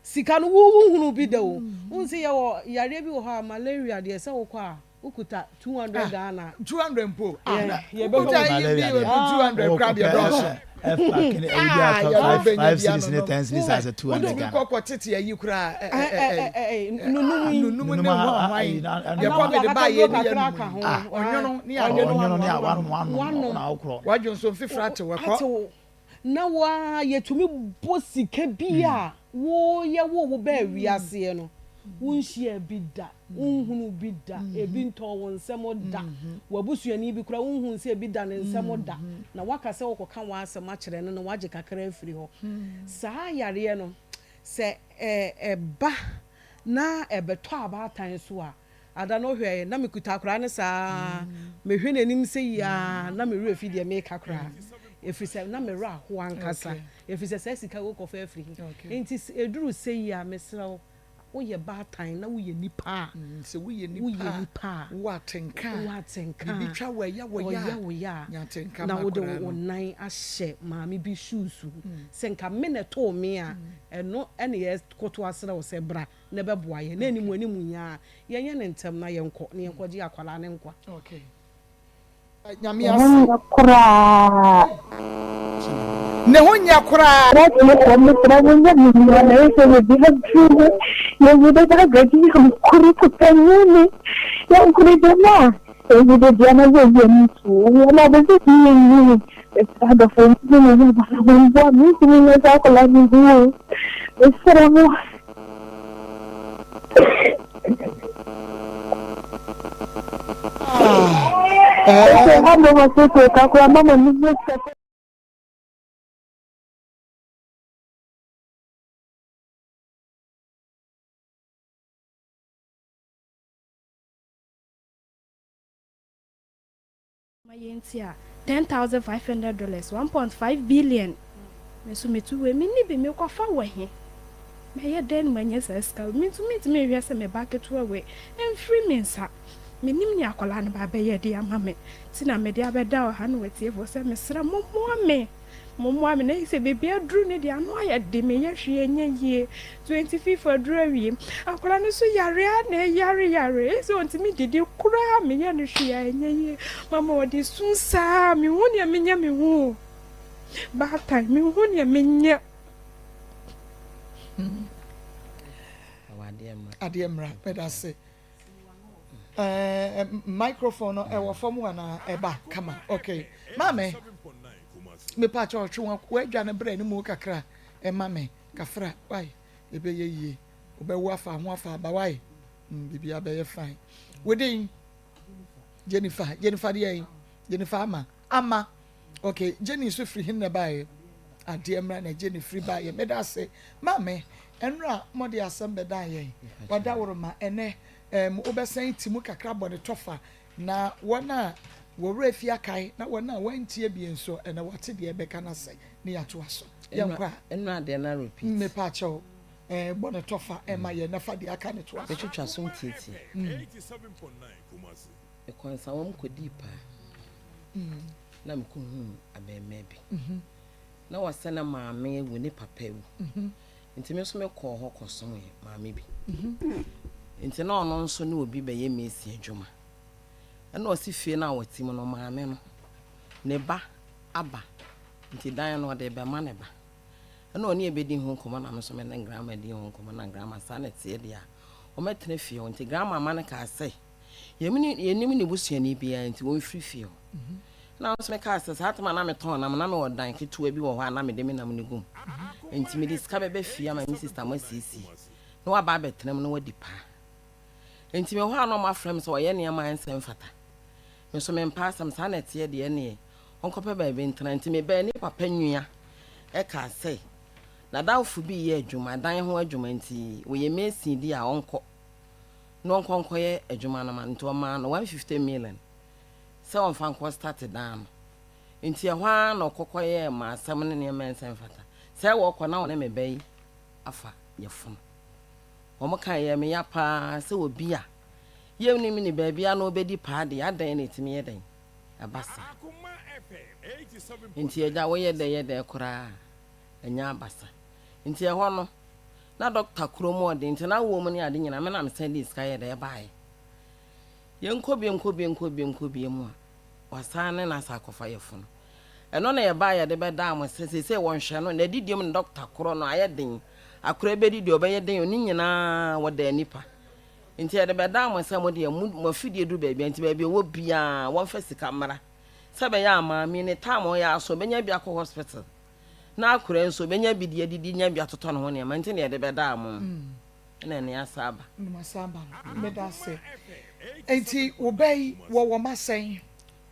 Sika no wo wo nhunu bi da o. Wohu sɛ yɛwɔ yareɛ bi wɔ hɔ a malaria deɛ sɛ wokɔ a wokuta 200 Ghana. 200 mpo ah yɛbɛhwɛ wokuta wo. yi bi wɔ 200 koraa deɛ dɔɔso. Ɛfa kene ɛyi bi Ah atɔ yɛde five bɛnya five bi series ne anonom. ten series asɛ 200 Wotumi Ghana. kɔ kɔ tete ayi koraa ɛ ɛ ɛ Ɛ ɛ nunum yi. nunum Nunum ne a hwan a hwan ayi na deɛ ɛno kɔvid Anaa baa wode yɛ ne akakaduro yɛ kakra num aka yi ho. ah ɔnwono ne ade ɔnwono ne a Wanom wanom wanom wanom. na wokorɔ. wadwo nso mfifiri ate wɔ kɔ. Atew na wo ara yɛtumi bɔ sika bi a wo yɛ wo wo baa wiaseɛ no wo nhyiaa bi da, wo nhunuu bi da, ebi ntɔɔ wo nsam da, w'abusuani bi koraa wo nhuu sɛ ebi da ne nsam da, na woaka sɛ wokɔka w'asɛm akyerɛ no na wagye kakra afiri hɔ. Saa yareɛ no sɛ ɛba na ɛbɛtɔ abaatan so a, Ada no hwɛe, na mekuta akwadaa no saa ara. Mehwɛ n'anim sɛ yi ara, na me werɛ fi deɛ mereka koraa, ɛfiri sɛ na me werɛ aho ankasa, ɛfiri sɛ saa sika yi wokɔfa afiri he? Nti ɛduru sɛ yi a, mesrɛ wo, woyɛ baatan na woyɛ nipa a, Sɛ woyɛ woyɛ nipa a, nipa a, wowɔ atenka a, wowɔ atenka biribi a, twa wo a, ɛyɛ wo ya ɔyɛ a, wo ya a, nya atenka na ma wode akwadaa wo no. nan ahyɛ maame bi shoes mu, sɛ nka me na ɛtoo me a, ɛno ne yɛkoto asrɛ wo sɛ bra na ɛbɛboa yɛn na anim anim yi ara yɛnyɛ no ntɛm na yɛnkɔ na yɛnkɔgye akwadaa no nkwa. Okay. Nyame Ne ho ase. nyɛ koraa. Ne ho nyɛ koraa. Atiefoɔ mesrɛ mo nyɛ me nua na ɛsɛ yɛdi aduru mu yɛyi de dagradi yankuri kupanyini yankuri jama eyi de bia na yɛ yɛ ntu wɔn a bɛsɛ fi yɛ yi mesrɛ adɔfo nti ne ho ba na mo mboa me ntumi nyɛ saa akwadaa no bi o mesrɛ mo. Ɛsɛ abɔ ma sese kakora mama mi ho sɛ. Ma yɛnti a, $10,500, 1.5 billion, me nso metu wei, menni bi, mekɔfa wɔ he? Mɛyɛ dɛn na manya saa sika wei? Me nso mentumi nhwɛ sɛ me ba ketewa wei mfiri me nsa. Mennim nea akwadaa no ba bɛyɛ de ama me, nti na mede abɛda ɔha ne w'atiefoɔ sɛ mesrɛ mommoa me. Mommoa me na sɛ baabi aduru no deɛ ano ayɛ den meyɛ hwee ɛnyɛ yie 25 aduru awie akwadaa no nso yare ara na ɛyare yare ɛyɛ sɛ ɔntumi didi koraa meyɛ no hwee a ɛnyɛ yie mama ɔde su saa mehu nea menyɛ me ho baatan mehu nea menyɛ. Adeɛ mmra meda ase. Eh, microphone no ɛwɔ fam anaa ɛba kama okay maame mepa kyɛ ɔtwe wɔn wadwa no brɛ ne mu kakra ɛma me kafra wai ɛbɛyɛ yie wobɛwo afa ho afa aba wai mm, biribi abɛyɛ fine wodin Jennifer Jennifer deɛ Jennifer ama ama Okay, Jenny nso firi hen na ɛbaeɛ? Adeɛ mmra na Jenny firi baeɛ. Meda ase. Maame, ɛnora mode asɛm bɛdan yɛn. Wadaworoma, ɛnɛ um, wobɛsan ti mu kakra bɔ ne tɔfa na wɔn a wɔwerɛ afi akae na wɔn a wɔantie bi nso ɛnɛ wɔate deɛ ɛbɛka no ase ne yɛatoa so. Yɛnkɔ a. Ɛnora deɛ na repeat. Mepa kyɛw. Eh, bɔ ne tɔfa ɛma yɛn na fa deɛ aka ne toa so. Bɛtwitwa so ntietie. Mekɔɔ nsawam kɔdii paa na mekɔhuu abarimaa bi. Na wɔsɛ na maame awu ne papa awu. Nti me nso mekɔɔ hɔ kɔsomee maame bi. Nti na ɔno nso ne obi bɛyɛ mason adwuma. Ɛna ɔse fie no a wɔte mu no maame no ne ba aba nti dan no ɔde rebɛma ne ba. Ɛna ɔne yɛn bɛdii ho nkɔmmɔ na me nso me ne grandma dii ho nkɔmmɔ na grandma saa na ɛteɛ deɛ a ɔmmɛtena fie hɔ. Nti grandma ma no kaa sɛ Yɛnnim ne busuani biara nti ɔmfiri fie hɔ. Ɛna nso mekaa sɛ saa tam a na metɔn nam na mewɔ dan ketewa bi wɔ hɔ a na mede me nam no gu mu. Nti mede sika bɛba fie ama me sista mo asiesie na waba abɛtena mu na wadi paa. Nti mewɔ hɔ a na wɔafrɛ me sɛ ɔyɛ nneɛma a ɛnsɛ mfata. Me nso mempɛ asɛm, saa na ɛteɛ deɛ ɛneɛ ɔnkɔpɛ baabi ntena. Nti mebaa ne papa nua ɛkaa sɛ n'adamfo bi reyɛ adwuma, dan ho adwuma nti ɔyɛ mason bi a ɔnkɔ. na ɔnkɔ nkɔyɛ adwuma no ma no nti ɔmaa no 150 million sɛ ɔmfa nkɔ start dan no nti ɛhɔ ara na ɔkɔ kɔyɛɛ ma asɛm ne nneɛma ɛnsɛ mfata sɛ wɔkɔ na ɔne me ba yi afa yɛfono wɔn ka yɛ me ya paa sɛ obi a yɛnnim ne baabi a na ɔbɛdi paa deɛ adɛn na ɛtumi yɛ dɛn ɛba saa nti agya woyɛ dɛ yɛ dɛ koraa ɛnyɛ abasa nti ɛhɔ no Na dɔkta koro mu ɔden nti n'awoɔ mu ne ade nyinaa me na mesan dii sika yɛɛ dɛ ɛbaeɛ. Yɛnkɔ biom kɔ biom kɔ biom kɔ biom a wasan ne n'asa akɔfa yafunu. Ɛno na yɛbaa yɛde bɛdaa mo sɛ seesei wɔnhwɛ no n'adidie mu ne dɔkta korɔ no ayɛ den akora bɛdidi ɔbɛyɛ den o ne nyinaa wɔdaa nipa nti yɛde bɛdaa mo sɛ mo deɛ mo mo afidie duru baabi a nti baabi ɔwɔ biara wɔmfa sika mmra sɛ bɛyɛ a maame ne tam ɔyɛ aso ɔbɛnya bi akɔ hospital. Na akora nso, obenya bi de adidi nya bi atotɔ ne ho nneɛma, nti na yɛde bɛdaa mo no, ɛna ɛne asa aba. Ɛna mo asa aba no, meda ase. Nti wo ba yi, wɔwɔ mma sɛn?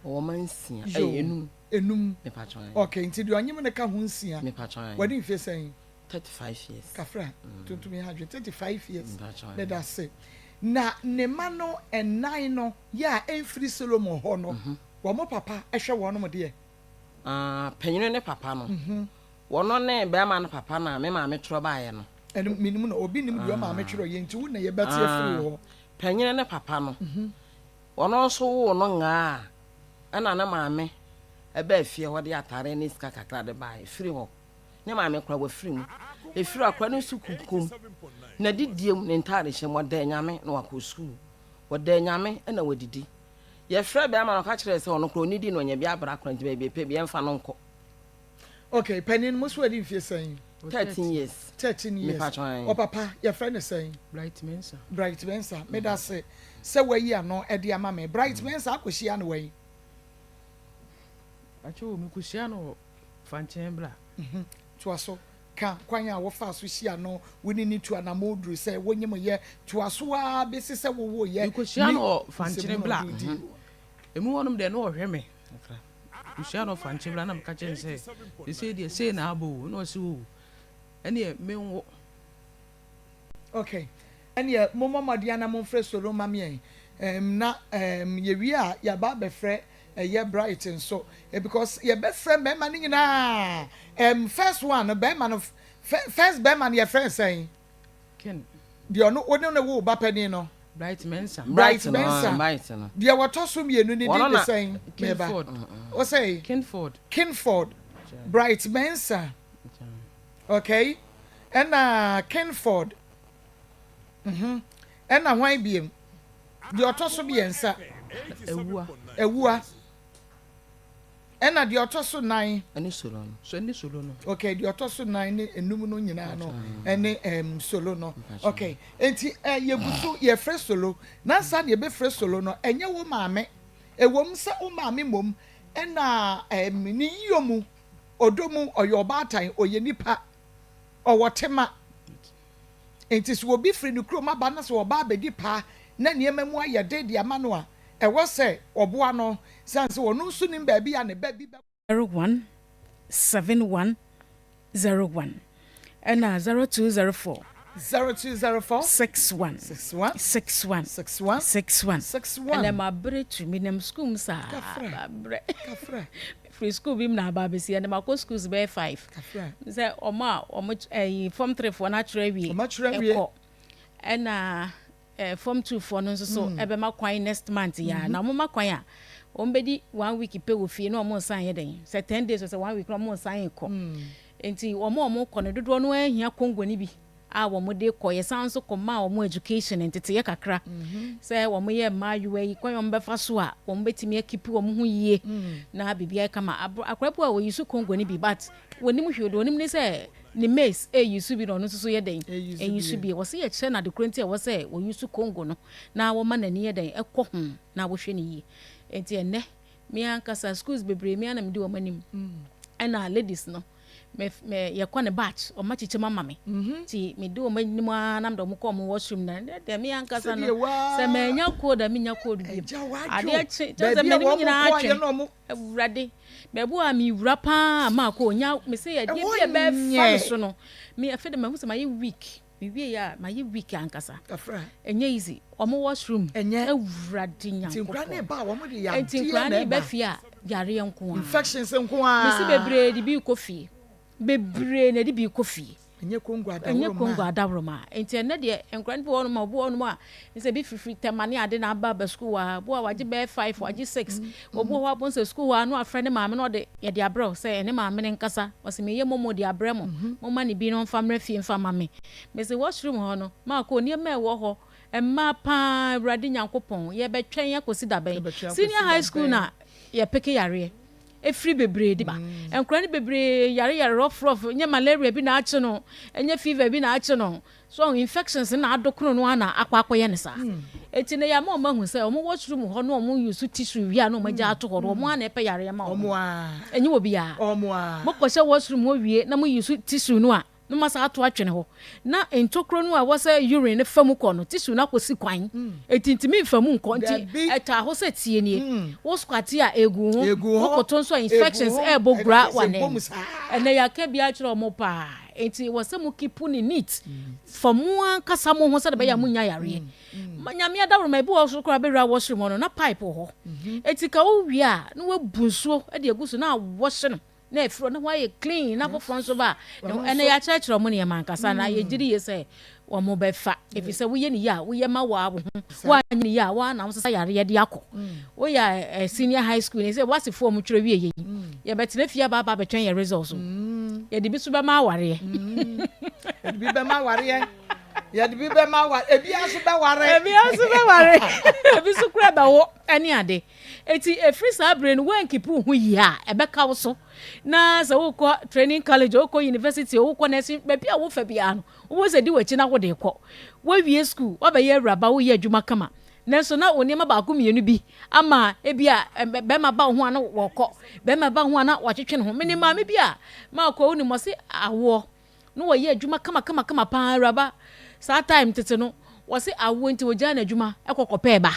Ɔwɔ mma nsia, ɛyɛ enum. Enum. Mepatwɔ ae. Okay, nti deɛ ɔnyem no ka ho nsia. Mepatwɔ ae. Wadi mfie sɛn? 35 years. Kafra, tuntum yɛ adwene, 35 years. Mepatwɔ ae. Meda ase. Na ne mma no nnan no yɛ a ɛmfiri Solomon hɔ no, wɔn papa hwɛ wɔnom deɛ? Ah, panyin ne papa no. Wɔno ne bɛrima no papa no a me maame twerɛ baeɛ no. Ɛno menim no, obi nim deɛ ɔmaame twerɛ yɛ nti wo na yɛbɛte afiri wo hɔ. Panyin ne papa no, wɔno nso woo no ngaa a ɛna ne maame ɛbaa fie hɔ de atare ne sika kakra de baeɛ firi hɔ. Ne maame koraa wafiri mu. Ɛfiri hɔ akora no nso kukum n'adidie mu ne ntaade hyɛ mu ɔda anyame na wakɔ sukuu. Ɔda anyame na wadidi. Yɛfrɛɛ bɛrima no, ɔka kyerɛɛ sɛ ɔno koraa ɔnnidi na ɔnya bi abra koraa nti baabi ɛpɛ biara yɛmfa no nkɔ. Okay, panin mo so adi mfie sɛn? 13 years. 13 years. Mepatwɔ ae. Ɔpapa, yɛfrɛ no sɛn? Bright Mensah. Bright Mensah, meda ase sɛ wayi ano de ama me. Bright Mensah akɔhyia no wɛn? Akyɛ o, mekɔhyia no wɔ Fankyɛn bra. Toa so. Ka kwan a wofaa so hyiaa no, wo ne no tu anammɔn duru sɛ wonyem yɛ, toa so ara besi sɛ wowoo yɛ, Mekɔhyiaa ne no wɔ Fankyene nsɛmhunu a bla. ɔde dii wo. Emu hɔnom deɛ na ɔhwɛ me kakra. Mehyiaa no wɔ Fankyene bla na meka kyerɛɛ no sɛ, seesei deɛ sei na aba o. Ɛna ɔse oo, ɛneɛ menwo. Ok, ɛneɛ mommɔ mmɔden ara na momfrɛ Solo mma me ɛ, ɛɛm, na ɛɛm, yɛwie a yɛaba abɛfrɛ ɛyɛ Bright nso, eh, because yɛbɛfrɛ mmarima no nyinaa, ɛɛm, first one no, barima no, first barima no yɛfrɛ no sɛn? Ken. Deɛ ɔno, wo ne no woo ba panin no? Bright Mensah. Bright Bright no, Mensah. Bright no. Deɛ wɔtɔ so mmienu ne din Wɔno de na sɛn? Meba. Kinford. Wo sɛn? Kinford. Kinford. Bright Mensah, okay, ɛna Kenford, mhm, ɛna hwan biem? Deɛ ɔtɔ so mmiɛnsa. Awua. Awua. Ɛna deɛ ɔtɔ so nan. Ɛne solo no. So ɛne solo no. Okay, deɛ ɔtɔ so nan ne enum no nyinaa no ɛne ɛm solo no. Okay, nti ɛ yɛgu so yɛfrɛ solo. Nansa na yɛbɛfrɛ solo no, ɛnyɛ wo maame. Ɛwom sɛ wo maame mmom ɛna ɛm ne yiyɔ mu, ɔdɔ mu, ɔyɛ ɔbaatan, ɔyɛ nipa, ɔwɔ tema. Enti sɛ obi firi ne kurom aba na sɛ ɔba abɛdi paa na nneɛma mu ayɛ den de ama no a, ɛwɔ sɛ ɔboa no sane sɛ ɔno nso nim baabi a ne ba bi bɛkɔ. 01 71 01 ɛna 0204. 0204. 61. 61. 61. 61. 61. 61. Ɛnɛ mabrɛ tu menam sukuu mu saa Kafra. mabrɛ. Kafra. Firi sukuu bi mu na aba abɛsi ɛnɛ makɔ schools bɛyɛ five. Kafra. Sɛ ɔmo a ɔmo ɛyi form three foɔ no atwerɛ awie. Ɔmo atwerɛ awie. Ɛkɔ ɛna ɛɛ form two foɔ no nso so ɛbɛma kwan next month yi a na ɔmo ma kwan a wɔn bɛdi one week pɛ wɔ fie na ɔmo nsan yɛ dɛn sɛ ten days sɛ one week na ɔmo nsan kɔ nti wɔn a wɔn kɔ no dodoɔ no ahia kongo no bi a wɔn de kɔ yɛsan nso kɔ maa wɔn education nteteyɛ kakra sɛ wɔn yɛ mmaayewa yi kwan wɔn bɛfa so a wɔn bɛtumi akeep wɔn ho yie na biribi ayɛ kama. Akwadaa bi a wɔyi so kongo no bi but wɔnim hwee de wɔnim ne sɛ ne mates ɛyi so bi na ɔno nso so yɛ dɛn ɛyi so bi. Wɔsi yɛkyerɛ na adekoro nti a ɛwɔ sɛ wɔyi so kongo no na wɔma n'ani yɛ dɛn ɛkɔ ho na wɔhwɛ ne yie. Nti ɛnɛ mmea ankasa schools bebree mmea na mede wɔn anim ɛna ladies no mɛ mɛ yɛkɔ ne batch ɔmo akyekyɛ mu ama me nti mede wɔn anim ara na mede wɔn kɔ wɔn washroom na deɛ me ankasa no sɛ mɛnya code a menya code bi adeɛ kye kyerɛ sɛ mɛnim nyinaa atwe. Awurade, baabi a mewura paa ma akɔ onya me sɛ yɛdeɛ bi a ɛbɛfa me so no me afei de mahu sɛ mayɛ weak. Mewie yɛ a mayɛ weak ankasa. Ɛnyɛ easy ɔmo washroom. Awurade Nyankopɔn, nti nkura ne ba fie a yareɛ nko a infections nko a. Mesi bebree de bi kɔ fie, bebree na de bi kɔ fie. Ɛnyɛ Kongo. Ɛnyɛ Kongo adaworoma. Nti ɛnɛ deɛ nkura no bi wɔ hɔnom a obi wɔ hɔnom a sɛ bi fifiri Tɛma ne ade na aba aba sukuu wɔ ha. Obi wɔ wagye bɛyɛ five, wagye six. Obi wɔ hɔ abɔ sɛ sukuu hɔ a no afrɛ ne maame na ɔde yɛde abrɛw sɛ ɛne maame ne nkasa ɔsɛ meyɛ momo de abrɛ mo, mo ma ne bi na ɔmfa mmerɛ fie mfa ma me. Mesi washroom hɔ no maako nneɛma ɛwɔ hɔ mmaa paa. Awurade Nyankopɔn, yɛbɛtwɛn akɔsi dabɛn? Senior high school na yɛpeke yareɛ efiri bebree de ba. Nkura no bebree yare yare rough rough, nyɛ malaria bi na akye no, ɛnyɛ fever bi na akye no so, infections na adokono no ana akɔ akɔyɛ ne saa. Eti ne yɛ ama ɔmo ahu sɛ ɔmo washroom hɔ no ɔmo use tissue wie a na ɔmo agya ato hɔ no, ɔmo ana ɛpɛ yare ma ɔmo, ɛnyɛ wɔ biara. Mo kɔhyɛ washroom hɔ wie na mo use tissue no a na mo asa ato atwene hɔ na ntokuro no a ɛwɔ sɛ urine no fa mu kɔ no, tissue no akɔsi kwan eti ntumi nfa mu nkɔ. Nti ɛta hɔ sɛ tie nie, wo squat a egu ho, wo koto nso a infections ɛɛbɔ gura w'anan. Ɛnɛ yɛaka bi akyerɛ ɔmo paa nti wɔ sɛ mo keep ne neat for mo ankasa mo ho sɛde bɛyɛ a mo nya yareɛ. Nyame adaworoma, ebi wɔ so koraa bɛwura washroom hɔ no na pipe wɔ hɔ, eti ka wo wie a na wabu nsuo de egu so na awɔhye no na efiri na wɔayɛ clean na foforɔ nso ba. Ɛnɛ yɛakyerɛkyerɛ ɔmo nneɛma ankasa na yɛgye di yie sɛ wɔn bɛfa efi sɛ woyɛ ne yie a woyɛ ma wɔ abo ho, woanyɛ ne yie a woana wo sesa yareɛ de akɔ. Woyɛ ɛ senior high school ne sɛ wasefoɔ ɔmo twerɛ wie yɛ yi, yɛbɛtena fie aba aba abɛtwɛn yɛ results o, yɛde bi so bɛma awareɛ. Yɛde bi bɛma awareɛ, yɛde bi bɛma aware, ebi nso bɛware. Ebi nso bɛware, ebi nso kura bɛwo ɛne ade. Eti efiri saa abere no wɔnkeep wo ho yie a ɛbɛka wo so na sɛ wokɔ training college, wokɔ university, wokɔ nursing, baabi a wofa biara no wowɔ sɛ di w'akyi na wode kɔ. Woawie school, woabɛyɛ awuraba, woyɛ adwuma kama, nanso na wo nneɛma baako mmienu bi ama ebi a bɛrima ba wo ho a na wɔkɔ, bɛrima ba wo ho a na wɔatwetwe ne ho. Mene maame bi a maakɔ wo nim ɔse awoɔ na wɔyɛ adwuma kama kama kama paa awuraba. Saa time tete no wɔse awoɔ nti wɔgyaa n'adwuma ɛkɔ kɔpɛɛ ba.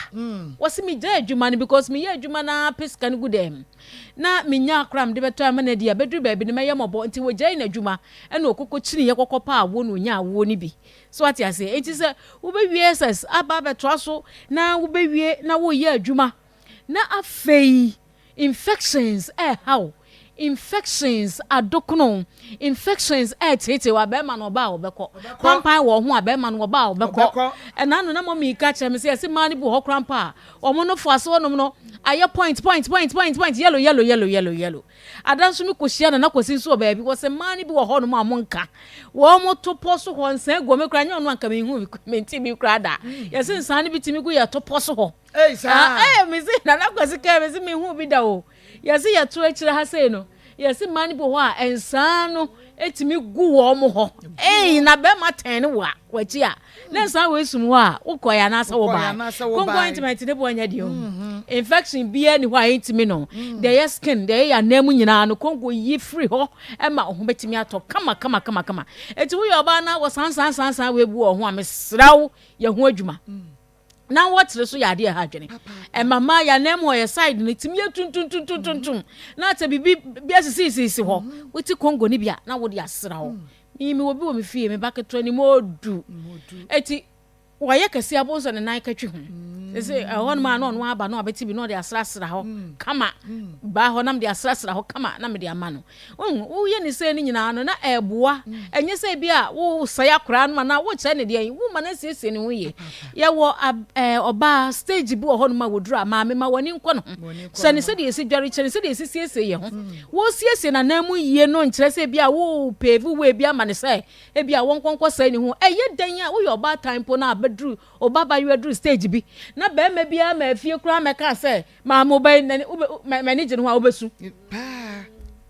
Wɔse megyaa adwuma no because meyɛ adwuma na pɛ sika no gu dɛm na menya akora mede bɛtɔ ama no adi a bɛduru baabi no mɛyɛ mmɔbɔ. Nti wɔgyae n'adwuma ɛna ɔkɔkɔ kyiniiɛ kɔkɔ pa awoɔ na ɔnya awoɔ no bi so ate aseɛ. Nti sɛ wobɛwie SS aba abɛtoa so na wobɛwie na woyɛ adwuma na afei infections ɛɛhaw. Infections adokono infections ɛɛteetee wa bɛrima no ɔba a ɔbɛkɔ pampan wɔ ho a bɛrima no ɔba a ɔbɛkɔ ɛna no na mɔmi ka kyerɛ me sɛ yɛse mmaa no bi wɔ hɔ koraa mpo a wɔn no fo ase hɔnom no ayɛ point point point point point yellow yellow yellow yellow yellow ada nso me kɔhyia nana kwasi nso wɔ baabi wɔ sɛ mmaa no bi wɔ hɔnom a mo nka wɔn mo to pɔ so hɔ nsan gu wɔn koraa nyɛ ɔno anka mehu mente bi koraa da yɛse nsan no bi tumi gu yɛ to pɔ so hɔ ɛɛ mese nana kwasi kaa mese mehu bi da o Yɛse yɛto akyire ha sei no, yɛse mmaa no bi wɔ hɔ a nsaa no tumi gu wɔn hɔ. Ei, na bɛrima tɛn ne wa w'akyi a, na nsaa wɔ esum hɔ a, wokɔe anaasɛ wobae. Konko ointment ne boɔ nyɛ deɛ o. Mm-hmm. Infection biara ni hɔ a ɛntumi no. Mm. Deɛ ɛyɛ skin, deɛ ɛyɛ anan mu nyinaa no, konko yi firi hɔ ma wo ho bɛtumi atɔ kama kama kama kama. Eti woyɛ ɔbaa na wɔ san san san san wɔabu wɔ ho a, mesrɛ wo yɛ ho adwuma. Mm. na wɔtere so yɛ adeɛ ɛha adwene ɛma mmaa yɛ anan mu hɔ yɛ side no tumi yɛ tuntuntuntuntum na sɛ biribi bi asisisisi hɔ mm-hmm. wote kongo no bi a na wode asra hɔ mm. mi wɔ bi wɔ me fie me ba ketewa ne mu odu eti wɔyɛ kɛse abo sɛ ne nan katwi ho mm. sɛ ɛhɔ nom a na ɔno aba na ɔbɛte bi na ɔde asrasra hɔ mm. kama baa hɔ na mede asrasra hɔ kama na mede ama no Wohu, woyɛ ne sei no nyinaa no, na ɛreboa. Ɛnyɛ sɛ bi a wosɛe akwaraa no anaa wokyerɛ ne deɛn, woma no asiesie ne ho yie. Yɛwɔ ɛɛ ɔbaa stage bi wɔ hɔnom a wɔduru a, maame ma w'ani nkɔ ne ho. Kyerɛ ne sɛdeɛ yɛsi dware, kyerɛ ne sɛdeɛ yɛsi siesie yɛn ho. Wosiesie n'anan mu yie no nkyerɛ sɛ bi a wo pave way bi ama no sɛ ebi a wɔnkɔ nkɔsɛe ne ho. Ɛyɛ dɛn a woyɛ ɔbaatan mpo na abɛduru, ɔba abayewa duru stage bi na barima biara ma afie koraa mmɛka sɛ Maame wo ba yi n'ani wobɛ m'ani gye ne ho a wobɛsu.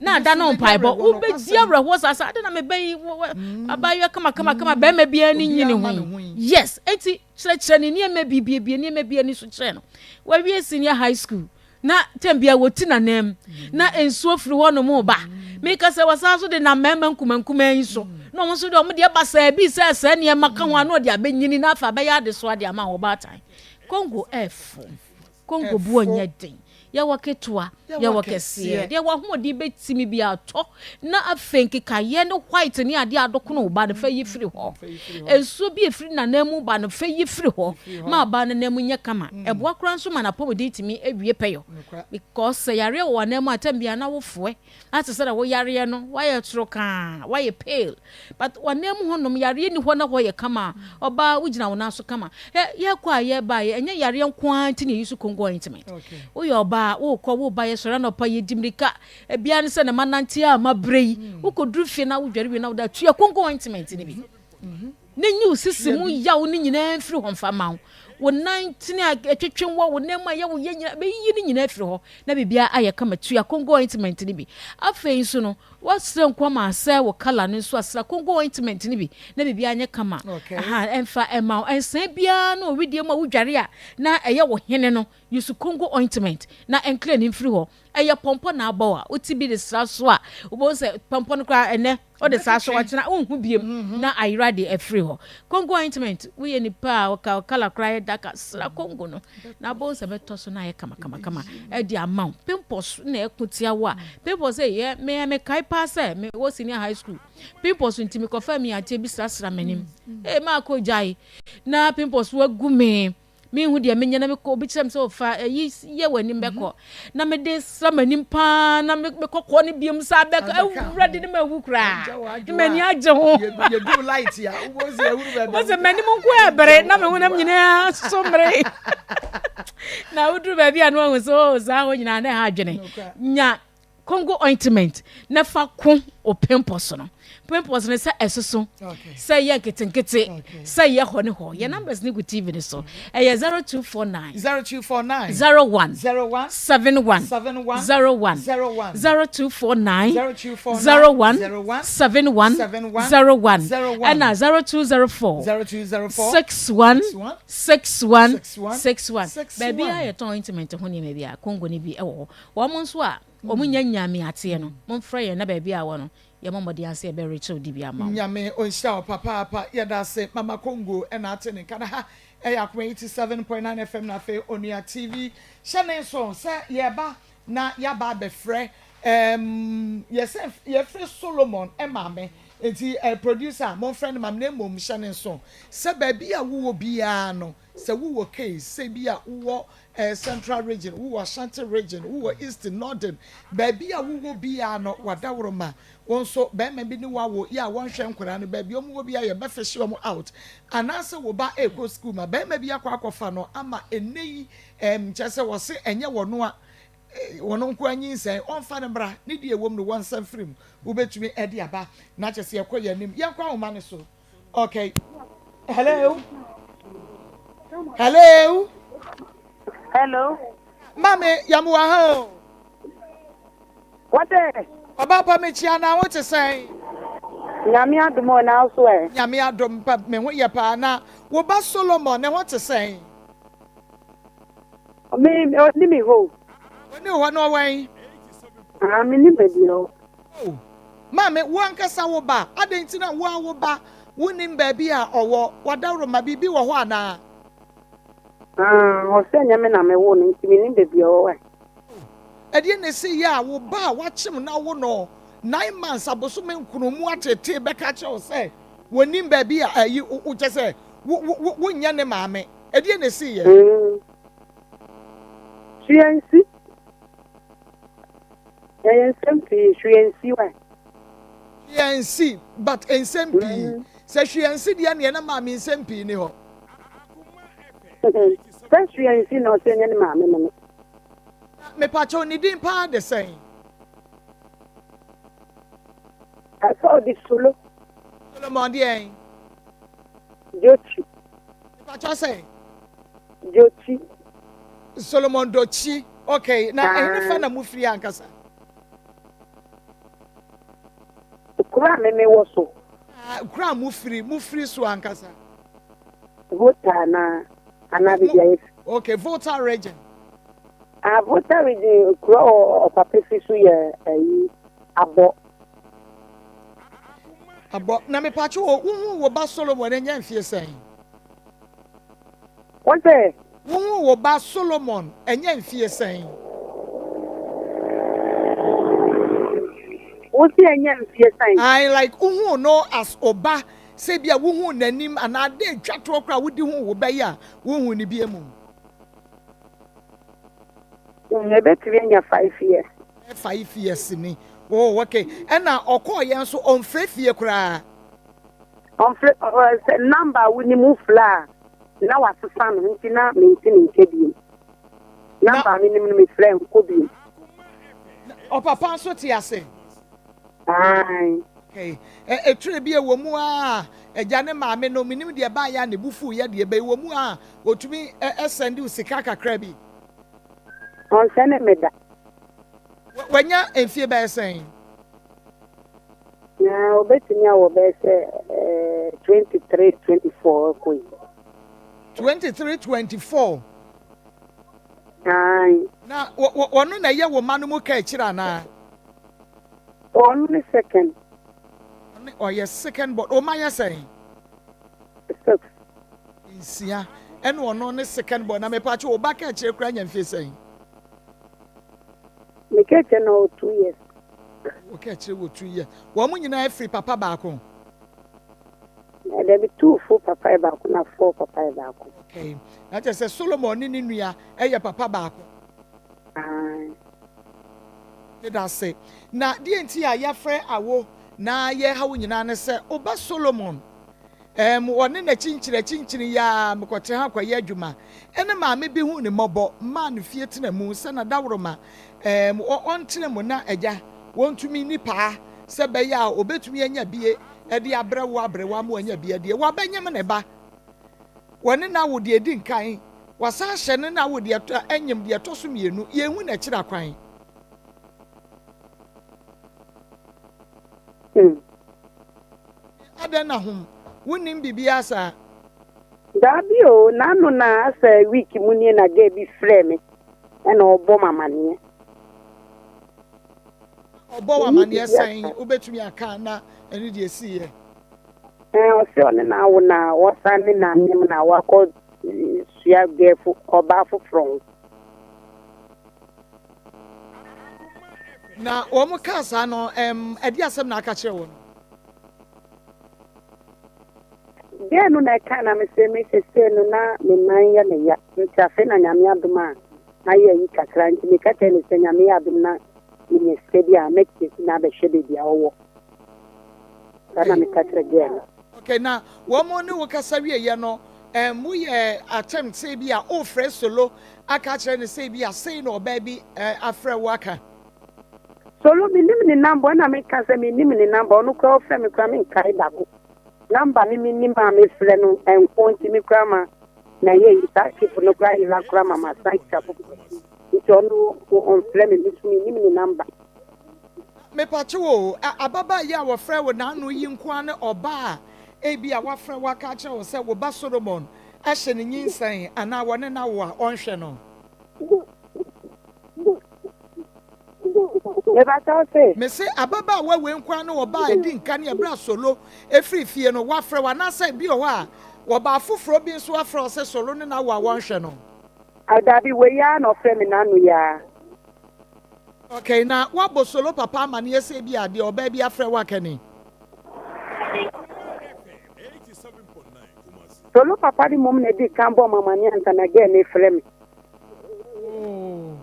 Na ada no mpaebɔ wobɛdi awerɛhoɔ saa saa ade na me ba yi mm. abaayewa kama kama kama mm. bɛrima biara ne nyi ne ho yes eti kyerɛkyerɛ ne nneɛma bi biebie nneɛma bi ani so kyerɛ no wawie senior high school na tɛm bia wɔti n'anan mu na nsuo firi hɔ nom ba meka sɛ wɔsan so de nam mmarima nkumankuma yi so na wɔn nso de wɔn deɛ basaa bi sɛ sɛ nneɛma ka ho a na ɔde abɛnyini na afa abɛyɛ adesoa de ama wɔn baatan kongo ɛfo. Congo boɔ nyɛ den. Yɛwɔ ketewa, yɛwɔ kɛseɛ. Deɛ w'ahoɔden bɛtumi biara tɔ. Na afei nkekaeɛ ne white ne adeɛ a adokono wo ba no, fa yi firi hɔ. Nsuo bi a ɛfiri n'anan mu ba no, fa yi firi hɔ ma ɔbaa no nan mu nyɛ kama. Ɛboa koraa nso ma n'apɔmuden tumi wie pɛyɔ. Because sɛ yareɛ wɔ w'anan mu a, tɛm biara na wofoɛ. Na te sɛ deɛ wo yareɛ no woayɛ torokaa, woayɛ pale but w'anan mu hɔnom yareɛ nni hɔ na hɔ yɛ kama a, ɔbaa wogyina wo nan so kama. Hwɛ yɛkɔ a yɛba a ɛnyɛ yareɛ nko ara nti na yɛyi so Congo ointment. Woyɛ ɔbaa wokɔ woba yɛsɔre anɔpa yɛdi mmirika ebiara ne sɛ na manante a mabrɛ yi wokɔduru fie na wodware wie na wode atua Congo ointment no bi. Na nyi wo sisi mu yaw no nyinaa mfiri hɔ mfa mma wo. Wo nan ntini a ɛtwetwe wɔ wo nan mu a ɛyɛ wo ya nyinaa, bɛyiyi ne nyinaa afiri hɔ na biribiara ayɛ kama. Tua Congo ointment no bi. Afei nso no, woasrɛ nko ama asɛe wo colour no nso a, sra Congo ointment no bi na biribiara nyɛ kama. Aha, ɛmfa mma wo. Ɛnsɛe biara no wɔ wedeɛ mu a wodware a na ɛyɛ wo hene no, use Congo ointment na ɛnclear no mfiri hɔ. Ɛyɛ pɔmpɔ na abɔ wo a, wote bi de sra so a, wobɛhu sɛ pɔmpɔ no koraa ɛnnɛ, Wode saa so ɔkyena wonhu biem mhm. na ayera de afiri hɔ. Congo ointment woyɛ nipa a ɔka ɔkala koraa yɛ daka sra Congo no na abɔn sɛ bɛtɔ so na ayɛ kamakamakama ɛde ama wo. Pimples na ɛko tia wo a pimples sɛ yɛ me mekae paa sɛ me wɔ senior high school pimples nti mekɔfa mi ateɛ bi srasra m'anim. Ee maakɔ gyae na pimples wagu me. Menhu deɛ menyɛ na mekɔ obi kyerɛ me sɛ ɔfa ayi yɛ w'anim bɛkɔ na mede sra m'anim paa na me kɔkɔɔ no biom saa bɛkɔ awurade ne mawu koraa ne m'ani agye ho wosɛ m'anim nko ɛbere na me honam nyinaa so mmere na woduru baabi a na wahu sɛ oh, saa hɔ nyinaa na ɛha adwene nya Congo ointment na fa ko wo pimples no. Pimples no sɛ ɛsoso, sɛ ɛyɛ nketenkete, sɛ ɛyɛ hɔ ne hɔ. Yɛn numbers no gu TV no so. Ɛyɛ 0249 0249 01 01 71 71 01 01 0249 0249 01 01 71 71 01 01 ɛna 0204 0204 61 61 61 61 61. 61. Baabi a yɛtɔn ointment ho nneɛma bi a Congo no bi wɔ hɔ. Wɔn nso a wɔn nnya nyaa me ateɛ no, momfrɛ yɛn na baabi a wɔ no, yɛmmɔ mmɔden ara sɛ yɛbɛ rekyerɛw de bi ama wo. Nyame ɔnhyira wo papaapa yɛda ase mama Congo na ate ne nka na ha ɛyɛ Akoma 87.9 FM na afei Onua TV hyɛ ne nso sɛ yɛba na yɛaba abɛfrɛ ɛɛm yɛsɛ yɛfrɛ Solomon maame. Nti eh, producer, momfrɛ no ma me na mmom hyɛ no nso sɛ baabi a wowɔ biara no, sɛ wowɔ case, sɛ bi a wowɔ eh, Central Region, wowɔ Ashanti Region, wowɔ East, Northern, baabi a wowɔ biara no, w'adaworoma, wo nso barima bi ne wo awo yɛ a wɔnhwɛ nkwadaa no, baabi a wɔwɔ biara yɛbɛfishe wɔn out. Anaasɛ wo ba rekɔ sukuu ma barima bi akɔ akɔfa no ama ɛnnɛ yi, ɛm, kyerɛ sɛ wɔse ɛnyɛ wɔn a Wɔn nko ara nyinsɛn, ɔmfa no mmra, ne deɛ ɛwom no wɔnsa mfiri mu. Wobɛtumi de aba na kyɛ sɛ yɛkɔ yɛn anim. Yɛnkɔ ahoma no so. Okay. Hello. Hello. Hello. Mami, yamu wɔ ha o. Wɔte. Ɔba pa mekyia na wo te sɛn? Nyame adom o na wo so ɛ? Nyame adom pa me ho yɛ paa na wo ba Solomon ne ho te sɛn? Me, ɔnni me hɔ o. Ɔnni wo hɔ na ɔwɔ he? Ah, mennim baabi a ɔwɔ. Oh, maame, wo ankasa wo ba, adɛn nti na wo ara wo ba wonnim baabi a ɔwɔ? W'adaworoma, biribi wɔ hɔ anaa? Ah, ɔsɛ ɛnyɛ me na mewoo no, nti mennim baabi a ɔwɔ ɛ. Oh, ɛdeɛn na ɛsii yɛ a wo ba a woakyem no awo no nine months, abosome nkron mu ateetee bɛka akyerɛ wo sɛ wɔnnim baabi a ayi, wo, kyerɛ sɛ, wo, wo, wo, wonyɛ ne maame? Ɛdeɛn na ɛsii yɛ? Mm. Hwee ansi. Ɛyɛ nsɛm pii, hwee ansi wa. Hwee ansi, but nsɛm pii. Mm. Sɛ hwee ansi deɛ neɛ na maame nsɛm pii ni hɔ. Sɛ hwee ansi na ɔsɛ nyɛ ne maame no no. Mepakyɛw ne din paa de sɛn? Sɛ ɔde Solo. Solomon deɛn? Jochi. Mepakyɛw sɛn? Jochi. Solomon Dochi. Okay, na ɛhe fa na mofiri ankasa? Kuro a meme wɔ so. Ah, kuro a mofiri, mofiri so ankasa. Volta anaa anaa baabi a yɛfi. Okay, Volta region. Ah, Volta region kuro a ɔpapa fi so yɛ ɛyi Abɔ. Abɔ. Na mepatwo o, wohuu wo ba Solomon anya mfie sɛn? Wose? Wohuu wo ba Solomon anya mfie sɛn? Wose anya mfie sɛn? Ae, like wohuu no as wo ba, sɛ ebia wohuu n'anim anaa ade a etwa toɔ koraa a wode huu wo ba yi a wonhuu no bio mu. Mm, ebetumi anya five years. Five years ni. Oh, okay. Ɛna ɔkɔɔ yɛn nso ɔmfrɛ fie koraa. Ɔmfrɛ, sɛ number a wonim wofrɛ a na wasesa no nti na mente ne nka biom. Number a menim no mefrɛ nkɔ biom. Ɔpapa nso te ase? Ae. Okay. Ɛtwerɛ bi ɛwɔ mu a agya ne maame no menim deɛ ɛbaeɛ a ne bo fuiɛ deɛ ɛbɛyi wɔ mu a ɔtumi sɛnde wo sika kakra bi. Ɔnsɛne me da. Wanya mfie bɛyɛ sɛn? Na obetumi awɔ bɛyɛ sɛ 23, 24 kɔ yi. 23, 24. Ae. Na wɔno na ɛyɛ wo mma no mu ka akyire anaa? Ɔno ne second. Ɔne ɔyɛ second born. Wo mma yɛ sɛn? Six. Nsia. Ɛna ɔno ne second born. Na mepatwo wo ba ka akyire koraa nya mfie sɛn? Me ka akyire no ɔwɔ two years. Wo ka akyire wɔ two years. Wɔn nyinaa firi papa baako? Dabi, two fo papa yɛ baako na four papa yɛ baako. Okay. Na kyerɛ sɛ Solomon ne ne nua yɛ papa baako. Ae. Meda ase. Na deɛ nti a yɛafrɛ awo na yɛreha wo nyinaa ne sɛ, wo ba Solomon, ɛɛm, ɔne n'akyinkyini akyinkyini yi ara mekɔte ha kɔyɛ adwuma, ɛne maame bi huu no mmɔbɔ maa no fie tena mu sɛ n'adaworoma, ɛɛm, ɔ, ɔntena mu na agya, wɔntumi nni paa sɛ ɛbɛyɛ a ɔbɛtumi anya bie de abrɛ wo aberewa ama wanya bi adie. Wabɛnyem ne ba. Wɔne no awo deɛ ɛdi nkan, wasan ahyɛ ne no awo deɛ ɛtɔ, anyem deɛ ɛtɔ so mmienu, yɛnhu n'akyiri akwan. Hmm. Adɛn na hom, wonnim biribiara saa? Daabi o, n'ano na asɛ week mu nie na girl bi frɛɛ me ɛna ɔbɔ me amaneɛ. Ɔbɔ wo amaneɛ sɛn? Wobɛtumi aka na ɛne deɛ ɛsiiɛ? Ɛɛ ɔse ɔne no awo na wasan ne no anyem na wakɔ sua girl fo ɔbaa foforɔ ho. Na wɔn kaa saa no, ɛm, ɛdeɛ asɛm na aka kyerɛ wɔn? Girl no na ɛkae na mese me sesei no na me nan yɛ me ya nti afei na Nyame adom a mayɛ ayi kakra nti meka kyerɛ no sɛ Nyame yɛ adom na menya sika bi a mɛkyesi no abɛhwɛ baabi a ɔwɔ. Saa na meka kyerɛ girl no. Okay na wɔn ne wo kasa wieɛ no ɛɛm wo yɛ attempt sɛ ebi a wo frɛ Solo aka akyerɛ no sɛ ebi a sei na ɔbaa bi ɛɛ afrɛ wo aka? Solo mennim ne number ɛna meka sɛ mennim ne number ɔno koraa ɔfrɛ me koraa menkae dako. Number me mennim a mefrɛ no ɛnkɔ nti me koraa ma na yɛ yi saa chip no koraa yera koraa ma masan twa foforɔ nti ɔno ɔmfrɛ me me nso mennim ne number. Mepakyew o, ababaa yi a wɔfrɛ wo Naano yi nko ara ne ɔbaa a ebia wafrɛ wo aka akyerɛ wo sɛ wo ba Solomon ahyɛ no nyinsɛn anaa wɔne no awo a ɔnhwɛ no? Mepakyɛw se. Mese ababaawa wei nko ara ne ɔbaa a edi nka ne ɛberɛ a Solo firi fie no wafrɛ wo anaasɛ ebi wɔ hɔ a ɔbaa foforɔ bi nso afrɛ wo sɛ Solo ne no awo a wɔnhwɛ no? Dabi, wei ara na ɔfrɛ me n'ano yi ara. Okay, na woabɔ Solo papa amaneɛ sɛ ebi a deɛ ɔbaa bi afrɛ wo aka ni? Solo papa no mmom na edii kan bɔɔ me amaneɛ ansa na girl no refrɛ me. Oh,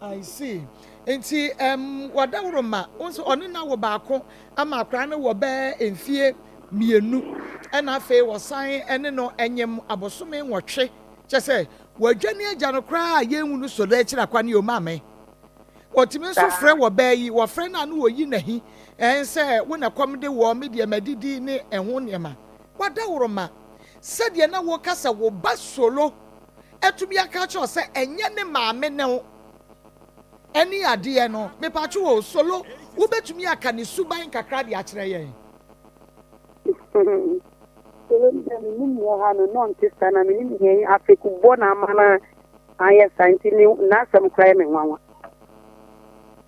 I see. Nti um, wɔdaworo ma wo nso ɔne no awo baako ama akwadaa no wɔ bɛɛ mfie mmienu ɛna afei wɔsan ne no nyem abosome nwɔtwe kyɛ sɛ wɔadwane agya no koraa a yɛnhu no solo akyiri akwa ne maame wɔtumi nso frɛ wɔ bɛɛ yi wɔfrɛ no a no wɔyi n'ahi ɛn sɛ wo na kɔm de wɔ me deɛ madidi ne ɛho nneɛma wadaworo ma sɛdeɛ na wɔka sɛ wo ba solo atumi aka akyerɛ wo sɛ ɛnyɛ ne maame ne wo ɛne adeɛ no, mepatwo o, Solo, wobɛtumi aka ne suban kakra de akyerɛ yɛn? Solo deɛ menim wɔ ha no na ɔnte saa na menim yɛn afekubɔ na ama no ayɛ saa nti ne n'asɛm koraa yɛ me nwanwa.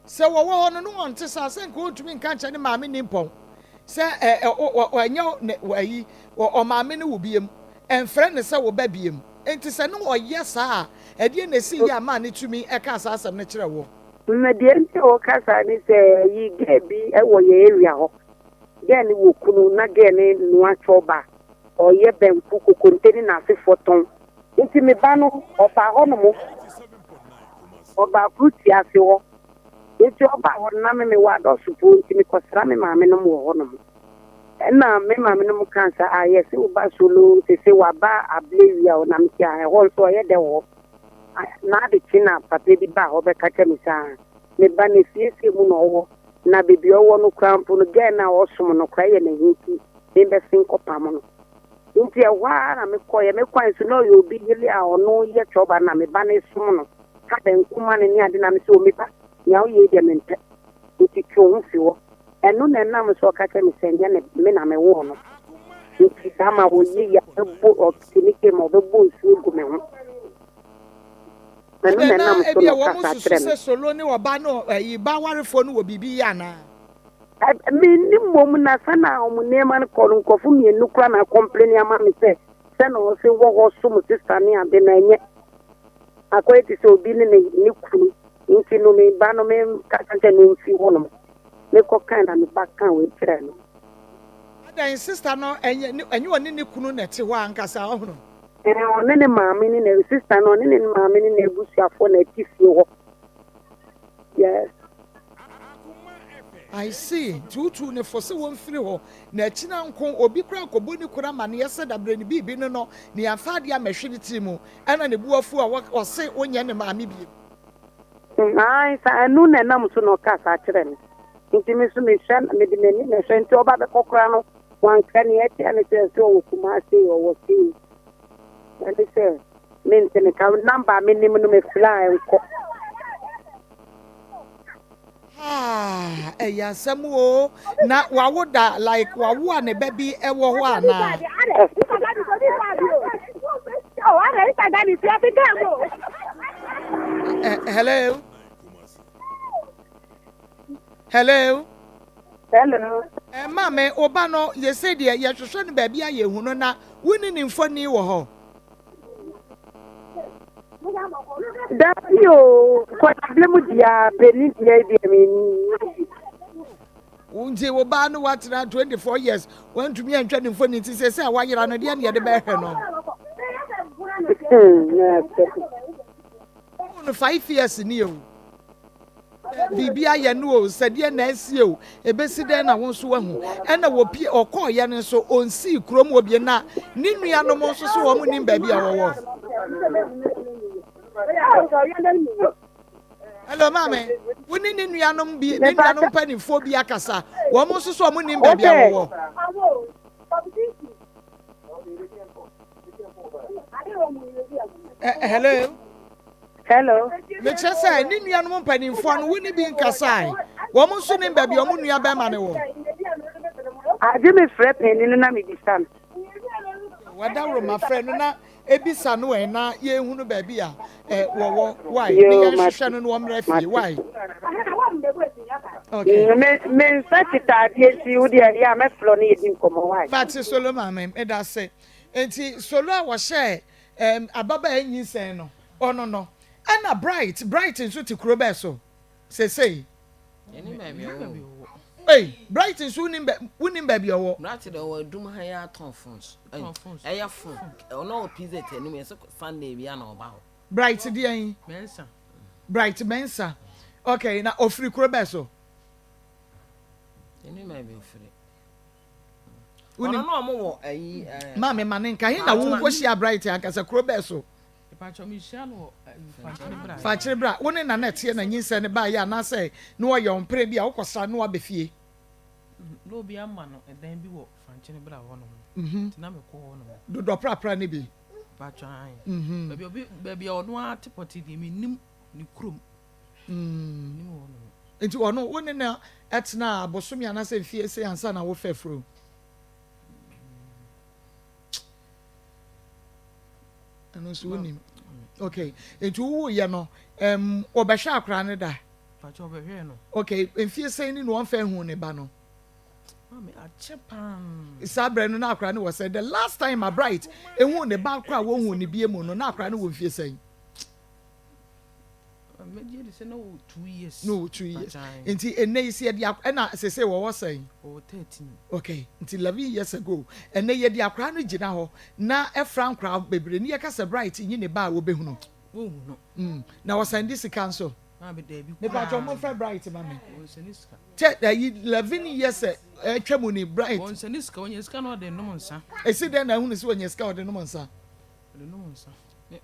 Sɛ wɔwɔ hɔ no na ɔnte saa sɛ nka ɔntumi nka nkyerɛ ne maame nimpɔn sɛ ɛ ɛ ɔ ɛnyɛ ne ayi ɔmaame ne wo biem ɛmfrɛ no sɛ wo ba biom. Enti sɛ na ɔyɛ saa a, ɛdeɛn na ɛsiiɛ a maa ne tumi kaa saa asɛm no kyerɛɛ woɔ? Na deɛ nti a ɔka saa ne sɛ ayi girl bi wɔ yɛn area hɔ, girl no wɔ kunu na girl no noa chɔba, ɔyɛ banku, kokonte ne n'asefoɔ tɔn. Nti me ba no ɔbaa hɔ nom, ɔbaa Kurutia ase hɔ. Nti ɔbaa hɔ no na me mewɔ adɔsopoo nti mekɔsra me maame nom wɔ hɔ nom. Ɛna me maame nom kaa sɛ, ah yɛse wo ba solo sese waba Ablewia o, na mese ah ɛhɔ nso ɔyɛ dɛ wɔ hɔ. Ah n'ade kye na papa bi baa hɔ bɛka kyerɛ me sɛ ah me ba no efiesie mu na ɔwɔ, na baabi a ɔwɔ no koraa mpo no girl no a ɔsom no koraa yɛ n'ahi nti membɛsen kɔpam no. Nti ɛhɔ ara na mekɔeɛ, mekɔeɛ nso na ɔyɛ obi yere a ɔno yɛ kyɔba na me ba no som no, ka banku ma no ne ade na mese o me ba nea woyɛ yi deɛ mempɛ nti twe wo ho fi hɔ. Ɛno na ɛnam so ɔka kyerɛɛ me sɛ ɛnyɛ ne me na mewoo no. Nti saa ma wɔyi yɛ ɔbɛbɔ ɔte ne kɛn mu ɔbɛbɔ nsuo agu me ho. Ɛno na Adɛn na ɛnam so ebia na wɔn ɔkasa susu kyerɛ me. sɛ Solo ne ɔbaa no ɛyi ba awarefoɔ no wɔ biribi yɛ anaa? Mennim mmom na sɛ na wɔn nneɛma no kɔ no nkurɔfo mmienu koraa na akɔmpleni ama me sɛ sɛ na ɔse wɔ hɔ som sista ne ade na ɛnyɛ akɔyɛ te sɛ obi ne ne ne kunu nti no me ba no me kasa sɛ no mfi hɔnom. Mekɔ kae na me ba kaa wei kyerɛɛ no. Adɛn sister no ɛnyɛ ne ɛnyɛ ɔne ne kunu na ɛte hɔ ankasa ɔhono. Ɛɛ ɔne ne maame ne na sister no ɔne ne maame ne n'abusuafoɔ na ɛte fie hɔ yes. I see, nti wotuu no fo sɛ wɔmfiri hɔ na akyina nko obi koraa nkɔbɔ ne kunu amaneɛ sɛ dabrɛ ne biribi no no na yɛamfa adeɛ ammɛhwe ne tiri mu ɛna ne bo afu a ɔse wonyɛ ne maame bio. Aane, saa, ɛno na ɛnam so na ɔkaa saa kyerɛɛ me. Nti me nso mehwɛ, mede m'ani na ɛhwɛ, nti ɔba bɛkɔ koraa no, wanka nea ɛteɛ ne sɛ, sɛ ɔwɔ Kumasi, ɔwɔ sei. Ɛne sɛ, mente ne ka, number a menim no mefrɛ a ɛnkɔ. Ah, ɛyɛ asɛm o. Na wawo da like wawo a ne ba bi ɛwɔ hɔ anaa? Eh, hello. Hello. Hello. Eh, maame, wo ba no yɛsɛ deɛ yɛhwehwɛ no baabi a yɛhu no na wonni ne mfoni wɔ hɔ. Dabi o, nkwadaa mu deɛ panin deɛ deɛ menni bi. Nti wo baa no watena 24 years wantumi antwa ne mfoni nti sɛ sɛ a wayera no deɛ ne yɛde bɛhwɛ no. Wohu no 5 years ni o. Biribi ayɛ no o, sɛ deɛ na asi o, ebesi dɛn na wo nso wahu. Ɛna wɔpie ɔkɔɔyɛ no nso ɔnsii kurom hɔ bio na ne nuanom nso so wɔn nim baabi a wɔwɔ. Hello maame, wo ne ne nuanom bi ne nuanom mpanimfoɔ bi akasa, wɔn nso so wɔn nim baabi a wɔwɔ. Eh, hello. Hello. Mekyerɛ sɛ ne nuanom mpanimfoɔ no wo ne bi nkasae, wɔn nso nim baabi a wɔn nua bɛrima no wɔ. Agye me frɛ panin no na mebisa no. Wadaworo ma frɛ no na Ebisa no ɛ na yɛnhunu baabi a ɛ wɔwɔ why ne Yoo, mate. yɛnhwehwɛ no na ɔmmra fie Mate. why. Okay. Mm, me me nsa kita adeɛ nti wo deɛ yɛ a mɛfrɛ wo ne yɛdi nkɔmmɔ why. Mate Solo maame, meda ase. Nti Solo a wɔhyɛɛ ɛm ababaa nyinsɛn no, ɔno no. Ɛna Bright, Bright nso te kuro bɛɛ so sesei? Yɛnim baabi a ɔwɔ. Ei, Bright nso wonim bɛ wonim baabi a ɔwɔ? Bright deɛ ɔwɔ adum ha yi atɔn phones. Ɛyɛ phone. Ɔno wɔ PZ anim yɛ sɛ Sunday bi a na ɔba hɔ. Bright deɛn? Mensah. Bright Mensah. Okay, na ɔfiri kuro bɛɛ so? Yɛnim baabi ɔfiri. Ɔno na ɔmo wɔ ayi ɛɛ. Maame ma ne nka he na wo kɔ hyia Bright ankasa kuro bɛɛ so? Fakyere bra. Wo ne Nana ɛteɛ na nyinsɛn no baeɛ anaasɛ na ɔyɛ wo mpena bi a wokɔ sra no na waba fie? Na obi ama no ɛdan bi wɔ Fankyere bra hɔ nom nti na mekɔ hɔ nom. Dodɔ prapra no bi? Mpakyɛ ae. Baabi obi baabi a ɔno ara te pɔtee deɛ mennim ne kurom. Mennim hɔ nom. Nti ɔno wo ne no tenaa abosome anaasɛ mfie sei ansa na wofɛ afuro? Ɛno nso wonim. Okay. Nti wowuiɛ no, um, wɔbɛhwɛ akwaraa no da? Pakyɛ wɔbɛhwɛɛ no. Okay. Mfie sɛn ni na wɔmfa ehu ne ba no? Maame, akyɛ paa. Saa berɛ no na akwaraa no wɔ sɛn? The last time a Bright ehu ne ba koraa a wɔhu ne bie mu no, na akwaraa no wɔ mfie sɛn? Mɛgye di sɛ na ɔwɔ 2 years. Na ɔwɔ 2 years. Nti ɛnɛ yi sɛ yɛde ɛna sese wɔwɔ sɛn? Ɔwɔ 13. Okay, nti 11 years ago. Ɛnɛ yɛde akwaraa no gyina hɔ na ɛfra nkoraa bebree ne yɛka sɛ Bright nyi ne ba a wɔbɛhunu. Wɔnhu no. Na wɔsan di sika nso. Maame daabi koraa. Mepatwa ɔmo mfrɛ Bright ma me. Wɔnsɛne sika. Kyɛ ɛyi 11 years ɛtwa mu ni Bright. Wɔnsɛne sika, wɔnya sika na ɔde nom nsa. Esi dɛn na ahunu sɛ wɔnya sika ɔde nom nsa? Ɔde nom nsa.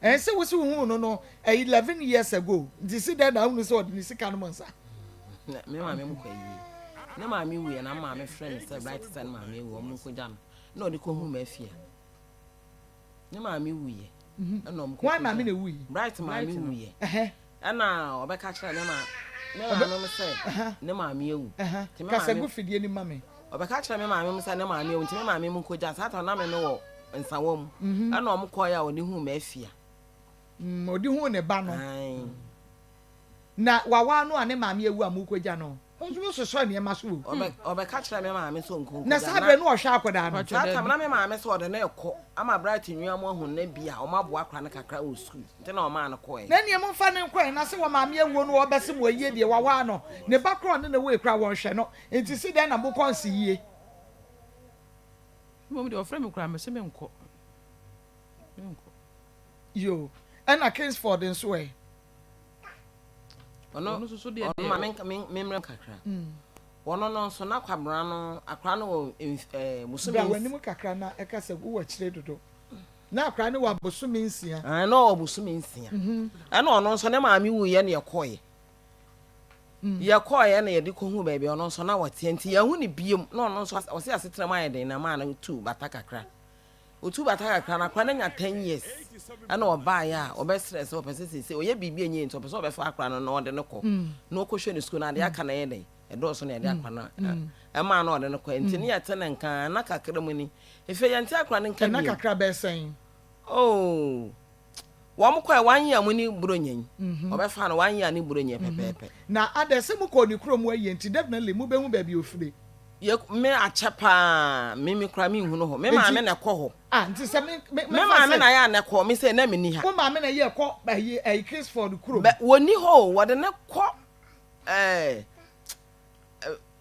Ɛn sɛ wosi wohuu no no 11 years ago nti si dɛn na ahunu sɛ ɔde ne sika nom nsa? Me maame mu kɔ ayie. Ne maame wuiɛ na maame frɛ no sɛ Bright sɛ ne maame awu ɔmo nkɔgya no na ɔde kɔhu m'afia. Ne maame wuiɛ ɛna ɔmo kɔ Hwan maame na ewui? Bright maame wuiɛ ɛna ɔbɛka kyerɛ ne ma ne maame mo sɛ ne maame awu. Nti me Kasa maame gu fidie no ma me. ɔbɛka kyerɛ me maame mo sɛ ne maame awu nti me maame mu nkɔgya saa ta na me me wɔ nsawa mu ɛna ɔmo kɔɛ a ɔde hu m'afia. Ɔde hu ne ba no. Na wawa no a ne maame awu a mokɔgya no, mo nso mososɔ nneɛma so o. Ɔbɛka kyerɛ me maame sɛ ɔnkɔ nkɔgya Na saa berɛ no ɔhwɛ akwadaa no. Saa tam na me maame sɛ ɔde no rekɔ ama Bright nua mu ahu no na bi a ɔmo aboa akwadaa no kakra wɔ sukuu nti na ɔmaa no kɔɛ. Na ɛneɛ momfa no nkɔ ɛ, na sɛ wɔ maame awuo no ɔbɛse mo ayie deɛ wawa no, ne ba korɔ ɔne no woe koraa wɔnhwɛ no, nti se dɛn na mokɔ nse yie. Mmom deɛ ɔfrɛ me koraa mese menkɔ, menkɔ. Yoo, ɛna Kingsford nso ɛ? Ɔno Ɔno nso so deɛ ɔno ma menka me memmrɛ kakra. Ɔno no nso na kwabena no akora no wɔ mf ɛɛ bosome Bra nsia. w'anim kakra na ɛka sɛ wowɔ akyire dodo. Na akora no wɔ abosome nsia. Ɛɛ na ɔwɔ bosome nsia. Ɛna ɔno nso ne maame wuiɛ na yɛkɔeɛ. Yɛkɔeɛ na yɛde kɔhuu baabi a ɔno nso na ɔteɛ nti yɛanhu no biom na ɔno nso ɔse asetena mu ayɛ den na ɛmaa no tuu bata kakra. Otuu bata kakra no akora no anya 10 years ɛna ɔbaeɛ a ɔbɛsrɛ sɛ ɔpɛ sɛ seesei ɔyɛ biribi a ɛnyɛ yie nti ɔpɛ sɛ ɔbɛfa akora no na ɔde no kɔ na ɔkɔhwɛ ne sukuu na adeɛ aka no ɛyɛ dɛn ɛdɔɔso na yɛde akora no ɛmaa na ɔde no kɔ nti ne yɛte ne nka na kakra mu ni ɛfei yɛnte akora no nka Ɛna bio kakra bɛyɛ sɛn? Oh wɔn kɔɛ one year mu ne buronya yi ɔbɛfa no one year ne buronya pɛpɛɛpɛ. Na adɛn sɛ mokɔɔ ne kurom ayie nti definitely mobɛhu baabi a ɔfire. Yɛ me akyɛ paa me me koraa me nhunu hɔ me maame na ɛkɔ hɔ. Ah nti sɛ me me Me maame na yɛ a na ɛkɔ me sɛ na me ni ha. Wo maame na yɛ kɔ ɛyi ɛyi Kingsford kurom. Bɛ wɔni hɔ o wɔde ne kɔ ɛɛ.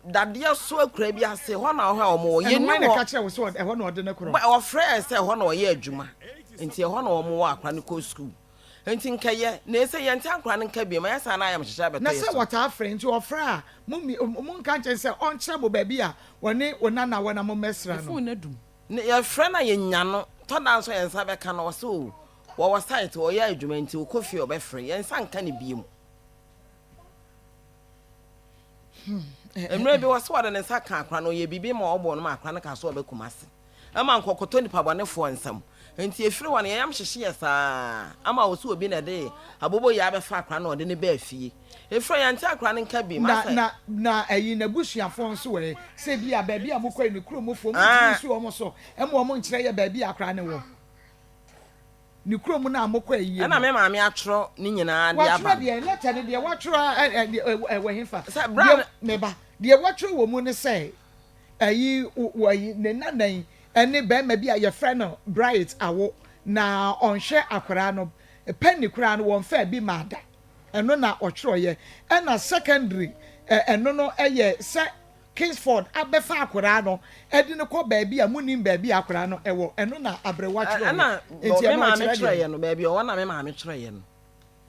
dadeɛ so akura bi ase hɔ na ɔhɔ a wɔn wɔ. Ɛno Yɛnni hwan na hɔ. ɛka kyerɛ wo sɛ ɛhɔ na ɔde no korɔ? Wɔfrɛɛ sɛ ɛhɔ na ɔyɛ adwuma nti ɛhɔ na wɔn wɔ akora no kɔ sukuu. Nti nkɛyɛ na ese yɛnte akora no nka biom ɛyɛ saa na ayamhyehye abɛtɔ Na yɛ sɛ so. wɔtaa frɛ nti ɔfrɛ a mo mmi monka nkyerɛ no sɛ ɔnkyerɛ mo baabi a ɔne Onana wɔ na mommɛsra Ne no. phone no adum. Ne yɛfrɛ no a yɛnya no, tɔ da nso a yɛn nsa bɛka no ɔse oo wɔwɔ site ɔyɛ adwuma nti ɔkɔ fie a ɔbɛfrɛ, yɛn nsa nka no biom. Mmerɛ bi ɔse ɔde ne nsa ka akora no ɔyɛ biribi ma ɔbɔɔ no ma akora no kaa sɛ ɔbɛ Kumasi ma nkɔkɔtɔ nipa bɔnefoɔ nsam nti ɛfiri hɔ no yɛn yam hyehye yɛ saa ama ɔse obi na ɛde aboboyaa bɛfa akora no ɔde no baa fie ɛfiri hɔ yɛnte akora no nka biom Na asɛ na na ɛyi n'abusuafoɔ nso ɛ sɛ bi a baabi a mokɔ yi ne kurom foɔ montumi Ah. nsi wɔn so ma wɔn nkyerɛ yɛ baabi a akora no wɔ ne kurom no a mokɔ ayie Ɛna no. me maame atwerɛ ne nyinaa de aba Watwerɛ no. deɛ lɛtɛ no deɛ watwerɛ ɛ ɛ ɛ wɔ hefa Sɛ berɛ a deɛ me. meba deɛ watwerɛ wɔ mu ne sɛ ɛyi wɔ ayi ne nana yi ɛne barima bi a yɛfrɛ no Bright awo na ɔnhwɛ akwadaa no penny koraa no wɔnfaa bi maa da ɛno na ɔtwerɛeɛ ɛna secondary ɛ ɛno no ɛyɛ sɛ Kingsford abɛfa akwadaa no ɛde no kɔ baabi a monim baabi a akwadaa no ɛwɔ ɛno na aberewa twerɛeɛ Ɛna nti me ɛno maame ɔkyerɛ deɛ. twerɛeɛ no baabi a ɔwɔ na me maame twerɛeɛ no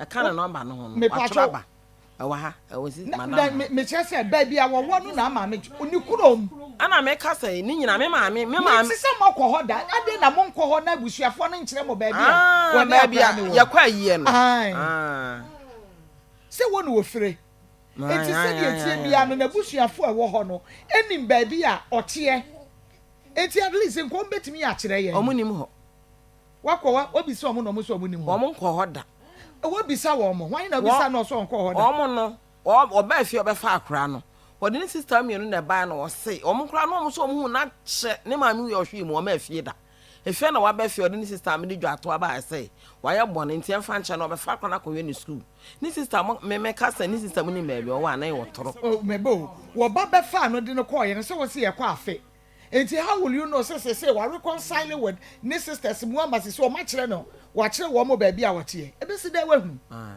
ɛka ne nɔmba no ho no watwerɛ Mepatwo aba. Ɛwɔ ha, ɛwɔ si Na, madam na ha. me, mekyerɛ sɛ baabi a wɔwɔ no na ama me, ne kurom. Ɛna meka sɛ ne nyina me maame, me maame. Mente sɛ moakɔ hɔ da. Adɛn na monkɔ hɔ na abusuafoɔ no nkyerɛ mo baabi a Ah, wɔne baabi a akwadaa no wɔ? yɛkɔ ayie no. Ae. Ah. Sɛ wɔ na wɔfire. Ae, Enti ae, sɛdeɛ ae, ɛteɛ ae, biara ae. no, n'abusuafoɔ a ɛwɔ hɔ no nim baabi a ɔteɛ. Enti at least nka wɔbɛtumi akyerɛ yɛn. Wɔn nim hɔ. Wakɔ hɔ, wabisa wɔn na wɔn nso wɔn nim hɔ. Wɔn nkɔ hɔ da. Wabisa wɔn, hwan na wabisa no ɔsɛ ɔnkɔ hɔ da? Wɔn no, ɔbaa fie ɔbɛfa akora no, ɔde ne sista mmienu na ɛbaeɛ na ɔse, wɔn koraa no wɔn nso wɔn hu no akyɛ, ne maame wui a ɔhwee mu, wɔn afie da. Efie na waba fie ɔde ne sista mede dwatoa baeɛ sɛ, wayɛ bɔne nti ɛmfa nkyɛ no, ɔbɛfa akora no akɔhwɛ ne sukuu. Ne sista mo, me meka sɛ ne sista mo nim baabi ɔwɔ a na ɛyɛ ɔtoro. Oh, meba o, wɔba bɛfaa no de no kɔɔeɛ no sɛ wɔse yɛkɔ afe Nti how will you know sɛ sesei wa reconcile with ne sisters mu ama sesei ɔmo akyerɛ no wakyerɛ wɔn baabi a ɔteɛ ebesi dɛn wahu? Ah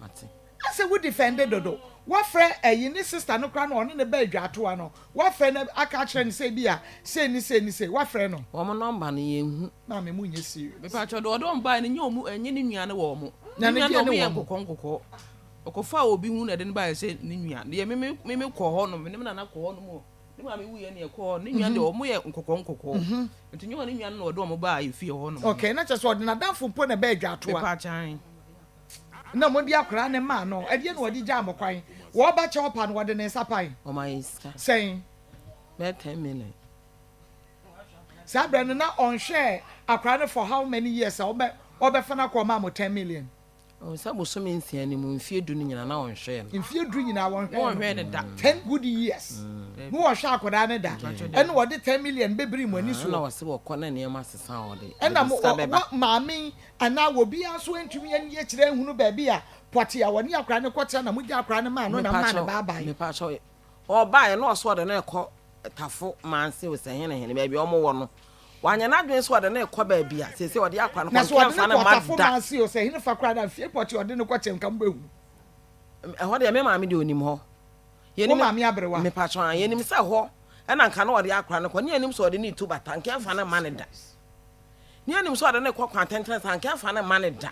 mate. Asɛ wo defend dodo wafrɛ ɛyi ne sister no koraa na ɔne no ba adwatoa no wafrɛ no aka akyerɛ no sɛ ebia sei ne sei ne sei wafrɛ no. Wɔn number no yɛn hu. Maame mo nyɛ serious. Mepakyɛw deɛ ɔde wɔn baeɛ no nyɛ wɔn ɛnyɛ ne nua no wɔ wɔn. Na Ne ne nua deɛ no ne wɔn yɛ wɔn. nkɔkɔɔ nkɔkɔɔ. Ɔkɔfaa obi ho na ɛde no baeɛ sɛ ne nua. Deɛ me me me kɔ hɔ nom me ne me nana kɔ hɔ nom o. Ne maame wuiɛ na yɛkɔɔ hɔ. Ne nua deɛ wɔn yɛ nkɔkɔɔ nkɔkɔɔ. Nti nyɛ ɔne nua no na ɔde wɔn baa yɛ fie hɔ nom. Okay, na kyerɛ sɛ ɔde n'adamfo mpo na ɛbɛɛ dwatoa. Mepa kyan. Na wɔde akwadaa no maa no. Ɛdeɛ na wɔde gyaa mo kwan. Wɔba kyɛw pa no wɔde ne nsa pae. Wɔma yɛ sika. Sɛn? Bɛyɛ 10 million. Saa berɛ no na ɔnhwɛɛ akwadaa no for how many years a ɔbɛ ɔbɛfa no akɔ ɔmaa mo 10 million? Ɔhu sɛ bosome 6 no mu mfeɛ 10 no nyinaa na ɔnhwɛɛ no. Mfeɛ 10 nyinaa wɔnhwɛɛ no. Wɔnhwɛɛ no da. 10 good years. Na wɔhwɛ akwadaa no da. Ɛna wɔde 10 million bɛbiri mo ani soɔ. Ɛna wɔse wɔkɔ na nneɛma sesa a ɔde Ɛna mo sika bɛba. wɔ maame yi anaa obiara nso antumi ani akyerɛ nhunu baabi a pɔte a wɔne akwadaa no kɔtena na mogya akwadaa no maa no na maa no baabae. Mepakyɛw ɔbaeɛ na ɔse ɔde no rekɔ Tafo Manse o sɛ hene hene baabi a wɔn wɔ no. Wanyɛ n'adwene sɛ ɔde no rekɔ baabi a seesei ɔde akora no Na kɔ sɛ nka ɔde mfa no no kɔ mma Tafo da. Manse o sɛ hene fa koraa na fie pɔte a ɔde no kɔkyɛ nka mobɛhu. Ɛhɔ deɛ me maame deɛ ɔnim hɔ. Wo Yɛnim maame aberewa. Mepakyɛw a yɛnim sɛ hɔ ɛna nka na ɔde akora no kɔ ne yɛnim sɛ ɔde no retu bata nka ɛmfa no mma no da. Ne yɛnim sɛ ɔde no rekɔ kwan tentene saa nka ɛmfa no mma no da.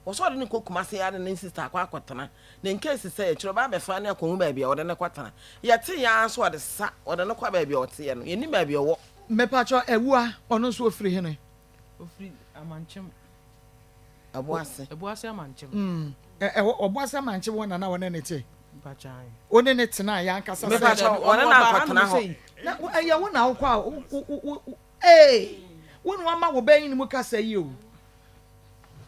Wɔ sɛ ɔde no kɔ Kumase ara de ne sista akɔ akɔtena na in case sɛ akyire ɔba abɛfa no akɔhu baabi a ɔde no kɔtena. Yɛte yɛ ara nso ɔde sa ɔde no kɔ baabi a ɔteɛ no yɛnnim baabi a ɔwɔ. Mepakyɛw Awua ɔno nso ofiri hene? Ofiri Amankyem. Ɛboase. Ɛboase Amankyem. Mm, ɛwɔ Ɔboase Amankyem hɔ na na wɔne ne te? Mepakyɛw ae. Wo ne ne tenaa yɛ ankasa sɛ. Mepakyɛw wɔne no ankɔtena hɔ. Na ɛyɛ wo na wokɔ a wo wo wo ee wo na wama wo bɛn ne mu kasa yi o.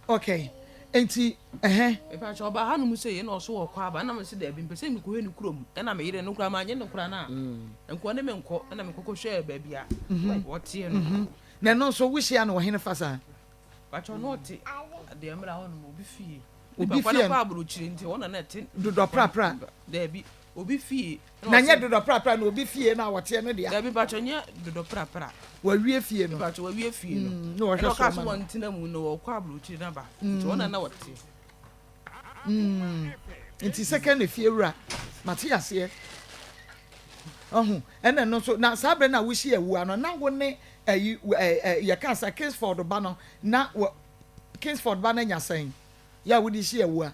Okay, nti ɛhɛ. Mepakyɛw ɔbaa ha nom sei ɛna ɔso ɔkɔ aba ɛna mese daabi mpɛ sɛ mekɔhwɛ ne kurom ɛna me yere no koraa manye no koraa na nkoa ne me nkɔ ɛna mekɔkɔ hwɛɛ baabi a wɔteɛ no. Na ɛno nso wohyia no wɔ hene fa saa? Pakyɛw na ɔte deɛ mmra hɔ nom obi fie. Obi fie no kɔ aburokyire nti hɔ na na ɛte. Dodɔ prapra. Daabi obi fie. Na nyɛ dodɔ prapra na obi fie na wɔteɛ no dea. Dabi mpakyɛ nyɛ dodɔ prapra. Wawie fie no. Mpakyɛ wawie fie no. Na wɔhwɛ Ɛna so ɔka so ma no. wɔn tena mu na wɔkɔ aburokyire na ba. Nti wɔn na na wɔte. Nti second efie wura mate aseɛ. Ɔho, ɛna ɛno nso, na saa berɛ no a wohyia awua no, na wo ne ayi, ɛ, ɛ, yɛka sɛ Kingsford ba no, na wɔ, Kingsford ba no anya sɛn? Yɛ a wode hyia awua.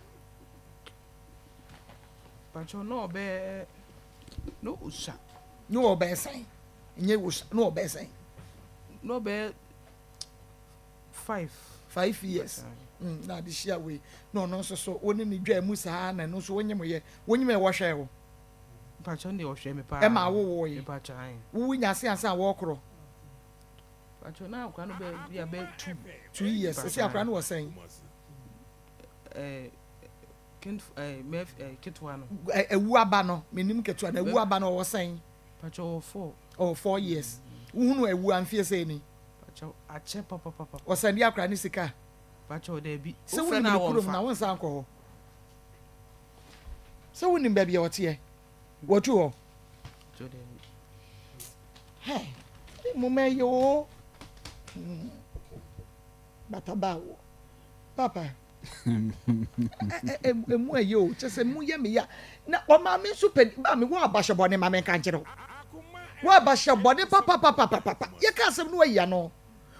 Pakyɛ na ɔbɛyɛ, na ɔsua. Na ɔbɛyɛ sɛn? Nyɛ ɔsua, na ɔbɛyɛ sɛn? Na ɔbɛyɛ 5. 5 years. Mm, na ade hyia wei. Na ɔno nso so, wo ne ne dwaa mu saa, na ɛno nso wonyem yɛ, wonyem yɛ wɔhwɛɛ wo. Mpakyɛw ne ɔhwɛ me paa. Ɛma wo woo yi. Mpakyɛw ayi. Wo nya ase ansa wɔkorɔ. Mpakyɛw na akora no bɛ bi abɛ 2. 2 years. Sisi akora no wɔ sɛn? Eh, kind eh mɛ eh ketewa no. Ewu aba no, menim ketewa no. Ewu aba no ɔwɔ sɛn? Mpakyɛw ɔwɔ 4. Ɔwɔ 4 years. Wohunu ewu amfie sɛ ni? Mpakyɛw akyɛ papapapa. Ɔsɛn di akora ne sika? Mpakyɛw daabi. Sɛ wonim ne kurom na wonsan nkɔ hɔ. Sɛ wonim baabi a ɔteɛ? Watu hɔ? Hɛ, mmom ɛyɛ o. Hmm. Bataba wo. Papa. Emu ɛyɛ o, kyɛ sɛ mu yɛ me ya. Na ɔmaa me nso pɛ, ba me wɔ abahyɛ bɔne ma me nka nkyerɛ wo. Wɔ abahyɛ bɔne papapapapapa. Yɛka asɛm no wayi ano.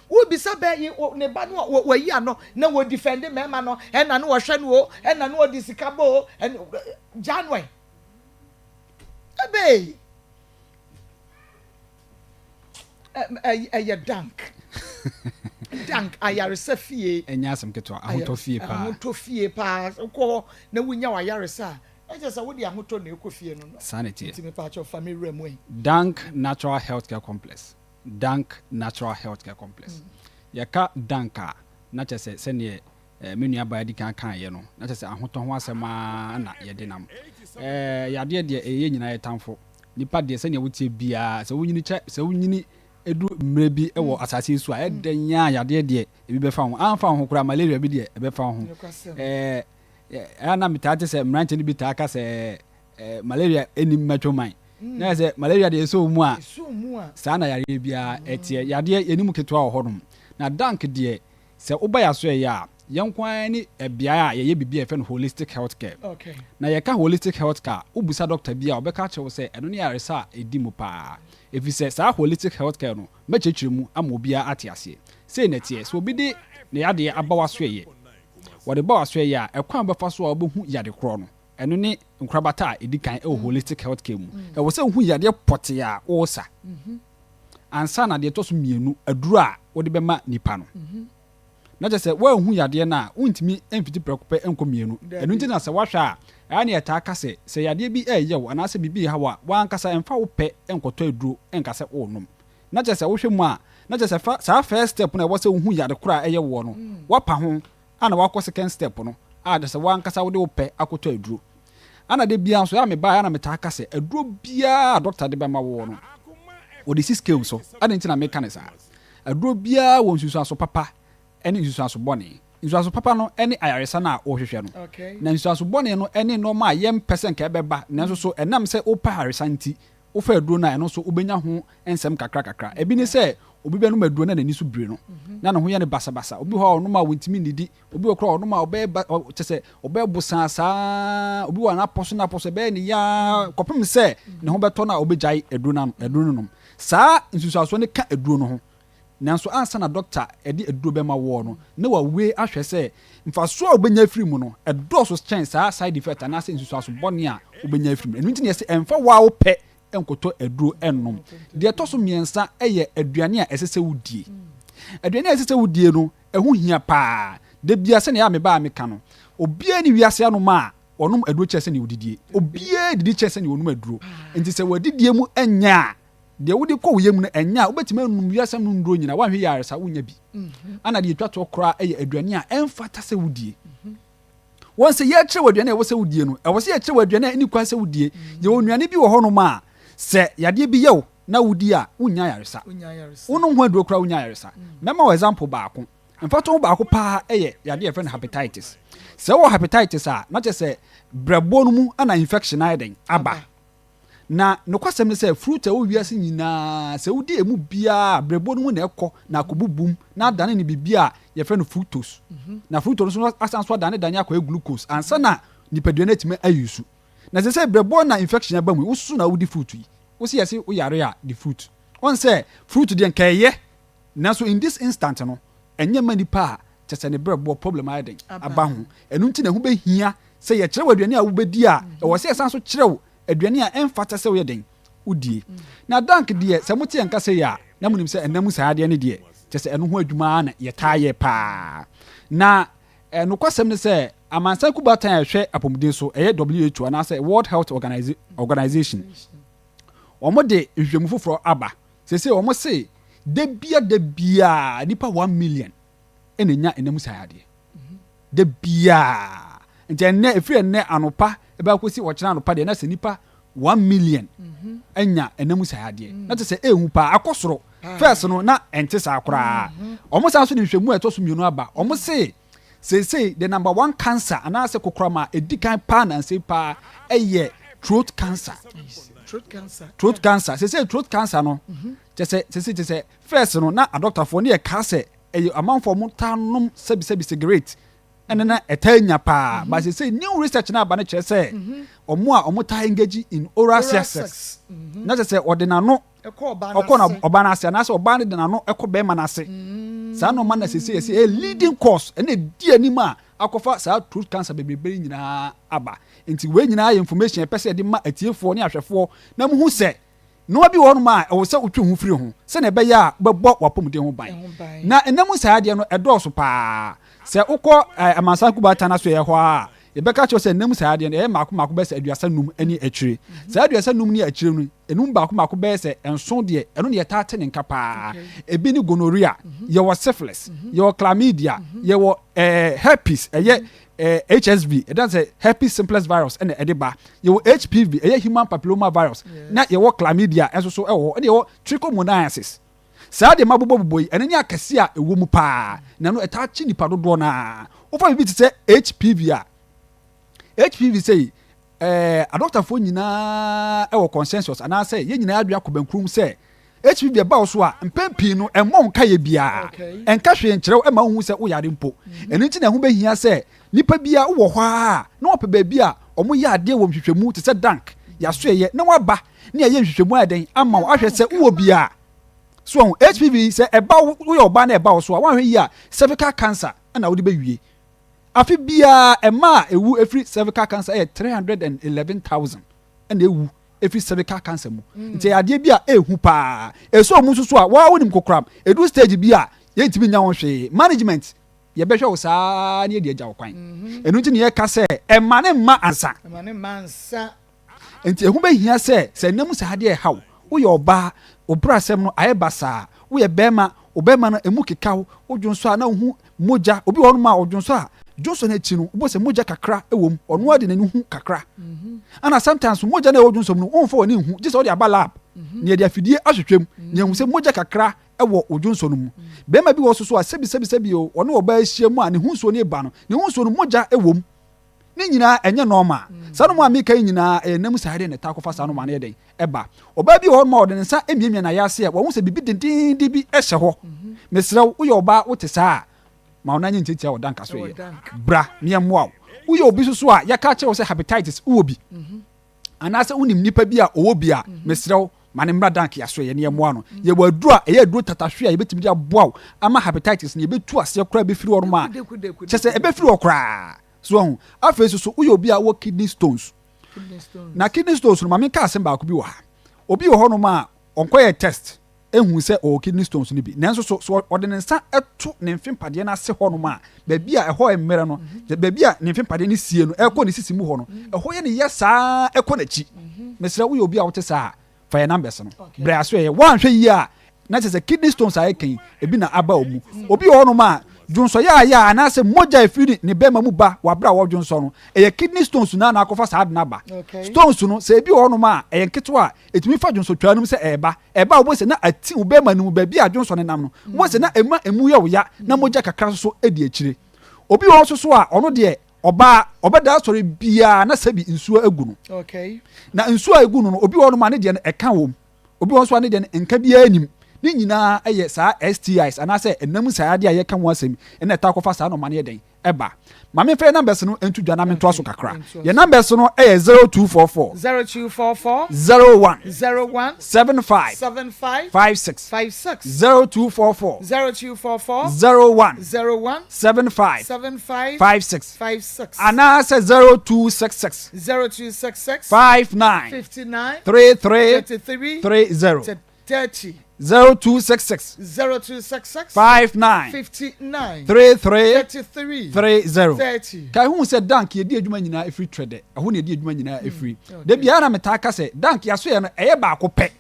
Wobisa bɛ yi ne ba no a wayi ano na wɔ defend mmarima no ɛna no wɔhwɛ no o ɛna no wɔde sika bɔ o ɛna gya no ɛ ɛbɛyi ɛyɛ dank dank ayaresa fie. Ɛnyɛ asɛm ketewa ahotɔ fie paa. Ahotɔ fie paa wokɔ hɔ na wonya w'ayaresa a ɛkyɛ sɛ wode ahotɔ na ɛkɔ fie no no. Saa na ɛteɛ. Nti mepaakyɛw fa me wura mu ɛ. Dank Natural Healthcare Complex. Dank Natural Healthcare Complex. Yɛka Dank a, na kyerɛ sɛ sɛdeɛ me nuabaa di kan kaeɛ no, na kyerɛ sɛ ahotɔ ho asɛm ara na yɛde nam. Yadeɛ deɛ, ɛyɛ yɛn nyinaa yɛn tamfo. Nipa deɛ, sɛdeɛ woteɛ biara, sɛ wonyini kyɛ, sɛ wonyini duru mmerɛ bi wɔ asase yi so a, ɛyɛ dɛn ara a yadeɛ deɛ, ebi bɛfa wo ho. Amfa wo ho koraa, malaria bi deɛ, ɛbɛfa wo ho. Ɛyɛ a na metaa te sɛ mmeranteɛ no bi taa ka sɛ, malaria nni mmatwo man. Na yɛ sɛ malaria deɛ ɛsɔ mu a, saa na yareɛ biara ɛteɛ. Yadeɛ yɛn mu ketewa wɔ hɔnom. Na dank deɛ, sɛ woba yɛn asoɛeɛ a, yɛn nko ara ne beaeɛ a yɛyɛ biribi a yɛfrɛ no holistic health care. Na yɛka holistic health care a, wobisa dɔkta bi a, ɔbɛka akyerɛ wo sɛ ɛno ne ayaresa a ɛdi mu paa. Ɛfiri sɛ saa holistic health care no, mɛkyerɛkyerɛ mu ama obiara ate aseɛ. Sei na ɛteɛ, sɛ obi de ne yadeɛ aba w'asoɛeɛ, wɔde ba w'asoɛeɛ a, ɛkwan a wobɛfa so a wobɛhu yade korɔ no, Ɛno ne nkorabata a ɛdi kan wɔ holistic health care mu. Ɛwɔ sɛ wohu yadeɛ pɔtee a woresa ansa na deɛ ɛtɔ so mmienu, aduro a wode bɛma nipa no. Na kyerɛ sɛ woanhu yadeɛ no a, wontumi mfiti prɛko pɛ nkɔ mmienu. Ɛno nti na sɛ woahwɛ a, ɛyɛ a na yɛtaa ka sɛ, sɛ yadeɛ bi reyɛ wo anaasɛ biribi reha wo a, w'ankasa mfa wo pɛ nkɔtɔ aduro nka sɛ worenom. Na kyerɛ sɛ wohwɛ mu a, na kyerɛ sɛ fa saa first step no a ɛwɔ sɛ wohu yade korɔ a ɛyɛ woɔ no, woapa ho Ana wakɔ second step no a kyerɛ sɛ w'ankasa wode wo pɛ akɔtɔ aduro. Ana da biara nso ɛyɛ a mebaeɛ a na metaa ka sɛ aduro biara a doctor de bɛma woɔ no wɔde si scale so. Adɛn nti na meka no saa? Aduro biara wɔ nsusuanso papa ne nsusuanso bɔne. Nsusuanso papa no ne ayaresa no a worehwehwɛ no. Na nsusuanso bɔne no ne nnoɔma a yɛmpɛ sɛ nka ɛbɛba nanso so ɛnam sɛ wopɛ ayaresa nti Wofa aduro no a, ɛno nso wobɛnya ho nsɛm kakra kakra. Ebi ne sɛ, obi bɛnom aduro na n'ani so biri no, na ne ho yɛ no basabasa. Obi wɔ hɔ a ɔnom a ɔntumi nnidi. Obi wɔ koraa a ɔnom a ɔbɛyɛ ba, kyɛ sɛ ɔbɛyɛ bosaa saa. Obi wɔ a n'apɔ so n'apɔ so ɛbɛyɛ ne yaa kɔpem sɛ ne ho bɛtɔ no a ɔbɛgyae aduro no ano, aduro no nom. Saa nsusuansoɔ no ka aduro no ho. Nanso ansa na dɔkta de aduro bɛma woɔ no, na wawe ahwɛ sɛ mfasoɔ a wobɛnya afiri mu no, ɛdɔɔso kyɛn saa side effect anaasɛ nsusuanso bɔne a wobɛnya afiri mu. Ɛno nti na yɛse ɛmfa wo ara wo pɛ nkɔtɔ aduro nnom. Deɛ ɛtɔ so mmiɛnsa yɛ aduane a ɛsɛ sɛ wodie. Aduane a ɛsɛ sɛ wodie no, ɛho hia paa. Da biara sɛdeɛ ɛyɛ a meba a meka no, obiara nni wiase anom a ɔnom aduro kyɛn sɛdeɛ ɔdidie. Obiara didi kyɛn sɛdeɛ ɔnom aduro. Nti sɛ w'adidie mu nyɛ a, Deɛ wode kɔ wo yam no, ɛnyɛ a wobɛtumi anom wiase ano nnuro nyinaa, woanhwɛ yie a ayaresa wonnya bi. Ɛna deɛ ɛtwa toɔ koraa yɛ aduane a ɛmfata sɛ wodie. Wɔn sɛ yɛkyerɛ wo aduane a ɛwɔ sɛ wodie no, ɛwɔ sɛ yɛkyerɛ wo aduane a ɛnni kwan sɛ wodie. Yɛwɔ nnuane bi wɔ hɔnom a, sɛ yadeɛ bi yɛ wo na wodi a, wonnya ayaresa. Wonom ho aduro koraa wonnya ayaresa. Mɛma wo example baako. Mfatoho baako paa yɛ yadeɛ a yɛfrɛ no hepatitis. Sɛ wowɔ hepatitis a, na kyerɛ sɛ brɛboɔ no mu na infection ayɛ dɛn? Aba. Na nokwasɛm ne sɛ, fruit a ɛwɔ wiase nyinaa, sɛ wodi emu biara a, berɛboɔ no mu na ɛkɔ na akɔbubum na adane no biribi a yɛfrɛ no fructose. Na fructose no nso asan so adanedane akɔyɛ glucose ansa na nipadua no atumi ayi su. Na sɛ sɛ berɛboɔ na infection aba mu yi, wososo na wodi fruit yi. Wo se yɛse wo yare a di fruit. Woahu sɛ fruit deɛ nka ɛyɛ nanso in this instant no ɛnyɛ mma nipa a kyerɛ sɛ ne brɛboɔ problem ayɛ dɛn aba ho. Ɛno nti na ɛho bɛhia sɛ yɛkyerɛ wo aduane a wobɛdi a ɛwɔ sɛ yɛsan nso kyerɛ wo aduane a ɛmfata sɛ woyɛ dɛn wodie. Na dank deɛ sɛ mote yɛn nka sei a na monim sɛ ɛnna mu saa adeɛ no deɛ kyerɛ sɛ ɛno ho adwuma ara na yɛtaa yɛ paa. Na nokwasɛm ne sɛ Amansan Kubaatan a ɛhwɛ apɔmuden so, ɛyɛ WHO anaasɛ World Health Organization, wɔde nhwehwɛmu foforɔ aba. Seesei wɔse da bia da biara nnipa 1 million na ɛnya ɛnna mu saa yadeɛ. Da biara. Nti ɛnnɛ, ɛfiri ɛnnɛ anopa ɛbɛ akɔsi ɔkyena anopa deɛ na sɛ nnipa 1 million anya ɛnna mu saa yadeɛ. Na kyerɛ sɛ ɛhu paa, akɔ soro. First no na ɛnte saa koraa. Wɔn san so de nhwehwɛmu a ɛtɔ so mmienu aba. Wɔn se seesei the number one cancer anaasɛ kokoram a ɛdi kan paa nansa yi paa ɛyɛ throat cancer. Throat cancer. Throat cancer. Seesei throat cancer no kyɛ sɛ seesei kyɛ sɛ first no na adɔktafoɔ ne yɛ kaa sɛ ɛyɛ amanfoɔ a wɔn taa nom sɛbisɛbi cigarette ɛne na ɛtaa nya paa, but seesei new research na aba no kyerɛ sɛ wɔn a wɔn taa engage in oral sex, na kyerɛ sɛ ɔde n'ano ɛkɔ ɔbaa ɔkɔ na n'ase. Ɔbaa n'ase anaasɛ ɔbaa no de n'ano ɛkɔ bɛrima n'ase saa nneɛma na sese yɛsɛ ɛyɛ leading cause ɛna edi anim a akɔfa saa throat cancer bebrebe yi nyinaa aba. Nti wei nyinaa yɛ information ɛpɛ sɛ yɛde ma atiefoɔ ne ahwɛfoɔ na muhu sɛ nneɛma bi wɔ hɔnom a ɛwɔ sɛ wotwe ho firi ho sɛnea ɛbɛyɛ a wobɛbɔ w'apɔmuden ho ban. Ɛho ban. Na ɛnam saa adeɛ no ɛdɔɔso paa. Sɛ wokɔ amansan kubaatan no so yɛ hɔ a, yɛbɛka kyerɛ sɛ ɛnam saa adeɛ no ɛyɛ mmaako mmaako bɛyɛ sɛ 35 ne akyire. Saa 35 ne akyire no, ɛnum baako baako bɛyɛ sɛ nson deɛ, ɛno ne yɛtaa te ne nka paa. Ebi ne gonorrhea, yɛwɔ syphilis, yɛwɔ chlamydia, yɛwɔ herpes, ɛyɛ HSV, ɛdan sɛ herpes simplex virus ɛna ɛde ba, yɛwɔ HPV, ɛyɛ human papilloma virus, na yɛwɔ chlamydia ɛnso so ɛwɔ hɔ, ɛna yɛwɔ trichomoniasis. Saa deɛ ma bobɔbobɔ yi, ɛno ne akɛse a ɛwɔ mu paa na ɛno ɛtaa kye nipa dodoɔ naa. Wofa biribi te sɛ HPV a, HPV sɛ adɔktafoɔ nyinaa ɛwɔ consensus anaasɛ yɛn nyinaa adwene akɔ bɛnkurom sɛ HPV ɛba wo so a, mpɛn pii no ɛmmɔ wo nkaeɛ biara, ɛnka hwee nkyerɛ wo ɛma wohu sɛ woyare mpo. Ɛno nti na ɛho bɛhia sɛ nipa biara wowɔ hɔ a na wɔpɛ baabi a ɔmo yɛ adeɛ wɔ nhwehwɛmu te sɛ dank yɛasoɛyɛ na waba ne ɛyɛ nhwehwɛmu ayɛ dɛn ama wo ahwɛ sɛ wowɔ bi a so ɔho HPV. Sɛ ɛba wo, woyɛ ɔbaa na ɛba wo so a, woanhwɛ yie a, cervical cancer ɛna wode bɛwie. Afe biara ɛma a ɛwu ɛfiri cervical cancer ɛyɛ 311,000 ɛna ɛwu ɛfiri cervical cancer mu. Nti ɛyɛ adeɛ bi a ɛɛhu paa. Ɛsɛ ɔmu nso so a waa wonim kokoram ɛdu stage bi a yɛntumi nya ho hwee. Management, yɛbɛhwɛ wo saa ne yɛde agya wo kwan. Ɛno nti ne yɛka sɛ ɛma ne mma ansa. Ɛma ne mma nsa. Nti ɛho bɛhia sɛ sɛ nnam saa adeɛ ɛha wo, woyɛ ɔbaa, wo brasɛm no ayɛ basaa, woyɛ bɛrima, wo bɛrima no emu keka wo, wodwo nso a na wohu mogya. Obi wɔ hɔnom a ɔdwo nso a, dwonsɔ no akyi no wobɔ sɛ mogya kakra wɔ mu, ɔno ara de n'ani hu kakra. Ana sometimes mogya no a ɛwɔ dwonsɔ mu no, womfa w'ani nhu gye sɛ wode aba lab na yɛde afidie ahwehwɛ mu na yɛhu sɛ mogya kakra wɔ wo dwonsɔ no mu. Bɛrima bi wɔ so so a, sɛbi sɛbi sɛbi o, ɔne ɔbaa ahyia mu a, ne ho nsuo no ba no, ne ho nsuo no mogya wɔ mu. Ne nyinaa ɛnyɛ normal. Saa nnoɔma a meka yi nyinaa ɛyɛ nam saa deɛ na ɛtaa kɔfa saa nnoɔma no yɛ dɛn ɛba. Ɔbaa bi wɔ hɔ nom a ɔde ne nsa miamia n'ayɛ ase a, wahu sɛ biribi dendeenden bi hyɛ hɔ. Mesrɛ wo, woyɛ ɔbaa wote saa a, ma wo nan nyɛ ntiatia wɔ danka so. Yɛ bra ne yɛmmoa wo. Woyɛ obi nso so a yɛka kyerɛ wo sɛ hepatitis wowɔ bi anaasɛ wonim nipa bi a ɔwɔ bi a, mesrɛ wo, ma ne mmra dank yɛaso yɛ ne yɛmmoa no. Yɛwɔ aduro a ɛyɛ aduro tatahwe a yɛbɛtumi de aboa wo ama hepatitis no yɛbɛtu aseɛ koraa bɛfiri hɔ nom a kyɛ sɛ ɛbɛfiri hɔ koraa so ahu. Afei nso so woyɛ obi a wɔ kidney stones, na kidney stones no, ma menka asɛm baako bi wɔ ha. Obi wɔ hɔnom a ɔnkɔyɛ test ehu sɛ ɔwɔ kidney stones no bi, nanso so ɔde ne nsa to ne mfe mpadeɛ no ase hɔnom a, baabi a ɛhɔ mmerɛ no, baabi a ne mfe mpadeɛ no sie no ɛkɔ ne sisi mu hɔ no, ɛhɔ yɛ ne yɛ saa ɛkɔ n'akyi. Mesrɛ, woyɛ obi a wote saa a, fa yɛ numbers no brɛ aso. Ɛyɛ woanhwɛ yie a, na kyerɛ sɛ kidney stones a ɛka yi ebi na aba wɔ mu. Obi wɔ hɔnom a dwonsɔyɛ a yɛ a anaasɛ mogya efiri ne bɛrima mu ba wɔ abere a wɔdwonsɔ no, ɛyɛ kidney stones na na akɔfa saa ade no aba. Stones no, sɛ ebi wɔ hɔnom a ɛyɛ nketewa a, ɛtumi fa dwonsɔtwaa no mu sɛ ɛɛba ɛba a, wobɛhu sɛ na ati wo bɛrima no mu baabi a dwonsɔ no nam no, wobɛhu sɛ na ɛma emu yɛ wo ya na mogya kakra nso so di akyire. Obi wɔ hɔ nso so a ɔno deɛ ɔbaa ɔbɛda asɔre biara na sɛbi nsuo agu no. Na nsuo a egu no no, obi wɔ hɔnom a ne deɛ no ɛka wɔm, obi wɔ hɔ nso a ne deɛ no nka biara nim. Ne nyinaa yɛ saa STIs anaasɛ ɛnam nsaeadeɛ a yɛka ho asɛm yi na ɛtaa kɔfa saa nnoɔma no yɛ dɛn? Ɛba. Ma memfa yɛn numbers no nto dwa na mentoa so kakra. Yɛn numbers no yɛ 0244. 0244. 01. 01. 75. 75. 56. 56. 0244. 0244. 01. 01. 75. 75. 56. 56. Anaasɛ 0266. 0266. 59. 59. 33. 33. 30. 30. 0266. 0266. 59. 59. 33. 33. 30. 30. Kae hu sɛ Dank yɛdi adwuma nyinaa ɛfiri Trɛdɛ. Ɛhɔ na yɛdi adwuma nyinaa ɛfiri. Da biara na metaa ka sɛ Dank yɛasoɛ no ɛyɛ baako pɛ.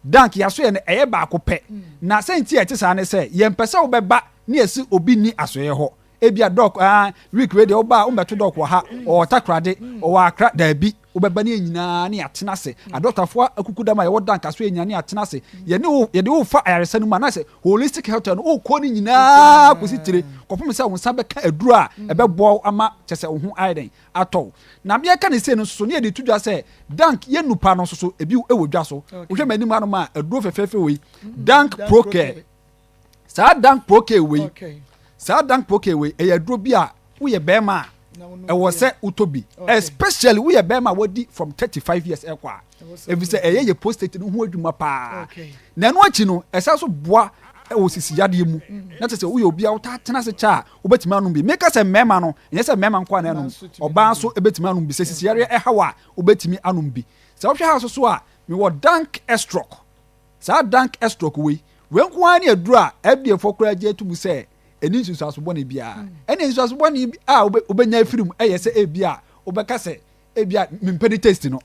Dank yɛasoɛ no ɛyɛ baako pɛ. Na sɛ nti a ɛte saa ne sɛ yɛmpɛ sɛ wobɛba ne yɛse obi nni asoɛeɛ hɔ. Ebia dɔk ah week wei deɛ woba a wommɛto dɔk wɔ ha, ɔwɔ Takoradi, ɔwɔ Accra, daabi, wobɛba ne yɛn nyinaa ne yɛatena ase. Adɔktafoɔ akukudam a yɛwɔ Dank asoɛeɛ nyinaa ne yɛatena ase. Yɛne wo, yɛde wo fa ayaresa no mu anaasɛ holistic health no, wokɔ ne nyinaa kɔsi tire kɔpem sɛ wo nsa bɛka aduro a ɛbɛboa wo ama kyɛ sɛ wo ho ayɛ dɛn atɔ wo. Na yɛka ne sei no nso so ne yɛde to dwa sɛ Dank yɛ nnupa no nso so ebi wɔ dwa so. Wohwɛ m'anim hanom a aduro fɛfɛɛfɛ wei, Dank Procare. Saa dank poke wei, saa dank poke wei ɛyɛ aduro bi a woyɛ bɛrima a ɛwɔ sɛ wotɔ bi especially woyɛ bɛrima a wadi from 35 years ɛkɔ a ɛfiri sɛ ɛyɛ yɛ prostate no ho adwuma paa na ɛno akyi no ɛsan so boa ɛwɔ sisi yadeɛ mu mm. na kyerɛ sɛ woyɛ obi a wotaa tena ase kyɛ a wobɛtumi anom bi meka sɛ mmarima no ɛnyɛ sɛ mmarima nko a na ɛnom ɔbaa nso ɛbɛtumi anom bi sɛ sisi yareɛ ɛhaw a wobɛtumi anom bi sɛ wohwɛ ha so so a mewɔ dank estrock Saa dank estroke wei, wei nko ara ne aduro a FDA foɔ koraa gye ato mu sɛ ɛnni nsunsuanso bɔne biara. Ɛnna nsunsuanso bɔne a wobɛnya afiri mu yɛ sɛ ebi a wobɛka sɛ ebi a mempɛ ne taste no.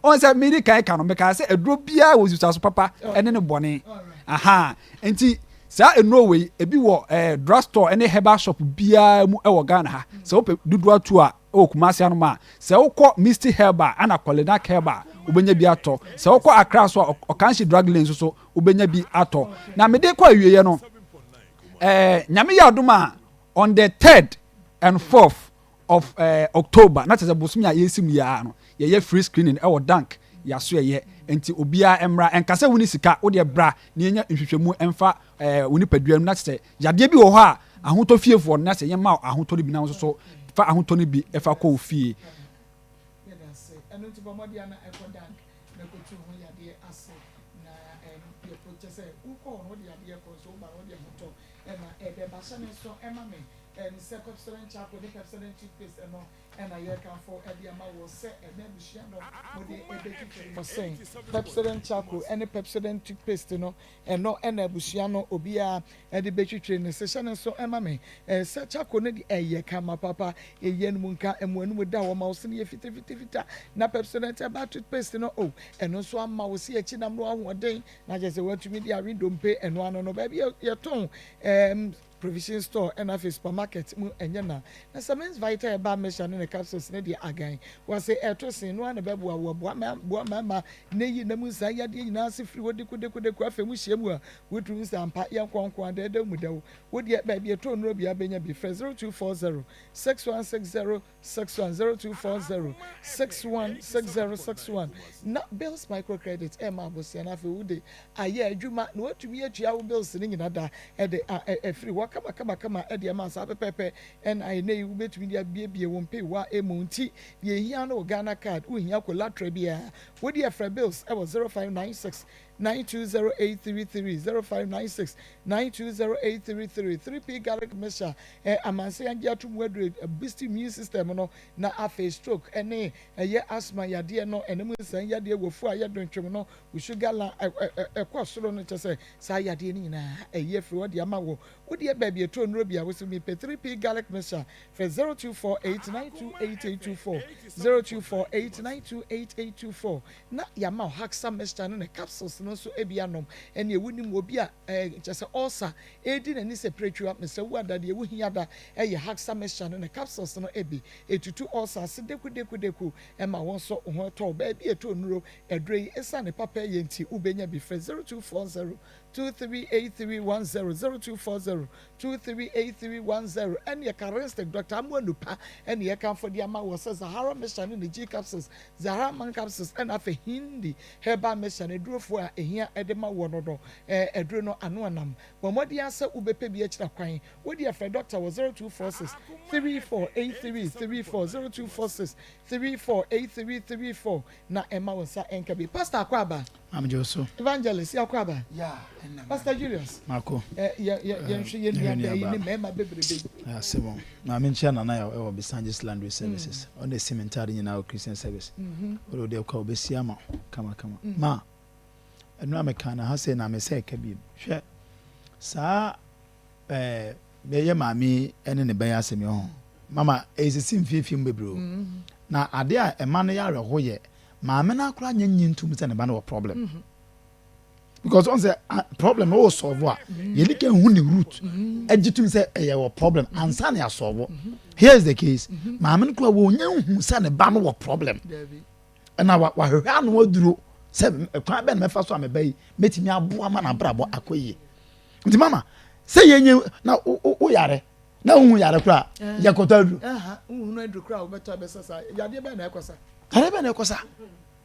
Wɔn sɛ medi kan ka no, mekaa sɛ aduro biara wɔ nsunsuanso papa ɛne ne bɔne. Aha, nti saa nnuro wei ebi wɔ eh, drugstore ne herbal shop biara mu wɔ Ghana ha. Sɛ wopɛ dodoɔ atu a Wɔ Kumasi anom a, sɛ wokɔ Misty Herbal ana Kolinak Herbal a, wobɛnya bi atɔ. Sɛ wokɔ Accra nso a, Okanshi Drug Lane nso so, wobɛnya bi atɔ. Na mede kɔ awieɛ no, eh, Nyame yɛ adom a, on the third and fourth of eh, October, na kyerɛ sɛ bosome a yɛresi mu yi ara no, yɛyɛ free screening ɛwɔ Dank Yasoɛyɛ. Nti obiara mmra, ɛnka sɛ wonni sika, wodeɛ bra na yɛnya nhwehwɛmu mfa eh, wo nipadua mu na kyerɛ sɛ Yadeɛ bi wɔ hɔ a ahotɔ fiefoɔ no na sɛ yɛma wo ahotɔ no bi na wo nso so fa ahotɔ no bi fa kɔ wo fie. Yɛda ase. Ɛno nti bɔ mmɔden na ɛkɔ dank na kɔtu ho yadeɛ ase na ɛm yɛ po kyɛ sɛ wokɔ hɔ no wode yadeɛ kɔ nso woba no wode ahotɔ ɛna ɛbɛba. Hyɛ ne nso ɛma me ɛm sɛ Pepsodent charcoal ne Pepsodent toothpaste ɛno ɛna yɛrekamfo ɛde ama wɔ sɛ ɛnɛ abusua no mode ɛbɛtwitwa mu sɛn Pepsodent charcoal ɛne Pepsodent toothpaste no Ɛno na abusua no obiara de bɛtwitwiri ne se. Hyɛ no nso ma me sɛ charcoal no deɛ ɛyɛ kama papa. Ɛyi anum nka, ɛmu anum da hɔ ma wo se no yɛ fitafitafita. Na Pepsodent herbal toothpaste no oh, ɛno nso ama wo se akyi nam no ahoɔden na kyerɛ sɛ woatumi de awe dompe ɛno ano no. Baabi a yɛtɔn ɛɛm Provision store ɛna afei supermarket mu ɛnyɛ na. Na sɛ mens vital herbal mixture ne ne capsules no deɛ agan. Wɔse ɛto sen no ara na ɛbɛboa wo. Ɛboa mma boa mmarima na eyi nna mu nsaa yadeɛ nyinaa ase firi hɔ dekodekodeko. Afei mo hyia mu a wotumi hu sɛ ampa yɛn nkoa nkoa dɛɛdɛw mu dɛw. Wo deɛ baabi ɛtɔ nnuro biara bɛnya bi. Frɛ 0240 6160 61 0240 61 6061 na Bills Microcredit ɛma abosea na afei wode ayɛ adwuma na watumi atua wo bills no nyina da ɛde a afiri hɔ kama kama kama ɛde ama saa pɛpɛpɛ ɛna ɛnɛ yi wobɛtumi de abiebie wo mpewa ɛmu nti deɛ ɛhia no wo Ghana card wohia collateral biara wode ɛfrɛ bills ɛwɔ 0596 920833 0596 920833 3P garlic mixture ɛ amansan agye ato mu aduro boost immune system no na afei stroke ɛne ɛyɛ asthma yadeɛ no ɛne mu nsan yadeɛ wɔ fu a yɛ dontwom no wo sugar la ɛkɔ soro no kyɛ sɛ saa yadeɛ no nyinaa ɛyɛ afiri hɔ de ama wo wodeɛ baabi ɛtɔ nnuro bi a wo so mepɛ 3P garlic mixture frɛ 0248928824 0248928824 na yɛama wo Haxa mixture no ne capsules no nso bi anom. Ɛnneɛ wonim obi a ɛɛ kyerɛ sɛ ulcer redi n'ani sɛ piretwiwa, mesrɛ wo ada deɛ wohia da yɛ Haxa mixture no ne capsules no bi. Ɛtutu ulcer ase dekudekudeku ɛma wo nso wo ho tɔ wo. Baabi a ɛtɔ nnuro aduro yi ɛsiane ne papa yɛ nti wobɛnya bi. Frɛ 0240 238310, 0240 238310 ɛneɛ Karistic Doctor Amoah Nupa ɛne yɛkamfo de ama wɔ sɛ Zahara Mixture ne ne G Capsules, Zahara Man Capsules ɛna afei Hindi Herbal Mixture no adurofoɔ a ɛhia ɛde ma woɔ no no ɛɛ aduro no ano anam. Bɔ mmɔden ara sɛ wobɛpɛ bi akyira kwan. Wo deɛ frɛ Doctor wɔ 0246 348334, 0246 348334 na ɛma wo nsa nka bi. Pastor Akwaaba. Maame gye wo so. Evangelist Akwaaba. Pastor Julius. Mako. Ɛ yɛ yɛ yɛnhwɛ yɛn nua baa yi ne mmarima bebrebe yi. Asɛm o. Maame nkyia Nana Yaw ɛwɔ Bisanjis Laundry Services. Ɔno na esi me ntaade nyinaa wɔ Christian Service. Wode wode kɔ a obesi ama wo kama kama. Ma ɛno a meka na ha sei na mesɛ ɛka biem. Hwɛ saa ɛɛ bɛyɛ maame yi ne ne bɛyɛ asɛm yi ho. Mama ɛsisi mfiefie mu bebree o. Na ade a ɛma no yɛ awerɛho yɛ maame no akora nyɛ nyi ntum sɛ ne ba no wɔ problem. Because ɔn sɛ problem no wɔ solve a yɛdi kan hu ne root agye tum sɛ ɛyɛ wɔ problem ansa na yɛasɔlvo. Here is the case. Maame no kora wɔnyɛ nhu sɛ ne ba no wɔ problem. Ɛna wahwehwɛ ano aduro sɛ kwan bɛn na mɛfa so a meba yi mɛtumi aboa ma n'abrabɔ akɔ yie. Nti mama sɛ yɛnyɛ na wo yare na wohu yare koraa yɛkɔtɔ aduro. Wohunu aduro koraa wobɛtɔ abɛsa saa yadeɛ bɛn na ɛkɔ sa? Yadeɛ bɛn na ɛkɔ sa?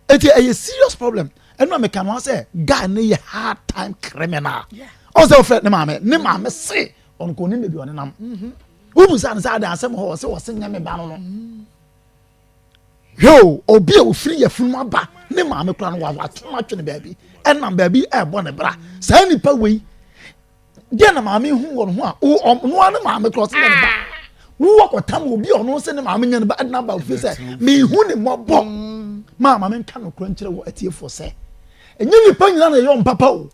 Eti ɛyɛ serious problem. Ɛno a meka no sɛ guy no yɛ hard time criminal. Ɔn sɛ ɔfrɛ ne maame ne maame se ɔno kò ne baabi ɔnenam. Wobu sa ne sɛ ade asɛm hɔ ɔse ɔse nyɛ me ba no no. Hwɛ o, obi a ofiri yafunu aba ne maame koraa no wato no atwene baabi ɛnam baabi ɛrebɔ ne bra. Saa nipa wei deɛ na maame hu wɔ ne ho a ɔno ara ne maame koraa ɔsɛ ne ba. Wowɔ kɔtam obi a ɔno sɛ ne maame nyɛ ne ba ɛde n'aba ofie sɛ mehu ne mmɔbɔ. Maa maame nka nokorɛ nkyerɛ wɔ atiefoɔ sɛ ɛnyɛ nipa nyinaa na ɛyɛ wɔn papa o.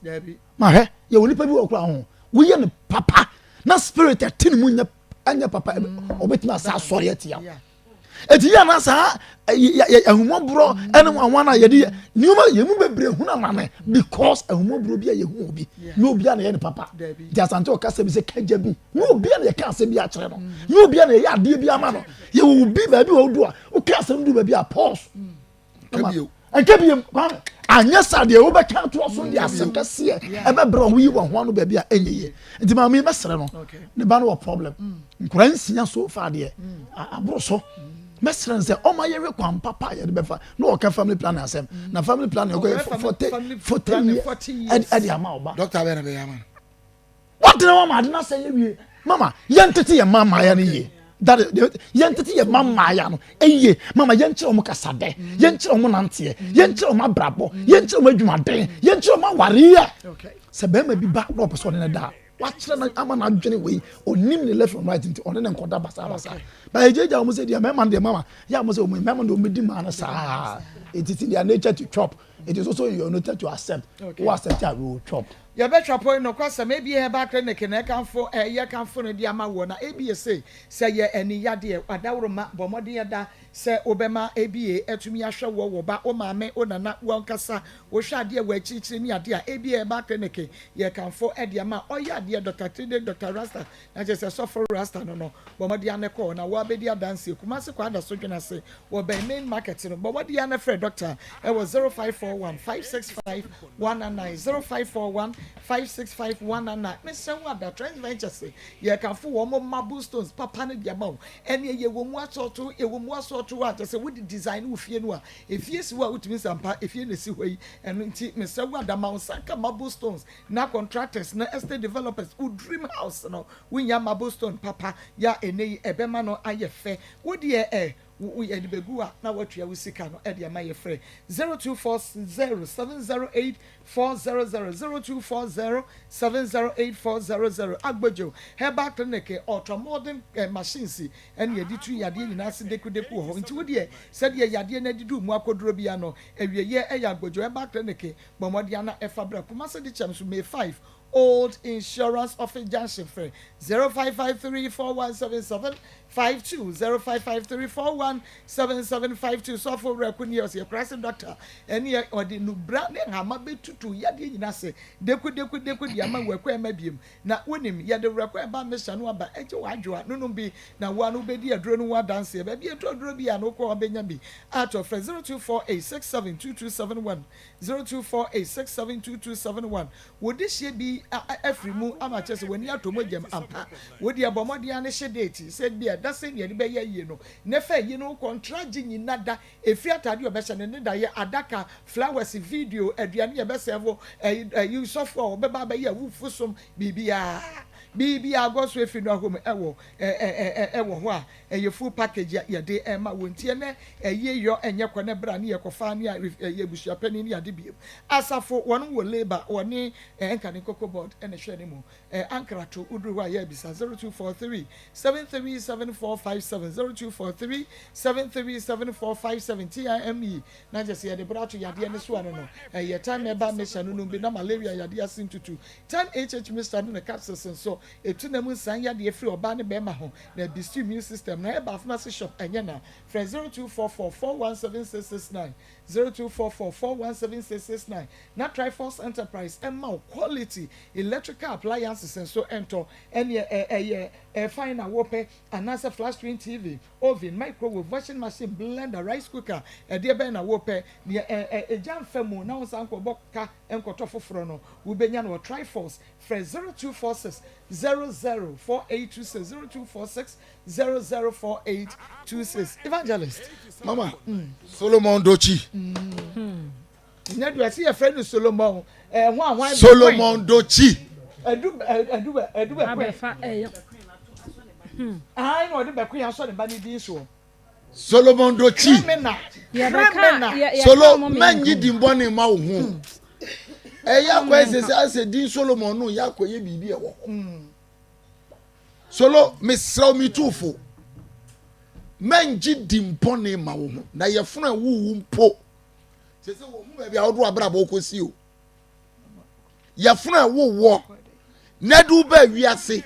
Mahwɛ yɛwɔ nipa bi wɔ koraa ho woyɛ no papa na spirit ɛte ne mu nyɛ ɛnyɛ papa ɔbɛtumi asa asɔre atia wo. Eti yɛ na saa ahumɔborɔ ɛne wɔn a yɛde yɛ nneɛma yɛn mu bebree hunu amane because ahumɔborɔ bi a yɛhu obi nyɛ obi a na yɛ ne papa nti asante ɔkasa bi sɛ kagya bi nyɛ obi a na yɛka asɛm bi akyerɛ no nyɛ obi a na yɛyɛ adeɛ bi ama no yɛwɔ obi baabi wɔ do a woka asɛm du baabi a pause. Nka bio Kwame, anyɛ saa deɛ wobɛka atoa so de asɛm kɛseɛ ɛbɛbrɛ wo yi wɔ ho ano baabi a ɛnyɛ yie. Nti maame yi mɛsrɛ no, ne ba no wɔ problem. Mm. Nkora nsia so fa deɛ mm. aboro so. Mɛsrɛ no sɛ ɔma yɛhwɛ kwan papa a yɛde bɛfa na ɔka family planning asɛm. Mm. Na family planning ɔkɔyɛ 40 years ɛde ama ɔba. Doctor bɛn na bɛyɛ ama no? Wɔtena hɔ ma ade no asɛe awie. Mama, yɛntete yɛn mma mmaeɛ no yie. That is, yɛntete yɛn mma mmaeɛ no yie. Mama, yɛnkyerɛ wɔn kasadɛ, yɛnkyerɛ wɔn nanteɛ, yɛnkyerɛ wɔn abrabɔ, yɛnkyerɛ wɔn adwumaden, yɛnkyerɛ wɔn awareɛ. Sɛ bɛrima bi ba na ɔpɛ sɛ ɔne no da a, wakyerɛ no ama n'adwene wei, ɔnim ne left from right nti ɔne no nkɔda basabasa. Ba yɛgyaagyaa wɔn sɛ deɛ mmarima no deɛ mama, yɛ a wɔn sɛ wɔn mmarima no deɛ wɔbɛdi mmaa no saa. It is in their nature to chop. It is also in your nature to accept. Wo accept a, we will chop. Yɛbɛtwa pon nokwasɛm, ebia Herbal Clinic na ɛkamfo yɛkamfo no de ama woɔ, na ebia sei, sɛ yɛ ani yadeɛ, adaworoma, bɔ mmɔden da sɛ wobɛma ebia atumi ahwɛ woɔ, wo ba, wo maame, wo nana, wo ankasa, wohwɛ adeɛ wɔ akyirikyiri ne adeɛ a, ebia Herbal Clinic yɛkamfo de ama. Ɔyɛ adeɛ, Dɔkta Tide, Dɔkta Rasta, Na kyerɛ sɛ sɔfo rasta no no, bɔ mmɔden ara na kɔ hɔ na woabɛdi adanseɛ. Kumasi Kwada so dwene ase wɔ bɛn main market no. Bɔ mmɔden ara na frɛ dɔkta wɔ 0541 565 199, 0541 565 199. Mesrɛ wo ada, Trends Ventures yɛrekamfo wɔn marble stones papa no de ama wo. Ɛnneɛ yɛwɔ mu asɔɔto, yɛwɔ mu asɔɔto a kyerɛ sɛ wode design wo fie no a, efie si hɔ a wotumi sɛ ampa efie na ɛsi hɔ yi. Ɛno nti mesrɛ wo ada ma wo nsa nka marble stones Na contractors na estate developers wo dream house no wo nya marble stone papa ya ɛnɛ yi ɛbɛma no ayɛ fɛ wo deɛ ɛ wo yɛde bɛgu a na woatua wo sika no ɛde ama yɛ frɛ 0240 708 400 0240 708 400 Agbodjo herbal clinic ultra modern eh, machines ɛne yɛde tu yadeɛ nyinaa ase dekudeku wɔ hɔ nti wo deɛ sɛdeɛ yadeɛ no adidi wo mu akɔduro bia no awieɛ ɛyɛ Agbodjo herbal clinic Bɔ mmɔden ara na fa bra Kumasi de kyɛm so May 5. Old Insurance Office Junction frɛ 0553 4177 52 0553 417752 Sɔfo Werɛko nie ɔsɛ Yɛkurase Doctor ɛneɛ ɔde nubra ne nhama bɛtutu yadeɛ nyina ase deku deku deku de ama wo ɛkwan ma biem Na wonim, yɛde werɛ kɔ ɛba mesa no aba, ɛgye w'adwoa no nom bi, na wo ara no wobɛdi aduro no ho adanseɛ. Baabi a ɛtɔ aduro bi a na wokɔ hɔ bɛnya bi atɔ. Frɛ 0248 67 2271, 0248 67 2271. Wo dehyeɛ bi afiri mu ama kyerɛ sɛ w'ani atɔ mogya mu ampa. Wo deɛ bɔ mmɔden ara ne hyɛ date sɛ ebia da sɛn na yɛde bɛyɛ ayie no, na fa ayie no ho kɔntra gye nyina da Efie atade a ɔbɛhyɛ no, ne daeɛ adaka, flowers, video, aduane a yɛbɛsɛɛvo, ɛyi ɛyi sɔfo a ɔbɛba abɛyɛ awufo som, biribiara, biribiara God's Way Funeral Home ɛwɔ ɛ ɛ ɛ ɛwɔ hɔ a ɛyɛ full package a yɛde ɛma wo. Nti ɛnɛ ɛyie yɔ ɛnyɛ kɔ ne bra ne yɛkɔfa ne a ɛyɛ abusuapanin ne ade biem. Asafo wɔn wɔ labour wɔne ɛnka ne cocoa board ɛna ɛhwɛ ne mu. Ɛ Ankrato woduru hɔ a yɛ bisa 0243 737457 0243 737457 TIME na kyerɛ sɛ yɛde bra to yadeɛ no so ano no ɛyɛ Time Herbal Mixture no nom bi na malaria yadeɛ ase ntutu Time HH Mixture no ne capsules nso ɛtu nam nsan yadeɛ firi ɔbaa ne bɛrima ho na ɛbisti immune system no Herbal Pharmacy Shop ɛnyɛ na frɛ 0244 417669 0244 417669 na Triforce Enterprise mma wo quality electrical appliances nso ntɔ. Ɛneɛ ɛyɛ fan na wopɛ anaasɛ flat screen TV, oven, microwave, washing machine, blender, rice cooker, ɛdeɛ bɛn na wopɛ? Neɛ egya mfa mu na wonsan nkɔbɔ ka nkɔtɔ foforɔ no, wobɛnya no wɔ Triforce. Frɛ 0246 00 4826, 0246 004826. Evangelist. Mama, Solomon Dochi. Nyɛ deɛ ɛsɛ yɛfrɛ no Solomon ɛho eh, ahwan. Solomon Dochi. Ɛdu ɛdu ɛdu bɛkoe. Abɛfa ɛyɛ. Ayi na ɔde bɛkoe asɔ ne ba ne din soɔ. Solomon Dochi. Criminal. Criminal. Solo mɛnyi din bɔne ma wo ho. Ɛyɛ akɔ ɛsɛ sɛ asɛ din Solomon no yɛ akɔ yɛ biribi ɛwɔ hɔ. Hmm. Solo mesrɛ wo metu fo. Mɛngye din bɔne ma wo ho na yɛfono ɛwo wo mpo. Sɛ sɛ wɔhu baabi a wode w'abrabɔ kɔsi o. Yɛfono a ɛwowɔ na ɛde wo baa wiase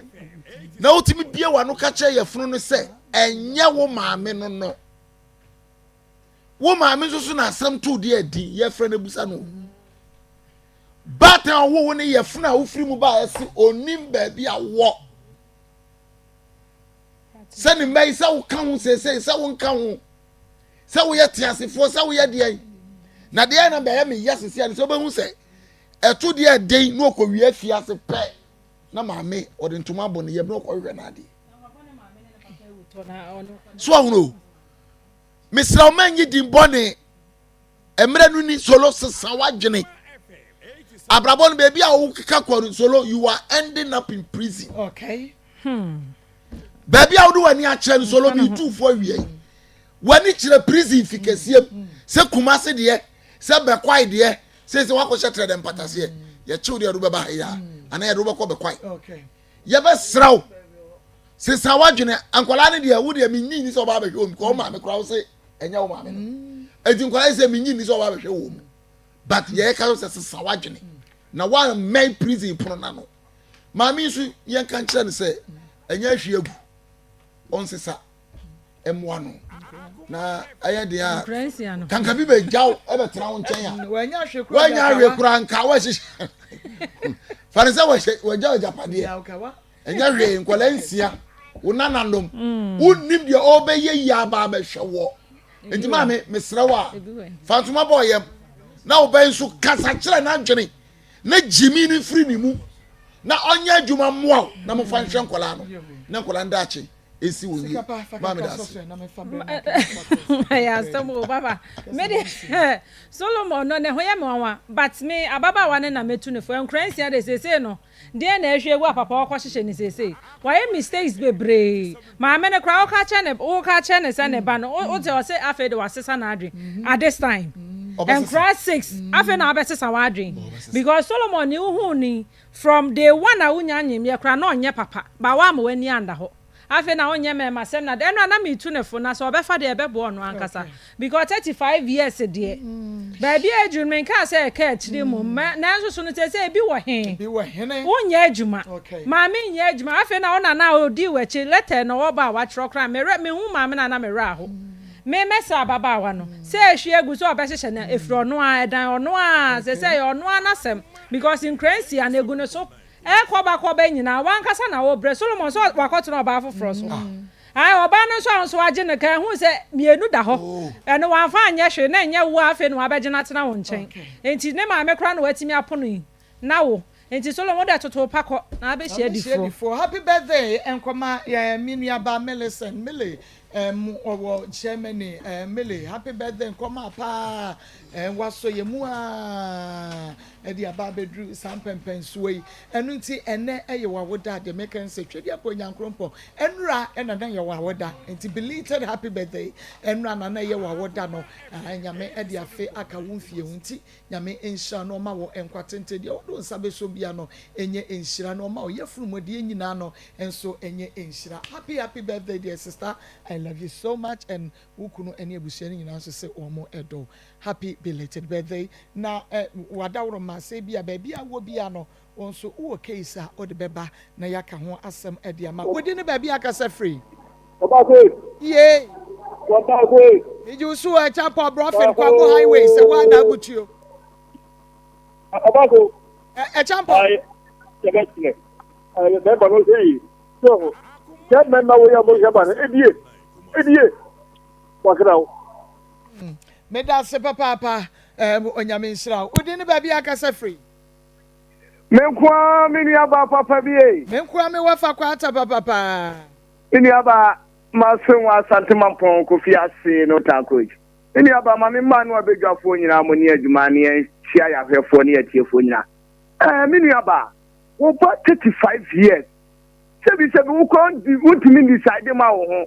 na wotumi bie w'ano ka kyerɛ yɛfono no sɛ ɛnyɛ wo maame no no. Wo maame nso so na asɛm too deɛ adi yɛfrɛ no abusa no. Baatan a ɔwo wo ne yɛfono a wofiri mu baa ɛse onim baabi a wɔ. Sɛ ne mma yi sɛ woka ho seesei sɛ wonka ho. sɛ woyɛ teasefoɔ sɛ woyɛ deɛn na deɛ na bɛyɛ me yɛ sisi ɛne sɛ wobɛhu sɛ ɛto deɛ ɛden na ɔkɔwie afiase pɛ na maame ɔde ntoma abɔ ne yam na ɔkɔhwehwɛ n'adeɛ so ɔhono o mesrɛ wo manyi din bɔne mmerɛ no ni solo sesa w'adwene abrabɔ no baabi a wokeka kɔ no solo you are ending up in prison okay. Hmm. Baabi a wode w'ani akyerɛ no solo mi tuufoɔ awia yi w'ani kyerɛ prison fi kɛseɛ mu sɛ Kumase deɛ sɛ Bɛkwae deɛ sɛ sɛ wakɔhyɛ trɛ dɛ mpataseɛ yɛkyew deɛ yɛde wobɛba ha yi a anaa yɛde wobɛkɔ Bɛkwae yɛbɛsrɛ wo sesa w'adwene nkwadaa no deɛ wo deɛ menyi ni sɛ ɔba abɛhwɛ wɔn kɔ maame koraa wo se ɛnyɛ wo maame no eti nkwadaa yi sɛ menyi ni sɛ ɔba abɛhwɛ wɔn but yɛka sɛ sesa w'adwene na woammɛn prison pono n'ano Maame yi nso yɛnka nkyerɛ no sɛ ɛnyɛ ahwie agu ɔnsesa mmoa no na ɛyɛ deɛ a kanka bi bɛgyaw ɛbɛtena wo nkyɛn a wanya ahwe koraa nka wɔahyehyɛ fa ne sɛ wɔagya agyapadeɛ ɛnyɛ hwee nkɔla nsia wo nananom mm. wonnim deɛ ɔbɛyɛ yi aba abɛhwɛ wɔ nti maame mesrɛ wo a fa ntoma bɔ ɔyam na wobɛn nso kasa kyerɛ n'adwene na gyimi no mfiri ne mu na ɔnyɛ adwuma mmoa wo na momfa nhwɛ nkwadaa no na nkwadaa no daakye ɛsi wɔ yie maame da ase. ɛyɛ asɛm o papa me de Solomon no ne ho yɛ me nwanwa but me ababaawa no na mɛtu no fo nkora nsia de seesei no deɛ na ɛhwɛ egu a papa ɔkɔ hyehyɛ ne seesei wayɛ mistakes bebree Maame no koraa woka kyerɛ ne woka kyerɛ ne sɛ ne ba no wote ɔse afei de wasesa n'adwen at this time nkora 6 afei na wabɛsesa w'adwen because Solomon ne wohuu ni from day one a wonya nyemyɛ koraa na ɔnyɛ papa ba woama w'ani anda hɔ. Afei na wonyɛ mɛɛmasɛm na ɛno a na metu no fo na sɛ ɔbɛfa deɛ ɛbɛboa ɔno ankasa because 35 years deɛ baabi a aduru no menkaa sɛ ɛka akyiri mmom nanso so no seesei ebi wɔ he? Wonyɛ adwuma maame nyɛ adwuma afei na wo nana a ɔdii w'akyi letter na ɔwɔ ba a watwerɛ koraa mewerɛ mehu maame no a na mewerɛ aho me mɛsrɛ ababaawa no sɛ ɛhwie agu sɛ ɔbɛhyehyɛ no ɛfiri ɔno ara ɛdan ɔno ara seesei ɛyɛ ɔno ara n'asɛm because nkuransia no ɛgu ne so Ɛrekɔ ba kɔ ba nyinaa, w'ankasa na wobrɛ. Solomon nso wakɔtena ɔbaa foforɔ so. Ae, ɔbaa no nso a wo nso wagye no ka, ɛhuu sɛ mmienu da hɔ. Ɛno wamfa anyɛ hwee, na ɛnyɛ wo a afei na wabɛgye no atena wo nkyɛn. Enti ne maame koraa na watumi apono yi, na wo. Enti Solomon, wo deɛ toto wo pa kɔ, na abɛhyia Abɛhyia adifoɔ. difoɔ. Happy birthday nkɔma yɛn me nuabaa Millicent, Millie, ɛɛm ɔwɔ Germany, ɛɛm Millie happy birthday nkɔma paa, ɛɛm wasɔ yɛn mu aa. de aba abɛduru saa mpɛnpɛnsoɔ yi. Ɛno nti ɛnnɛ yɛ w'awoda a, deɛ meka ne sɛ Twedeɛfoɔ Nyankoropɔn, ɛnnora na na ɛyɛ w'awoda, nti belated happy birthday, ɛnnora na na ɛyɛ w'awoda no, aah Nyame de afe aka wo mfie ho, nti Nyame nhyira na ɔma wo nkwa tenten, deɛ wode wo nsa bɛsɔ biara no nyɛ nhyira, na ɔma wo yafunu mu adeɛ nyinaa no nso nyɛ nhyira. Happy happy birthday dear sister, I love you so much and wo kunu ne abusua no nyinaa nso se wɔn dɔ wo. Happy belated birthday na eh w'adaworoma sɛ ebia baabi a wowɔ biara no wo nso wowɔ case a wode bɛba na yɛaka ho asɛm de ama wo. Wodin ne baabi a akasa firi? Ɔbaako Yee. Ɔbaako Megye wo so wɔ Akyapɔ Brɔfin Kwamu Highway sɛ woa na abutuo. Ɔbaako. Ɛkyampɔ. Yɛbɛkyerɛ. Bɛrima no sɛ yi. So sɛ mmarima wo yɛ mo hwɛ ba no ebie ebie wakra wo. Meda ase papaapa um, Onyame nhyira wo. Wodin ne baabi akasa firi? Me nko ara me nua baa papa bi ei. Me nko ara me wɔfa kwata papapa. Me nua baa maso wɔ Asante Mampɔn Kofi ase no Tankoej. Me nua baa ma me mmaa no abadwafoɔ nyinaa mo ne adwuma ne yɛn hyia yɛ ahwɛfoɔ ne atiefoɔ nyinaa. Ɛɛ me nua baa wo ba 35 years sɛbi sɛbi wo kora wontumi decide ma wo ho.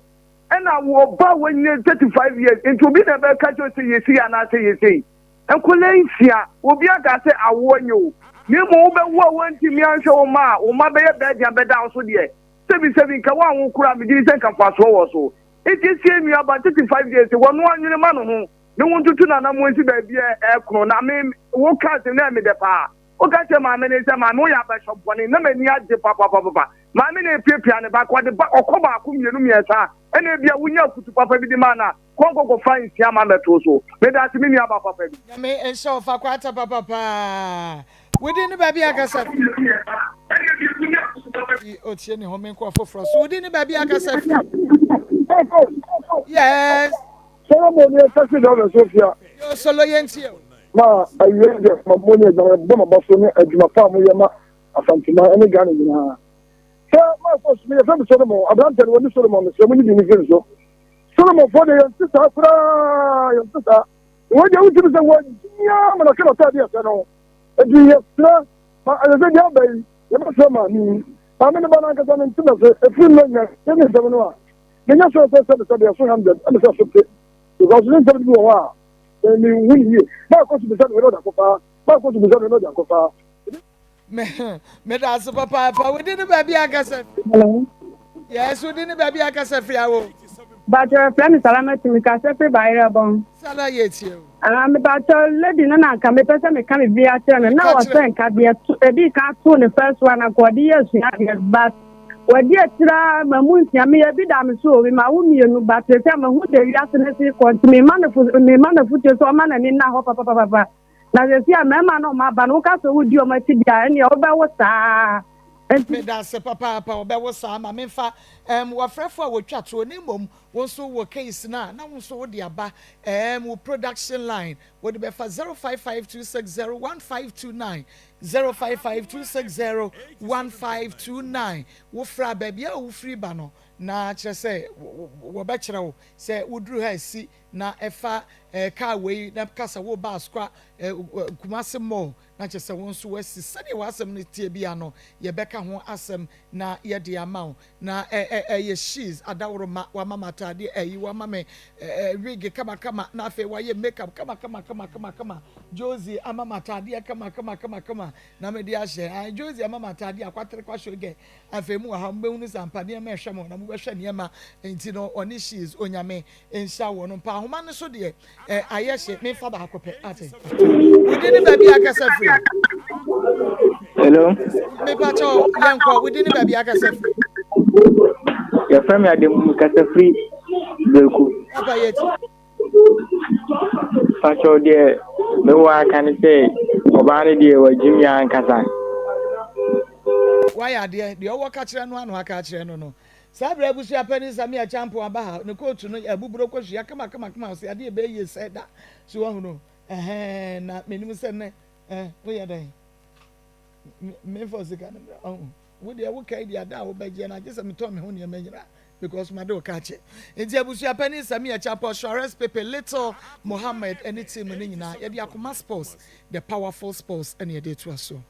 Ɛna wo ba a wanyini 35 years nti obi na ɛbɛka kyerɛ sɛ yɛ sei anaasɛ yɛ sei. Nkwadaa nsia, obi aka sɛ awoɔ nyɛ o, na mmom wobɛwo a woantumi anhwɛ wo mma a, wo mma bɛyɛ bɛɛgye abɛda wo so deɛ, sɛbisɛbi nka woanwo koraa a, megye di sɛ nka mfasoɔ wɔ so. Nti sie nuaba 35 years, wɔno anwene ma ne ho, ne wo ntutu n'anammɔn nsi baabi a ɛkono, na me, woka asɛm no ɛyɛ me dɛ paa. Woka kyerɛ maame no sɛ, Maame, woyɛ abɛhwɛ bɔne, na m'ani agye papapapapa. Maame na epiapia ne ba, ɔde ba, ɔkɔ baako, mmienu, mmiɛnsa a, ɛna ebia wonya afutu papa bi de ma no a, kɔnkɔ kɔfa nsia ma mmɛto so. Meda ase, me nua ba papa bi. Nyame nhyɛ wo fa kwata papa paa. Wo din ne baabi a kasa firi. Otie ne ho menkɔ ɔfoforɔ so. Wo din ne baabi a kasa firi. Yes. Solomon yɛ kɛse dɛ ɔbɛ Sofia. Yo solo yɛntie o. Ma awiei deɛ ma mo ne adwuma bɔ maba so ne adwuma pa a moyɛ ma Asanteman ne Ghana nyinaa. Sɛ maakɔ so meyɛfrɛ me Solomon, aberanteɛ no wɔne Solomon mesrɛ mo nyi din no mfiri ne so. Solomon foɔ deɛ yɛnte saa koraa yɛnte saa. Wei deɛ wotumi sɛ wɔagyimi ara ma nahwɛ n'ataade ɛsɛ no. Enti yɛsrɛ ma ɛsɛ sɛ deɛ aba yi yɛbɛsrɛ maame yi. Maame no ba no ankasa mente n'ase ɛfiri nnɛ nyinaa yɛne nsɛm no a menya sure sɛ sɛbe sɛbe ɛso 100 ɛne sɛ ɛso te because ne nsɛm no bi wɔ hɔ a Menhu no yie. Maakɔ so bisa no wei na ɔde akɔfa, maakɔ so bisa no wei na ɔde akɔfa. Meda ase papaapa. Wodi ne baabi akasa firi? Hello. Yes, wodi ne baabi akasa firi awo. Bàtò ɛfrɛ mi Salamatu mi kasa firi Bayerɛ bɔn. Sala yɛ tie o. Ah, mi bàtò lady no na nka mepɛ sɛ meka mi bi akyerɛ no na wɔsɛ nka deɛ ebi ka to ne first one na nka ɔde yɛ asua deɛ but Wadi akyire ara mamu nsia meyɛ bi da me so o mema wo mmienu but sɛ mahu deɛ wiase no se kɔ nti mema no fo mema no afotuo sɛ ɔma n'ani nna hɔ papapapa na sɛsi a mmarima no ɔma aba no woka sɛ wodi ɔmo akyi deɛ a ɛnneɛ wobɛwo saa nti. Meda ase papaapa wɔbɛwo saa ma memfa ɛɛm wɔfrɛfo a wɔtwa toɔ na mmom wo nso wɔ case no a na wo nso wode aba ɛɛm wo production line wode bɛfa 0552601529 0552601529 Wofrɛ a, baabi a wofiri ba no, na kyerɛ sɛ wɔbɛkyerɛ wo. Sɛ woduru ha a, si na fa kaa wei na ka sɛ woreba Asokwa, Kumasi Mall, na kyerɛ sɛ wo nso woasi. Sɛdeɛ w'asɛm no teɛ biara no, yɛbɛka ho asɛm na yɛde ama wo. Na ɛyɛ she's adaworoma, wama me ataadeɛ ɛyi, wama me wig kamakama, na afei wayɛ makeup kama kama kama kama kama. Josie ama me ataadeɛ kama kama kama kama. a na mede ahyɛ. Ae Josie ama me ataade a kwatere kwahyew gɛ. Afei mo wɔ ha mobɛhunu sɛ ampa nneɛma ɛhwɛ mo na mobɛhwɛ nneɛma nti no ɔne she's Onyame nhyira wɔ no mpa ahoma no so deɛ ɛ ayɛ hye memfa baako pɛ ate. Wodi ne baabi akasa firi. Hello. Mepa kyɛw yɛnkɔ wodi ne baabi akasa firi. Yɛfrɛ me Adamu kasa firi Bereku. Papa yɛ ti. Pakyɛw deɛ mewɔ aka ne sɛ ɔbaa no deɛ wagye me ankasa. Wayɛ adeɛ, deɛ ɔwɔ ka kyerɛ no ara na waka akyerɛ no no. Saa berɛ abusua panin Samia Acheampong aba ha, ne kootu no yɛ abuburo kosua kamakamakama, ɔse adeɛ ɛbɛyɛ yie sɛ da, so wahunu, ɛhɛn, na menim sɛ nnɛ, eh, woyɛ dɛn? Memfa wo sika no mmra, wahu. Wo deɛ wo ka yi deɛ ada a wobɛgyeɛ no agye sɛ metɔn me ho nneɛma nyinaa because made wo ka akyɛ. Nti abusua panin Samia Acheampong, Suarez Pepe, Little Mohammed ne team no nyinaa yɛde Akoma Sports, the powerful sports ɛna yɛde retoa so.